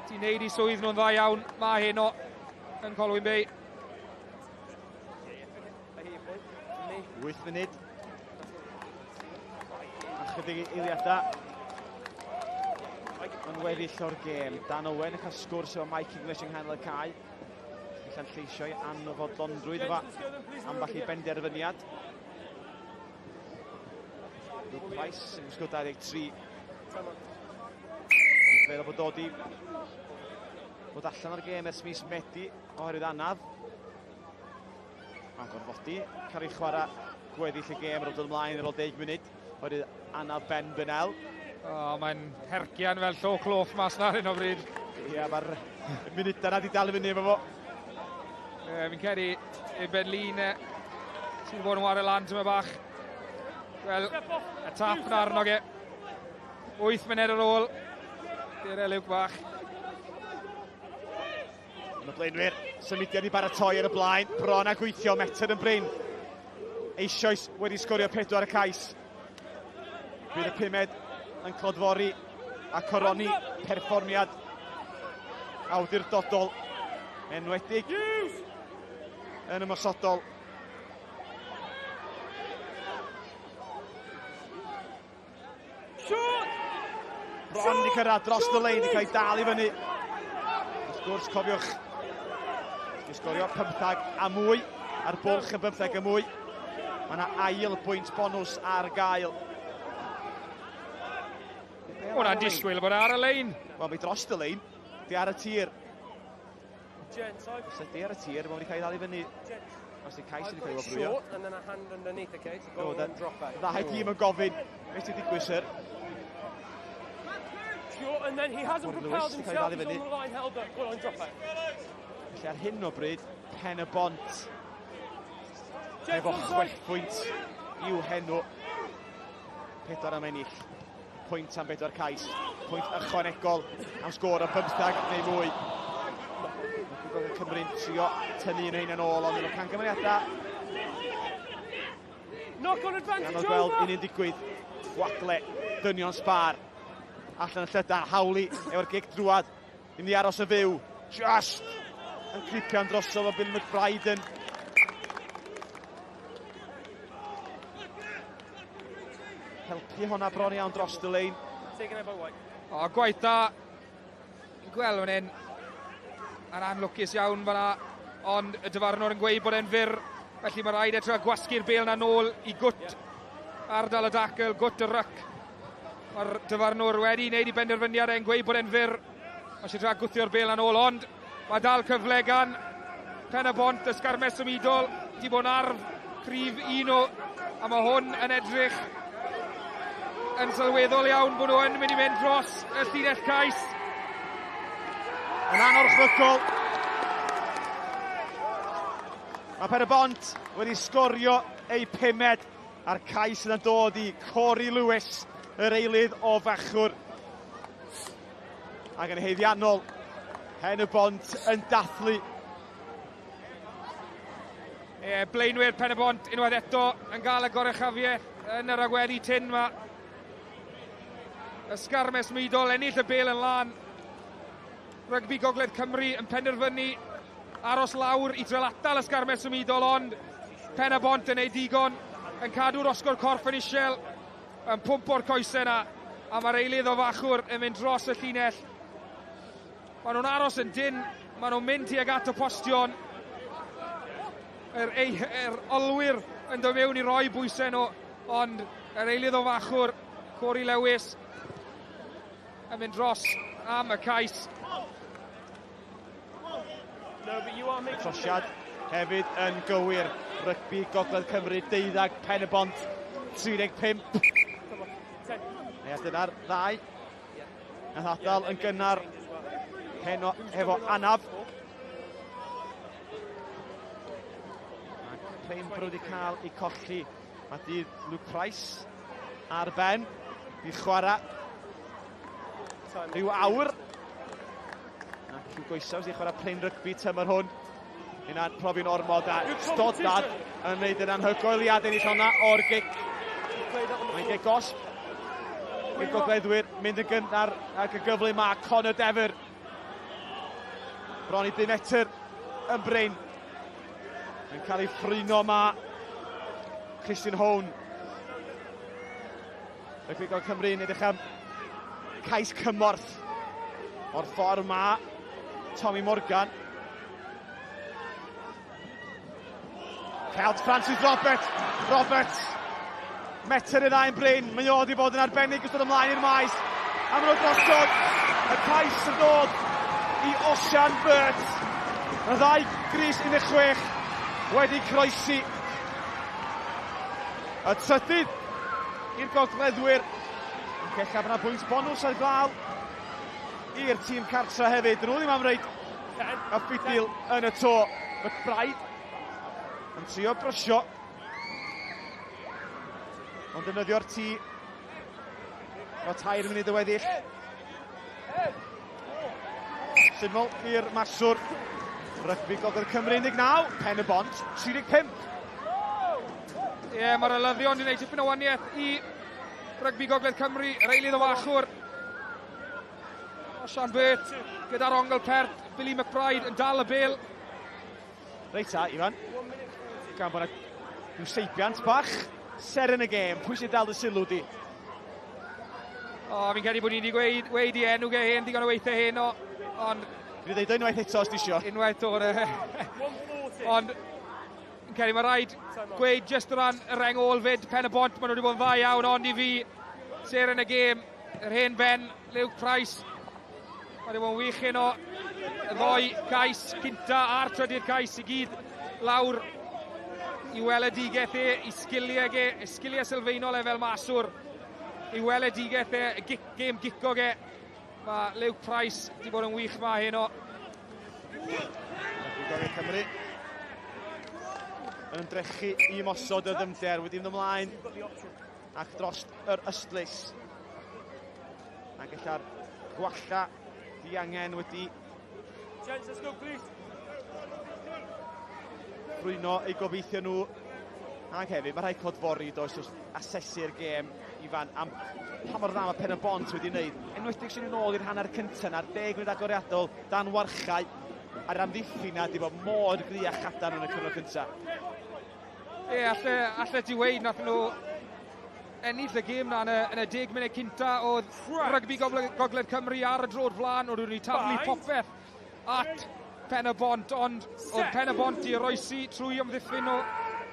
Ti'n neud i swydd nhw'n dda iawn, mae heno yn Colwyn Bay. 8 munud. A chydig eiliadau yn weddill o'r gêm. Dan Owen yn cael sgwrs efo Mike English yng nghanol y cae. Allan lleisio ei anfodlonrwydd efo ambell i benderfyniad. Luke Price yn gwisgo 23. Yn feddwl bod dod i bod allan o'r gêm ers mis Medi oherwydd anaf. Mae'n gorfodi cael ei chwarae gweddill y gêm ar ôl dod ymlaen ar ôl 10 munud oherwydd anaf Ben Bennell. O, mae'n hercian fel llo cloff mas na ar hyn o bryd. Ie, mae'r munudau na di dal i fyny efo fo. E, fi'n credu i Ben Lin sydd wedi bod yn wario lan tyma bach. Wel, y tap na arno ge. 8 munud ar ôl. Dyr Luke bach. Yn y blaenwyr, symudiad i baratoi ar y blaen, bron a gweithio, Metr yn brin. Eisoes wedi sgorio 4 y cais. Bydd y pumed yn clodfori a coroni perfformiad awdurdodol enwedig. yn ymosodol. Bron wedi cyrraedd dros y lein, wedi cael ei dal i fyny. Wrth gwrs, cofiwch, wedi sgorio 15 a mwy, a'r bwlch yn 15 a mwy. Mae yna ail bwynt bonws ar gael. Hwna'n disgwyl bod ar y lein. Wel, mae dros y lein, di ar y tir. Os ydy ar y tir, mae wedi cael ei ddal i fyny. Os ydy cais wedi cael ei wobrwyo. Short and then a hand underneath, okay? So go and drop out. Ddau dîm yn gofyn, beth sy'n digwydd, sir? Short and then he hasn't propelled himself, he's on the line held up, goal line drop out. Felly ar hyn o bryd, Pen y Bont efo 6 pwynt i'w henw. 4 am ennill, pwynt am 4 cais, pwynt ychwanegol am sgôr o 15 neu mwy. Mae Cymru'n trio tynnu un ein yn ôl, ond efo cangymeriadau. Knock on advantage over! gweld un un digwydd, gwagle, dynion sbar, allan y llyda, Howley efo'r gic drwad, ddim di aros y fyw, just yn clipian drosodd o Bill McBride yn helpu hwnna bron iawn dros y lein. O, gwaith da. Fi'n gweld fan hyn. Yn anlwcus iawn fanna, ond y dyfarnwr yn gweud bod e'n fyr, felly mae rhaid e trio gwasgu'r bêl na nôl i gwt ardal y dacl, gwt y ryc. Mae'r dyfarnwr wedi wneud i benderfyniad e'n gweud bod e'n fyr. Mae eisiau trio gwthio'r bêl na nôl, ond mae dal cyfle gan Pen y Bont, y sgarmes symudol, di bod yn arf cryf un o, a mae hwn yn edrych yn sylweddol iawn bod nhw yn mynd i fynd dros y llinell cais. Yn anorchfygol. Mae Pen y Bont wedi sgorio ei pumed a'r cais yna'n dod i Corey Lewis, yr eilydd o fachwr. Ac yn haeddiannol, Pen y Bont yn dathlu. E, blaenwyr Pen y Bont unwaith eto yn gael y goruchafiaeth yn yr agweddi tyn yma. Ysgarmes mudol, ennill y bel yn lan. Rygbi Gogledd Cymru yn penderfynu aros lawr i drial atal ysgarmes symudol, ond Pen y Bont yn ei digon, yn cadw'r osgo'r corff yn isel, yn pwmpo'r coesau yna, a mae'r eilydd o fachwr yn mynd dros y llinell. Maen nhw'n aros yn dyn, maen nhw'n mynd tuag at y postion. Yr, ei, yr olwyr yn dod mewn i roi bwysau nhw, ond yr eilydd o fachwr, Corey Lewis, yn mynd dros am y cais. Trosiad hefyd yn gywir. Rygbi Gogledd Cymru, 12, Pen y Bont, 35. Ia, dyna'r ddau. Nath adael yn gynnar heno hefo anaf. Ac prin bod wedi cael ei colli. Mae dydd Luke Price ar ben. I chwarae rhyw awr. Ac i'w goesaw sy'n chwarae prin rygbi tymor hwn. Yna'n profi'n ormod a Stoddard yn wneud yn anhygoel i adennill honna o'r gic. Mae'n gic gosb i'r gogleddwyr, mynd yn gynnar ac yn gyflym mae Conor Dever. Bron i 5 metr yn brin. Yn cael ei ffrino ma Christian Hone. Rygbi Gogledd Cymru yn edrych am cais cymorth o'r ffordd ma Tommy Morgan. Celt Francis Roberts. Roberts. Metr i ddau'n brin. Mae o wedi bod yn arbennig wrth dod ymlaen i'r maes. A maen nhw drosodd. Y cais yn dod i Osian Burt. Y ddau gris 16 wedi croesi. Y trydydd i'r gogleddwyr. Yn cella bod yna bwynt bonws ar gael i'r tîm cartra hefyd. Dyn nhw ddim am reid y ffidil yn y to. McBride yn trio brysio. Ond defnyddio'r tî. Efo 3 munud y weddill. Syml i'r maswr. Rygbi Gogledd Cymru 19, Pen y Bont 35. Ie, yeah, mae'r elyddion wedi gwneud tipyn o waniaeth i Rygbi Gogledd Cymru, yr eilydd o fachwr. Osian Burt gyda'r ongl pert, Billy McBride yn dal y bel. Reit ta, Ifan. Gan bod yna rhyw seibiant bach. Seren y gêm, pwy sy'n dal dy sylw di? O, fi'n credu bod ni wedi gweud, weud i enw ge hen, digon o weithiau heno, ond... Fi wedi dweud unwaith eto os ti isio. Unwaith o'r... Ond, fi'n credu mae rhaid gweud jyst o ran y reng ôl fyd, Pen y Bont, maen nhw wedi bod yn dda iawn, ond i fi, seren y gêm, yr hen ben, Luke Price, mae wedi bod yn wych heno, y ddoi cais cynta a'r trydydd cais i gyd lawr i weledigaeth e, i sgiliau ge, i sgiliau sylfaenol e fel maswr, i weledigaeth e, y gic, gêm gicog e. Mae Luke Price wedi bod yn wych ma heno. Gogledd Cymru yn ymdrechu i ymosod y ddyfnder wedi mynd ymlaen ac dros yr ystlys. Ac ella'r gwalla diangen wedi Gents, let's go, please. Ffrwyno eu gobeithio nhw. Ac hefyd, mae rhaid clodfori, does, wrth asesu'r gêm, Ifan, am pa mor dda mae Pen y Bont wedi wneud. Enwedig sy'n yn ôl i'r hanner cyntaf na'r 10 munud agoriadol dan warchau a'r amddiffyn na di bod mor gry a chadarn yn y cyfnod cyntaf. Ie, alle, alle ti weud nath nhw ennill y gêm na yn y, yn y 10 munud cynta oedd rygbi Gogledd, Gogledd Cymru ar y drod flaen, oedd nhw'n taflu popeth at Pen y Bont, ond oedd Pen y Bont i oroesi trwy ymddiffyn nhw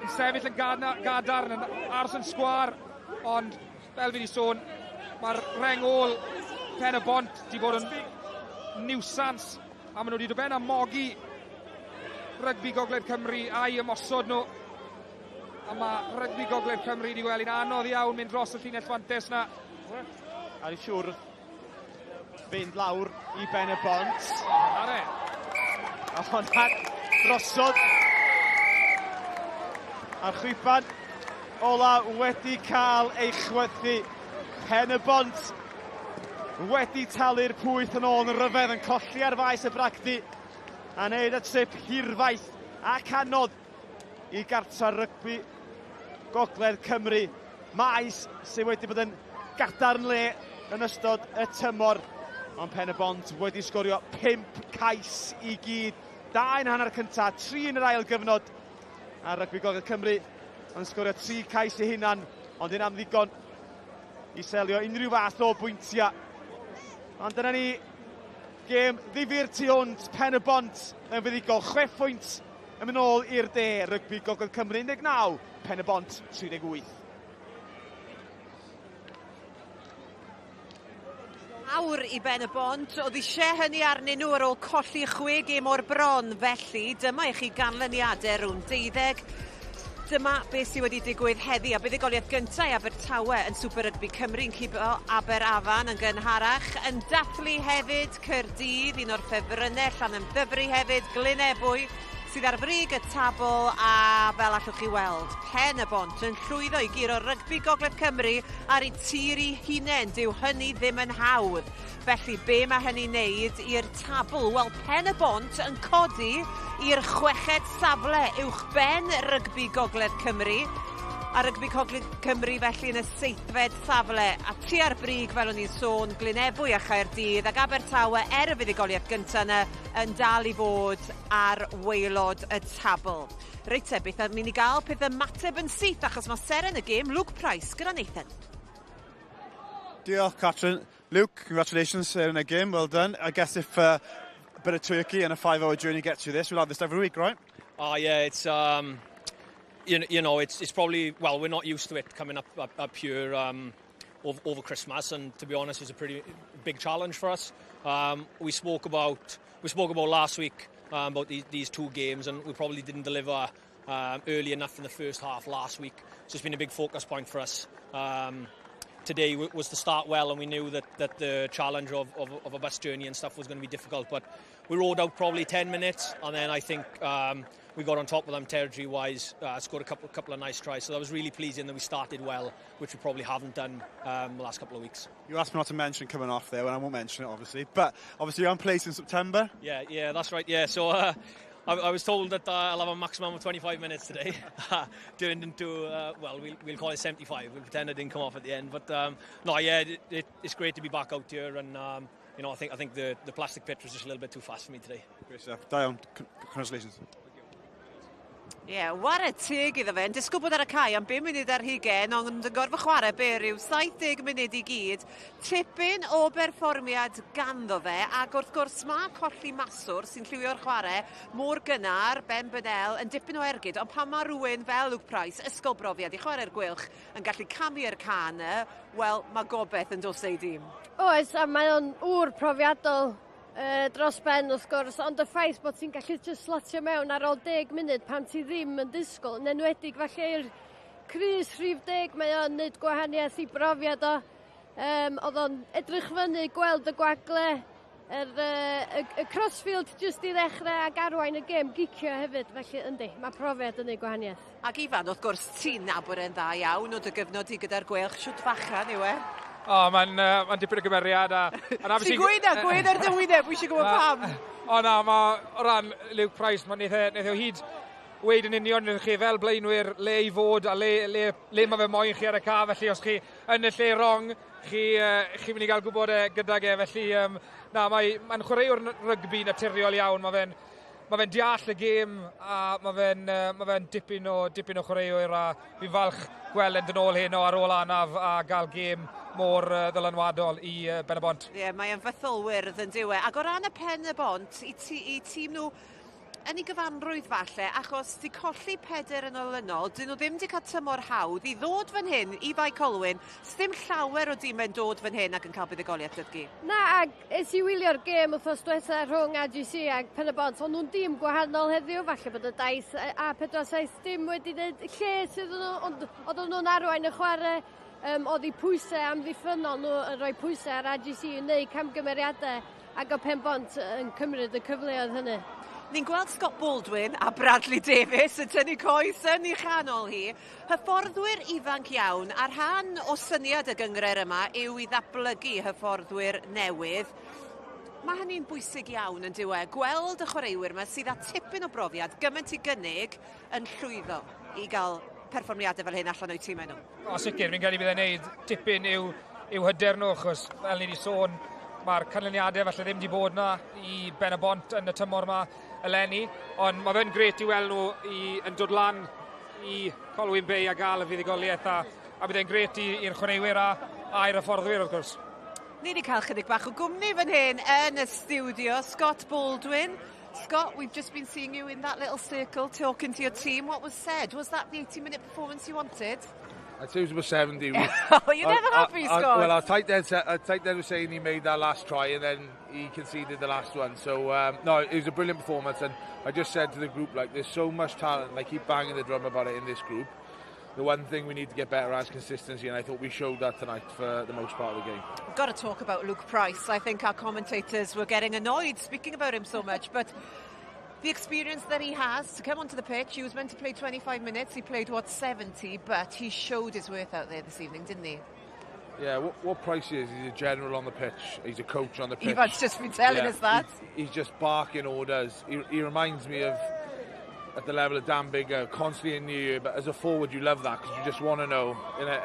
yn sefyll yn gadarn, yn aros yn sgwar, ond fel fi wedi sôn, mae'r reng ôl Pen y Bont di bod yn niwsans, a maen nhw wedi dod ben a mogi rygbi Gogledd Cymru a'i ymosod nhw. A mae rygbi Gogledd Cymru wedi gweld hi'n anodd iawn mynd dros y llinell fantes na. A ni'n siŵr fynd lawr i Ben y Bont. Are. A hwnna drosodd. A'r chwiban ola wedi cael ei chwythu. Pen y Bont wedi talu'r pwyth yn ôl yn rhyfedd yn colli ar faes y bragdy a wneud y trip hirfaith ac anodd i gartra rygbi Gogledd Cymru. Maes sydd wedi bod yn gadarn le yn ystod y tymor. Ond Pen y Bont wedi sgorio 5 cais i gyd. 2 yn hanner cyntaf, 3 yn yr ail gyfnod. A rygbi Gogledd Cymru yn sgorio 3 cais ei hunan, ond un am ddigon i selio unrhyw fath o bwyntiau. Ond dyna ni, gêm ddifyr tu hwnt, Pen y Bont yn fuddugol, 6 phwynt yn mynd ôl i'r de, rygbi Gogledd Cymru 19, Pen y Bont 38. Awr i Ben y Bont, oedd eisiau hynny arnyn nhw ar ôl colli 6 gêm o'r bron, felly dyma i chi ganlyniadau rhwng 12. Dyma beth sydd wedi digwydd heddi, a buddugoliaeth gyntaf i Abertawe yn Super Rugby Cymru yn cipio Aberafan yn gynharach, yn dathlu hefyd Caerdydd, un o'r ffefrynnau, Llanymddyfri hefyd, Glyn Ebwy, sydd ar frig y tabl, a fel allwch chi weld, Pen y Bont yn llwyddo i guro rygbi Gogledd Cymru ar eu tir eu hunain. Dyw hynny ddim yn hawdd. Felly, be mae hynny'n neud i'r tabl? Wel, Pen y Bont yn codi i'r chweched safle uwch ben rygbi Gogledd Cymru. A rygbi Gogledd Cymru felly yn y seithfed safle, a tua'r brig fel o'n i'n sôn, Glyn Ebwy a Chaerdydd ac Abertawe er y fuddugoliaeth gyntaf yna yn dal i fod ar waelod y tabl. Reit te, beth am i ni gael peth ymateb yn syth, achos mae seren y gêm Luke Price gyda Nathan. Diolch, Catrin. Luke, congratulations in a game, well done. I guess if a bit of turkey and a 5-hour journey gets you this, we'll have this every week, right? Oh, yeah, it's... You know, it's probably, well, we're not used to it coming up here over Christmas, and to be honest, it's a pretty big challenge for us. We spoke about last week about these two games, and we probably didn't deliver early enough in the first half last week. So it's been a big focus point for us. Today was to start well, and we knew that the challenge of a bus journey was going to be difficult, but we rode out probably 10 minutes, and then I think we got on top of them territory-wise, scored a couple of nice tries, so that was really pleasing that we started well, which we probably haven't done the last couple of weeks. You asked me not to mention coming off there, and I won't mention it, obviously, but obviously you're on place in September. Yeah, that's right, yeah, so I was told that I'll have a maximum of 25 minutes today. Turned into, well, we'll call it 75. We'll pretend I didn't come off at the end. But no, yeah, it's great to be back out here. And, I think the plastic pitch was just a little bit too fast for me today. Great stuff. Da iawn, congratulations. Ie, yeah, ware teg iddo fe. Yn disgwyl bod ar y cae am 5 munud ar hugen, ond yn gorfod chwarae be rhyw 70 munud i gyd. Tipyn o berfformiad ganddo fe, ac wrth gwrs mae colli maswr sy'n lliwio'r chwarae mor gynnar, Ben Burnell, yn dipyn o ergyd, ond pan mae rhywun fel Luke Price, ysgol brofiad i chwarae'r Gweilch, yn gallu camu i'r can, wel, mae gobeith yn dos ei dîm. Oes, a mae o'n ŵr profiadol dros ben wrth gwrs, ond y ffaith bod ti'n gallu just slotio mewn ar ôl 10 munud pan ti ddim yn disgwyl, yn enwedig falle i'r crys rhif 10, mae o'n neud gwahaniaeth i brofiad o. Oedd o'n edrych fyny, gweld y gwagle, y crossfield just i ddechrau ac arwain y gêm gicio hefyd, felly yndi, mae profiad yn neud gwahaniaeth. Ac Ifan, wrth gwrs, ti'n nabod e'n dda iawn o dy gyfnod i gyda'r Gweilch, siwt fachan yw e? O, mae'n ma dipyn o gymeriad. A Ti'n gweud na, gweud ar dy wyneb, wi eisiau gwybod pam. O na, ma, o ran Luke Price, mae neith e o hyd weud yn union wrth chi fel blaenwyr le i fod a le mae fe moyn chi ar y ca, felly os chi yn y lle wrong, chi mynd i gael gwybod e gydag e, felly na, mae'n chwaraewr rygbi naturiol iawn, mae fe'n deall y gêm a mae fe'n dipyn o chwaraewyr a fi'n falch gweld e'n dod nôl heno ar ôl anaf a gael gêm mor ddylanwadol i Ben y Bont. Ie, yeah, mae e'n fythol wyrdd yn diwe. Ac o ran y Pen y Bont, i tîm nhw yn ei gyfanrwydd falle, achos di colli peder yn olynol, dyn nhw ddim di cael tymor hawdd i ddod fan hyn i Fae Colwyn, sdim llawer o dîmau'n dod fan hyn ac yn cael buddugoliaeth dydgu. Na, ac es i wylio'r gêm wythnos diwetha rhwng AGC ac Pen y Bont, ond nhw'n dîm gwahanol heddiw, falle bod y daith A47 dim wedi gwneud lles iddyn nhw, ond oedden nhw'n arwain y chwarae, oedd eu pwysau amddiffynnol nhw yn rhoi pwysau ar AGC yn neud camgymeriadau ac o Pen Bont yn cymryd y cyfleoedd hynny. Ni'n gweld Scott Baldwin a Bradley Davis yn tynnu coes yn ei chanol hi. Hyfforddwyr ifanc iawn, a rhan o syniad y gynghrair yma yw i ddatblygu hyfforddwyr newydd. Mae hynny'n bwysig iawn yn diwe. Gweld y chwaraewyr yma sydd â tipyn o brofiad, gymaint i gynnig, yn llwyddo i gael perfformiadau fel hyn allan o'u tîmau nhw. O, sicr, fi'n credu bydd e'n neud tipyn i'w hyder nhw, achos fel ni wedi sôn, mae'r canlyniadau falle ddim wedi bod na i Ben y Bont yn y tymor yma eleni, ond mae fe'n gret i weld nhw yn dod lan i Colwyn Bay a gael y fuddugoliaeth a bydd e'n gret i'r chwaraewyr a'r hyfforddwyr wrth gwrs. Ni wedi cael chydig bach o gwmni fan hyn yn y stiwdio. Scott Baldwin. Scott, we've just been seeing you in that little circle talking to your team. What was said? Was that the 80-minute performance you wanted? I'd say it was about 70. Oh, you're never happy, Scott. Well, our tight end was saying he made that last try and then he conceded the last one. So, no, it was a brilliant performance. And I just said to the group, like, there's so much talent. And I keep banging the drum about it in this group. The one thing we need to get better at is consistency, and I thought we showed that tonight for the most part of the game. We've got to talk about Luke Price. I think our commentators were getting annoyed speaking about him so much, but the experience that he has to come onto the pitch, he was meant to play 25 minutes, he played, what, 70, but he showed his worth out there this evening, didn't he? Yeah, what Price is, he's a general on the pitch. He's a coach on the pitch. Ifan's just been telling us that. He's just barking orders. He reminds me of, at the level of Dan Biggar, constantly in the ear, but as a forward you love that because you just want to know,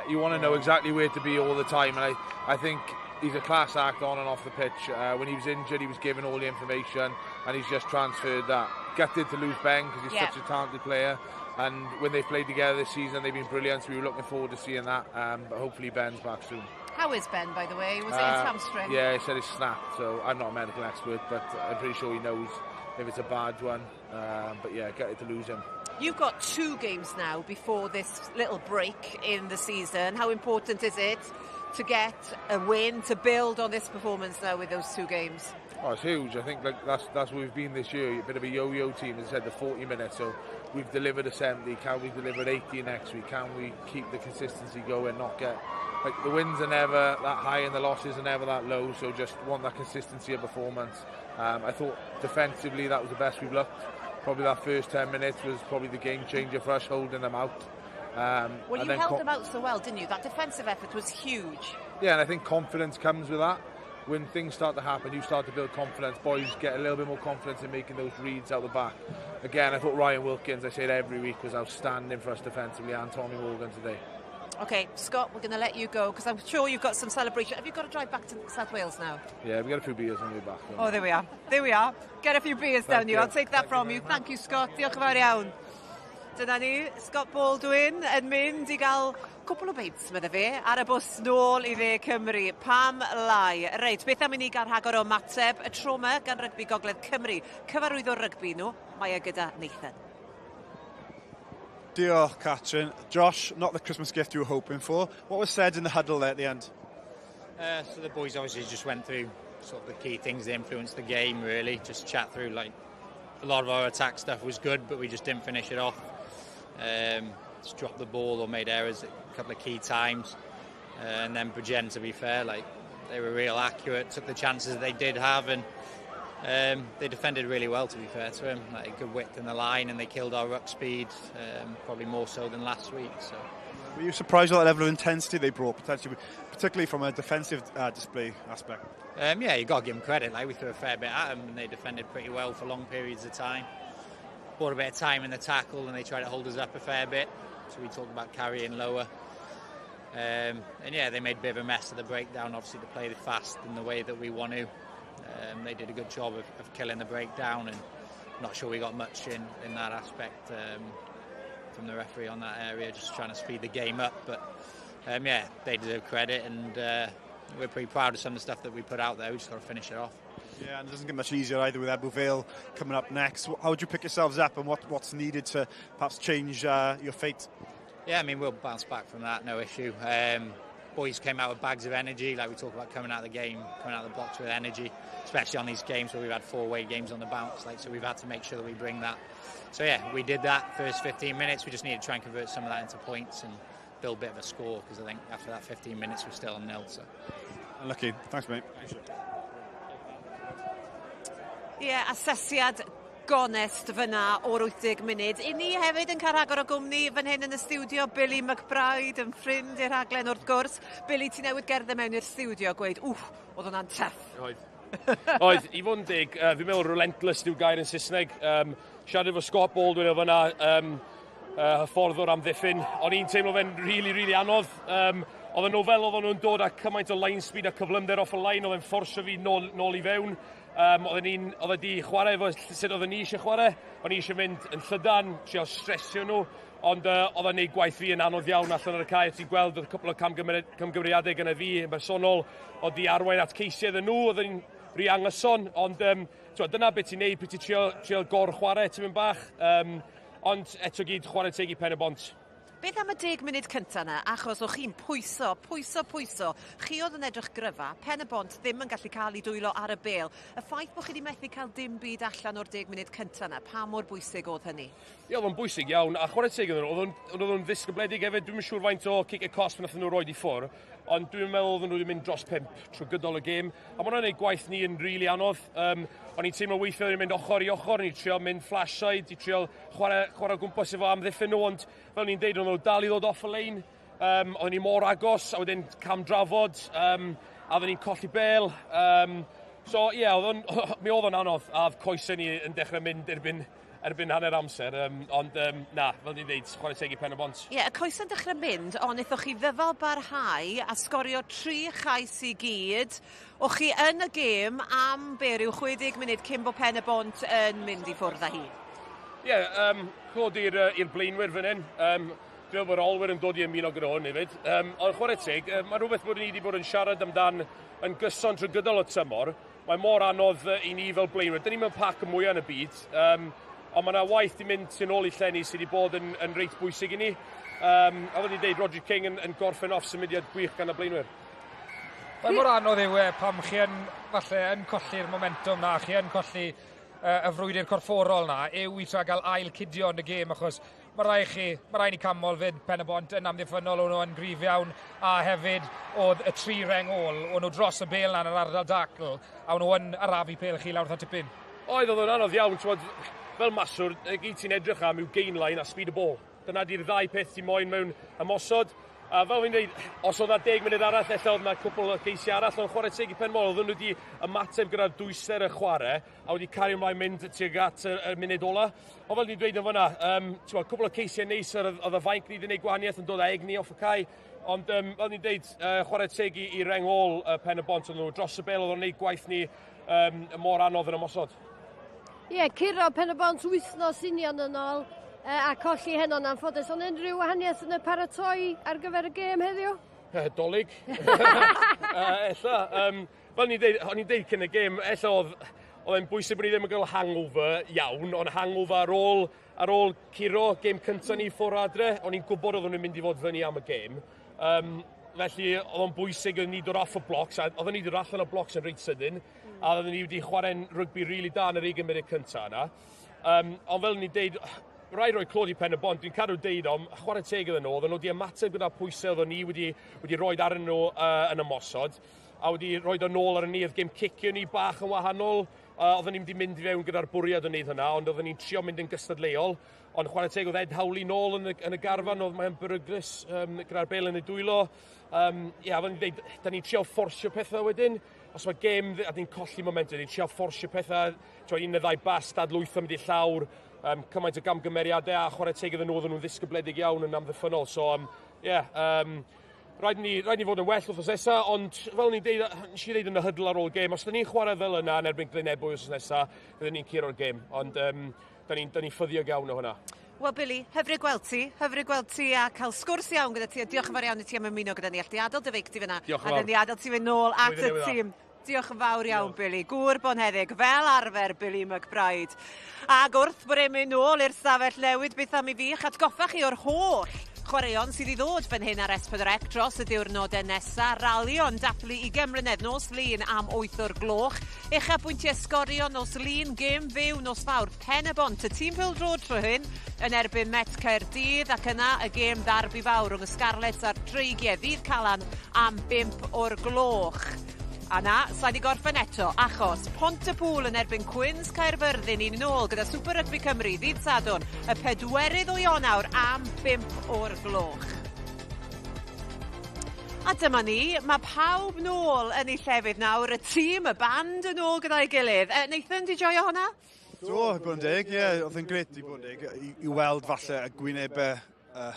you want to know exactly where to be all the time, and I think he's a class act on and off the pitch. When he was injured, he was given all the information, and he's just transferred that. Gutted to lose Ben because he's such a talented player, and when they've played together this season, they've been brilliant, so we were looking forward to seeing that, but hopefully Ben's back soon. How is Ben, by the way? Was it his hamstring? Yeah, he said it's snapped, so I'm not a medical expert, but I'm pretty sure he knows if it's a bad one. But yeah, gutted to lose him. You've got two games now before this little break in the season. How important is it to get a win, to build on this performance now with those two games? Oh, it's huge. I think like that's what we've been this year, a bit of a yo-yo team. As I said, the 40 minutes. So we've delivered a 70. Can we deliver 80 next week? Can we keep the consistency going, not get... Like, the wins are never that high and the losses are never that low, so just want that consistency of performance. I thought defensively that was the best we've looked. Probably that first 10 minutes was probably the game changer for us, holding them out. Well, and you then held them out so well, didn't you? That defensive effort was huge. Yeah, and I think confidence comes with that. When things start to happen, you start to build confidence. Boys get a little bit more confidence in making those reads out the back. Again, I thought Ryan Wilkins, I say it every week, was outstanding for us defensively, and Tommy Morgan today. Okay, Scott, we're going to let you go because I'm sure you've got some celebration. Have you got to drive back to South Wales now? Yeah, we got a few beers on the way back. Oh, there we are. There we are. Get a few beers Thank down you. you. I'll take that Thank from you you. very Thank you, Scott. Diolch yn fawr iawn. Dyna ni, Scott Baldwin yn mynd i gael cwpl o beints, medde fe, ar y bws nôl i dde Cymru. Pam lai? Reit, beth am i ni gael rhagor o ymateb y tro yma gan Rygbi Gogledd Cymru. Cyfarwyddwr rygbi nhw, mae e gyda Nathan. Diolch, Catrin. Josh, not the Christmas gift you were hoping for. What was said in the huddle there at the end? So the boys obviously just went through sort of the key things that influenced the game, really. Just chat through, like, a lot of our attack stuff was good, but we just didn't finish it off. Just dropped the ball or made errors at a couple of key times. And then Bridgend, to be fair, like, they were real accurate, took the chances that they did have, and they defended really well, to be fair to them. Like, good width in the line, and they killed our ruck speed, probably more so than last week. So, were you surprised at that level of intensity they brought, potentially, particularly from a defensive display aspect? Yeah, you got to give them credit. Like, we threw a fair bit at them, and they defended pretty well for long periods of time. Bought a bit of time in the tackle, and they tried to hold us up a fair bit. So we talked about carrying lower. And yeah, they made a bit of a mess of the breakdown, obviously, to play the fast in the way that we want to. They did a good job of killing the breakdown, and I'm not sure we got much in that aspect from the referee on that area, just trying to speed the game up. But yeah, they deserve credit, and we're pretty proud of some of the stuff that we put out there. We just got to finish it off. Yeah, and it doesn't get much easier either with Ebbw Vale coming up next. How would you pick yourselves up, and what's needed to perhaps change your fate? Yeah, I mean, we'll bounce back from that, no issue. Boys came out with bags of energy, like we talk about coming out of the game, coming out of the blocks with energy, especially on these games where we've had 4-way games on the bounce, like, so we've had to make sure that we bring that. So yeah, we did that first 15 minutes. We just need to try and convert some of that into points and build a bit of a score, because I think after that 15 minutes we're still on nil. So. Unlucky. Thanks, mate. Ie, yeah, asesiad gonest fyna o'r 80 munud. I ni hefyd yn cael rhagor o gwmni fan hyn yn y stiwdio, Billy McBride yn ffrind i'r rhaglen wrth gwrs. Billy, ti newydd gerdded mewn i'r stiwdio a gweud, wff, oedd hwnna'n tough. Oedd. Oedd, i fod yn deg, fi'n meddwl relentless yw'r gair yn Saesneg. Siarad efo Scott Baldwin o fyna, hyfforddwr amddiffyn. O'n i'n teimlo fe'n really, really anodd. Oedd nhw fel oedden nhw'n dod â cymaint o line speed a cyflymder off y line, oedd e'n fforsio fi nôl i fewn. Oedd e di chwarae efo sut oedden ni eisiau chwarae. O'n i eisiau mynd yn llydan, trio stresio nhw, ond oedd e'n neud gwaith fi yn anodd iawn allan ar y cae. Ti'n gweld oedd cwpl o camgymeriadau gyda fi yn bersonol, oedd di arwain at ceisiau iddyn nhw, oedd yn rhy anghyson, ond dyna beth ti'n neud pryd ti'n trio gor-chwarae tipyn bach, ond eto gyd chwarae teg i Pen y Bont. Beth am y 10 munud cyntaf yna, achos o'ch chi'n pwyso, pwyso, pwyso. Chi oedd yn edrych gryfa, Pen y Bont ddim yn gallu cael ei dwylo ar y bêl. Y ffaith bod chi wedi methu cael dim byd allan o'r 10 munud cyntaf yna, pa mor bwysig oedd hynny? Ie, oedd o'n bwysig iawn, a chwarae teg iddyn nhw, oedd nhw'n ddisgybledig hefyd. Dwi'm yn siŵr faint o cic y cosb nath nhw roed i ffwr, ond dwi'n meddwl oedden nhw wedi mynd dros 5 trwy gydol y gêm. A ma' hwnna'n gwneud gwaith ni yn rili anodd. O'n i'n teimlo weithiau o'n i'n mynd ochr i ochr, o'n i'n trio mynd flash side, i trio chwarae o gwmpas efo amddiffyn nhw, ond fel o'n i'n deud, o'n nhw dal i ddod off y lein. Oedden ni mor agos, a wedyn cam drafod, a oedden ni'n colli bêl. So ie, yeah, mi oedd o'n anodd, a oedd coesau ni yn dechrau mynd erbyn hanner amser, ond na, fel ni'n dweud, chwarae teg i Pen y Bont. Ie, yeah, y coesau'n dechrau mynd, ond wnaethoch chi ddyfal barhau a sgorio 3 chais i gyd. O'ch chi yn y gêm am be, ryw 60 munud cyn bod Pen y Bont yn mynd i ffwrdd â hi? Ie, yeah, clod i'r blaenwyr fan hyn. Dwi'n meddwl bod olwyr yn dod i ymuno gyda hwn hefyd. Ond chwarae teg, mae rhywbeth bod ni wedi bod yn siarad amdan yn gyson trwy gydol y tymor. Mae mor anodd i ni fel blaenwyr. Dyn ni mewn pac y mwyaf yn y byd. Ond mae yna waith di mynd sy'n ôl i llenni sydd wedi bod yn reit bwysig i ni. A fel ni'n deud, Roger King yn gorffen off symudiad gwych gan y blaenwyr. Mae mor anodd yw e pam chi yn, falle, yn colli'r momentum na, chi yn colli y frwydr corfforol na, yw i trio gael ail cydio yn y gêm, achos mae rai ni canmol fyd Pen y Bont yn amddiffynnol, o'n nhw yn gryf iawn, a hefyd oedd y 3 reng ôl, o'n nhw dros y bêl na yn yr ardal dacl, a o'n nhw yn arafu pêl chi lawr wrth tipyn. Oedd o'n anodd iawn, t'mod, fel maswr, y gyd ti'n edrych am yw gain line a speed y ball. Dyna di'r ddau peth ti'n moyn mewn ymosod. A fel fi'n dweud, os oedd na 10 munud arall, ella oedd na cwpl o geisiau arall, ond chwarae teg i Penmol, oedden nhw wedi ymateb gyda'r dwyser y chwarae, a wedi cario ymlaen mynd tuag at y munud ola. Ond fel ni'n dweud yn fyna, cwpl o ceisiau neis oedd y fainc ni wedi gwneud gwahaniaeth yn dod â egni off y cae, ond fel ni'n dweud, chwarae teg i reng ôl Pen y Bont, oedden nhw dros y bêl, oedd o'n gwneud gwaith ni mor anodd yn ymosod. Ie, yeah, curo Pen y Bont wythnos union yn ôl. a colli heno'n anffodus, ond unrhyw wahaniaeth yn y paratoi ar gyfer y gêm heddiw? Dolig. Ella. Fel ni'n deud, o'n i'n deud cyn y gêm, ella oedd e'n bwysig bod ni ddim yn cael hangover iawn, ond hangover ar ôl curo gêm cyntaf ni ffwrdd adre, o'n i'n gwybod oedden nhw'n mynd i fod fyny am y gêm. Felly oedd o'n bwysig oedd ni dod off y blocs, a oedden ni dod allan o blocs yn reit sydyn, a oedden ni wedi chwarae'n rygbi rili really da yn yr 20 munud cyntaf yna. Ond fel ni'n deud, rhaid rhoi clod i Pen y Bont, dwi'n cadw deud om, chwarae teg iddyn nhw, oedden nhw wedi ymateb gyda pwysau oedden ni wedi rhoi arnyn nhw yn ymosod, a wedi rhoi o nôl ar ni, oedd gêm cicio ni bach yn wahanol, oedden ni'n wedi mynd i fewn gyda'r bwriad o wneud hynna, ond oedden ni'n trio mynd yn gystadleuol, ond chwarae teg oedd Ed Howley nôl yn y garfan, oedd mae'n beryglus gyda'r bel yn y dwylo. Yeah, fel ni'n dweud, da ni'n trio fforsio pethau wedyn. Os mae gêm, a ni'n colli momentum, ni'n trio fforsio pethau, trio un neu ddau bas, dadlwytho mynd i llawr, cymaint o gamgymeriadau a chwarae teg iddyn nhw, oedden nhw'n ddisgybledig iawn yn amddiffynol. So, yeah, rhaid ni fod yn well wrth nesaf, ond fel ni'n deud, nes i ddeud yn y huddle ar ôl gêm, os da ni'n chwarae fel yna yn erbyn Glyn Ebwy wrth nesaf, fydden ni'n curo'r gêm. Ond da ni'n ni ffyddiog iawn o hwnna. Wel, Billy, hyfryd gweld ti, hyfryd gweld ti a cael sgwrs iawn gyda ti, a diolch yn fawr iawn i ti am ymuno gyda ni. All di adael dy feic ti fyna, Diolch yn a fawr. dyn ni adael ti fynd nôl at y Blwyddyn newydd dda. tîm. Diolch yn fawr iawn, Billy. Gŵr bonheddig, fel arfer, Billy McBride. Ac wrth bod e'n mynd nôl i'r stafell newid, beth am i fi eich atgoffa chi o'r holl chwaraeon sydd i ddod fan hyn ar S4C dros y diwrnodau nesaf. Ralio'n dathlu 20 mlynedd nos Lun am 8 o'r gloch. Uchafbwyntiau sgorio nos Lun, gêm fyw nos Fawrth, Pen y Bont, y tîm pêl-droed tro hyn yn erbyn Met Caerdydd ac yna y gêm ddarbi fawr rhwng y Scarlets a'r Dreigiau ddydd Calan am 5 o'r gloch. A na, sa'i di gorffen eto, achos Pontypool yn erbyn Cwins Caerfyrddin ni'n nôl gyda Super Rugby Cymru ddydd Sadwrn, y 4 o Ionawr am 5 o'r gloch. A dyma ni, mae pawb nôl yn eu llefydd nawr, y tîm, y band yn ôl gyda'i gilydd. Nathan, di joio hwnna? Do, i bod yn deg, ie, oedd yn grêt i bod yn deg, i weld falle y gwynebau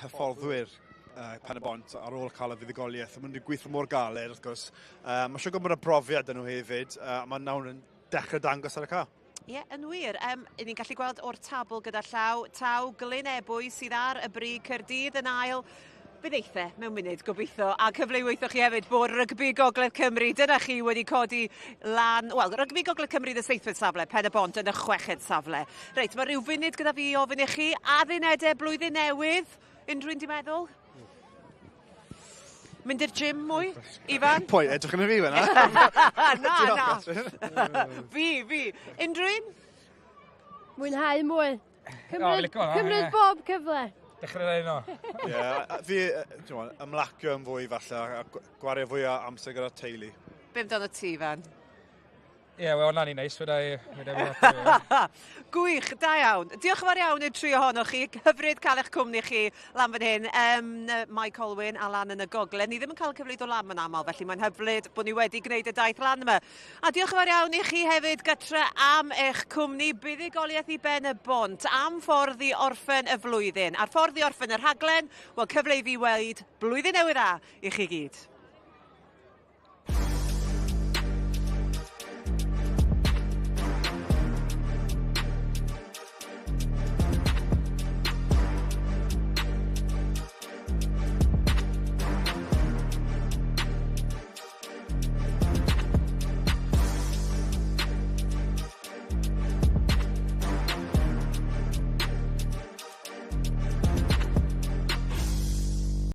hyfforddwyr Pen y Bont ar ôl cael y fuddugoliaeth. Maen nhw wedi gweithio mor galed, wrth gwrs. Mae siŵr gwybod y brofiad yn nhw hefyd, a mae nawr yn dechrau dangos ar y cae. Ie, yeah, yn wir. Ni'n gallu gweld o'r tabl gyda llaw, taw Glyn Ebwy sydd ar y brig, Caerdydd yn ail. Bydd eithaf mewn munud, gobeithio, a cyfle i weithio chi hefyd bod Rygbi Gogledd Cymru, dyna chi wedi codi lan, wel, Rygbi Gogledd Cymru yn y seithfed safle, Pen y Bont yn y chweched safle. Reit, mae rhyw funud gyda fi i ofyn i chi, addunedau blwyddyn newydd, unrhyw un di meddwl? Mynd i'r gym mwy, Ifan? Pwy, edrych yn y fi fyna? Na, na. Fi. Unrhyw un? Mwynhau mwy. O, Cymryd, lico hwnna, cymryd ie. bob cyfle. Dechrau dweud yno. Ie, a fi, ti'n gwbod, ymlacio yn fwy falle, a gwario fwy o amser gyda'r teulu. Be amdano ti, Ifan? Ie, wel, hwnna'n un neis, fydda i. Gwych, da iawn. Diolch yn fawr iawn i'r tri ohonoch chi. Hyfryd cael eich cwmni chi lan fan hyn. Mae Colwyn a lan yn y gogledd. Ni ddim yn cael cyfle i ddod lan yn aml, felly mae'n hyfryd bod ni wedi gwneud y daith lan yma. A diolch yn fawr iawn i chi hefyd gatre am eich cwmni buddugoliaeth i Ben y Bont, am ffordd i orffen y flwyddyn. A'r ffordd i orffen y rhaglen, wel cyfle i fi weld blwyddyn newydd dda i chi gyd.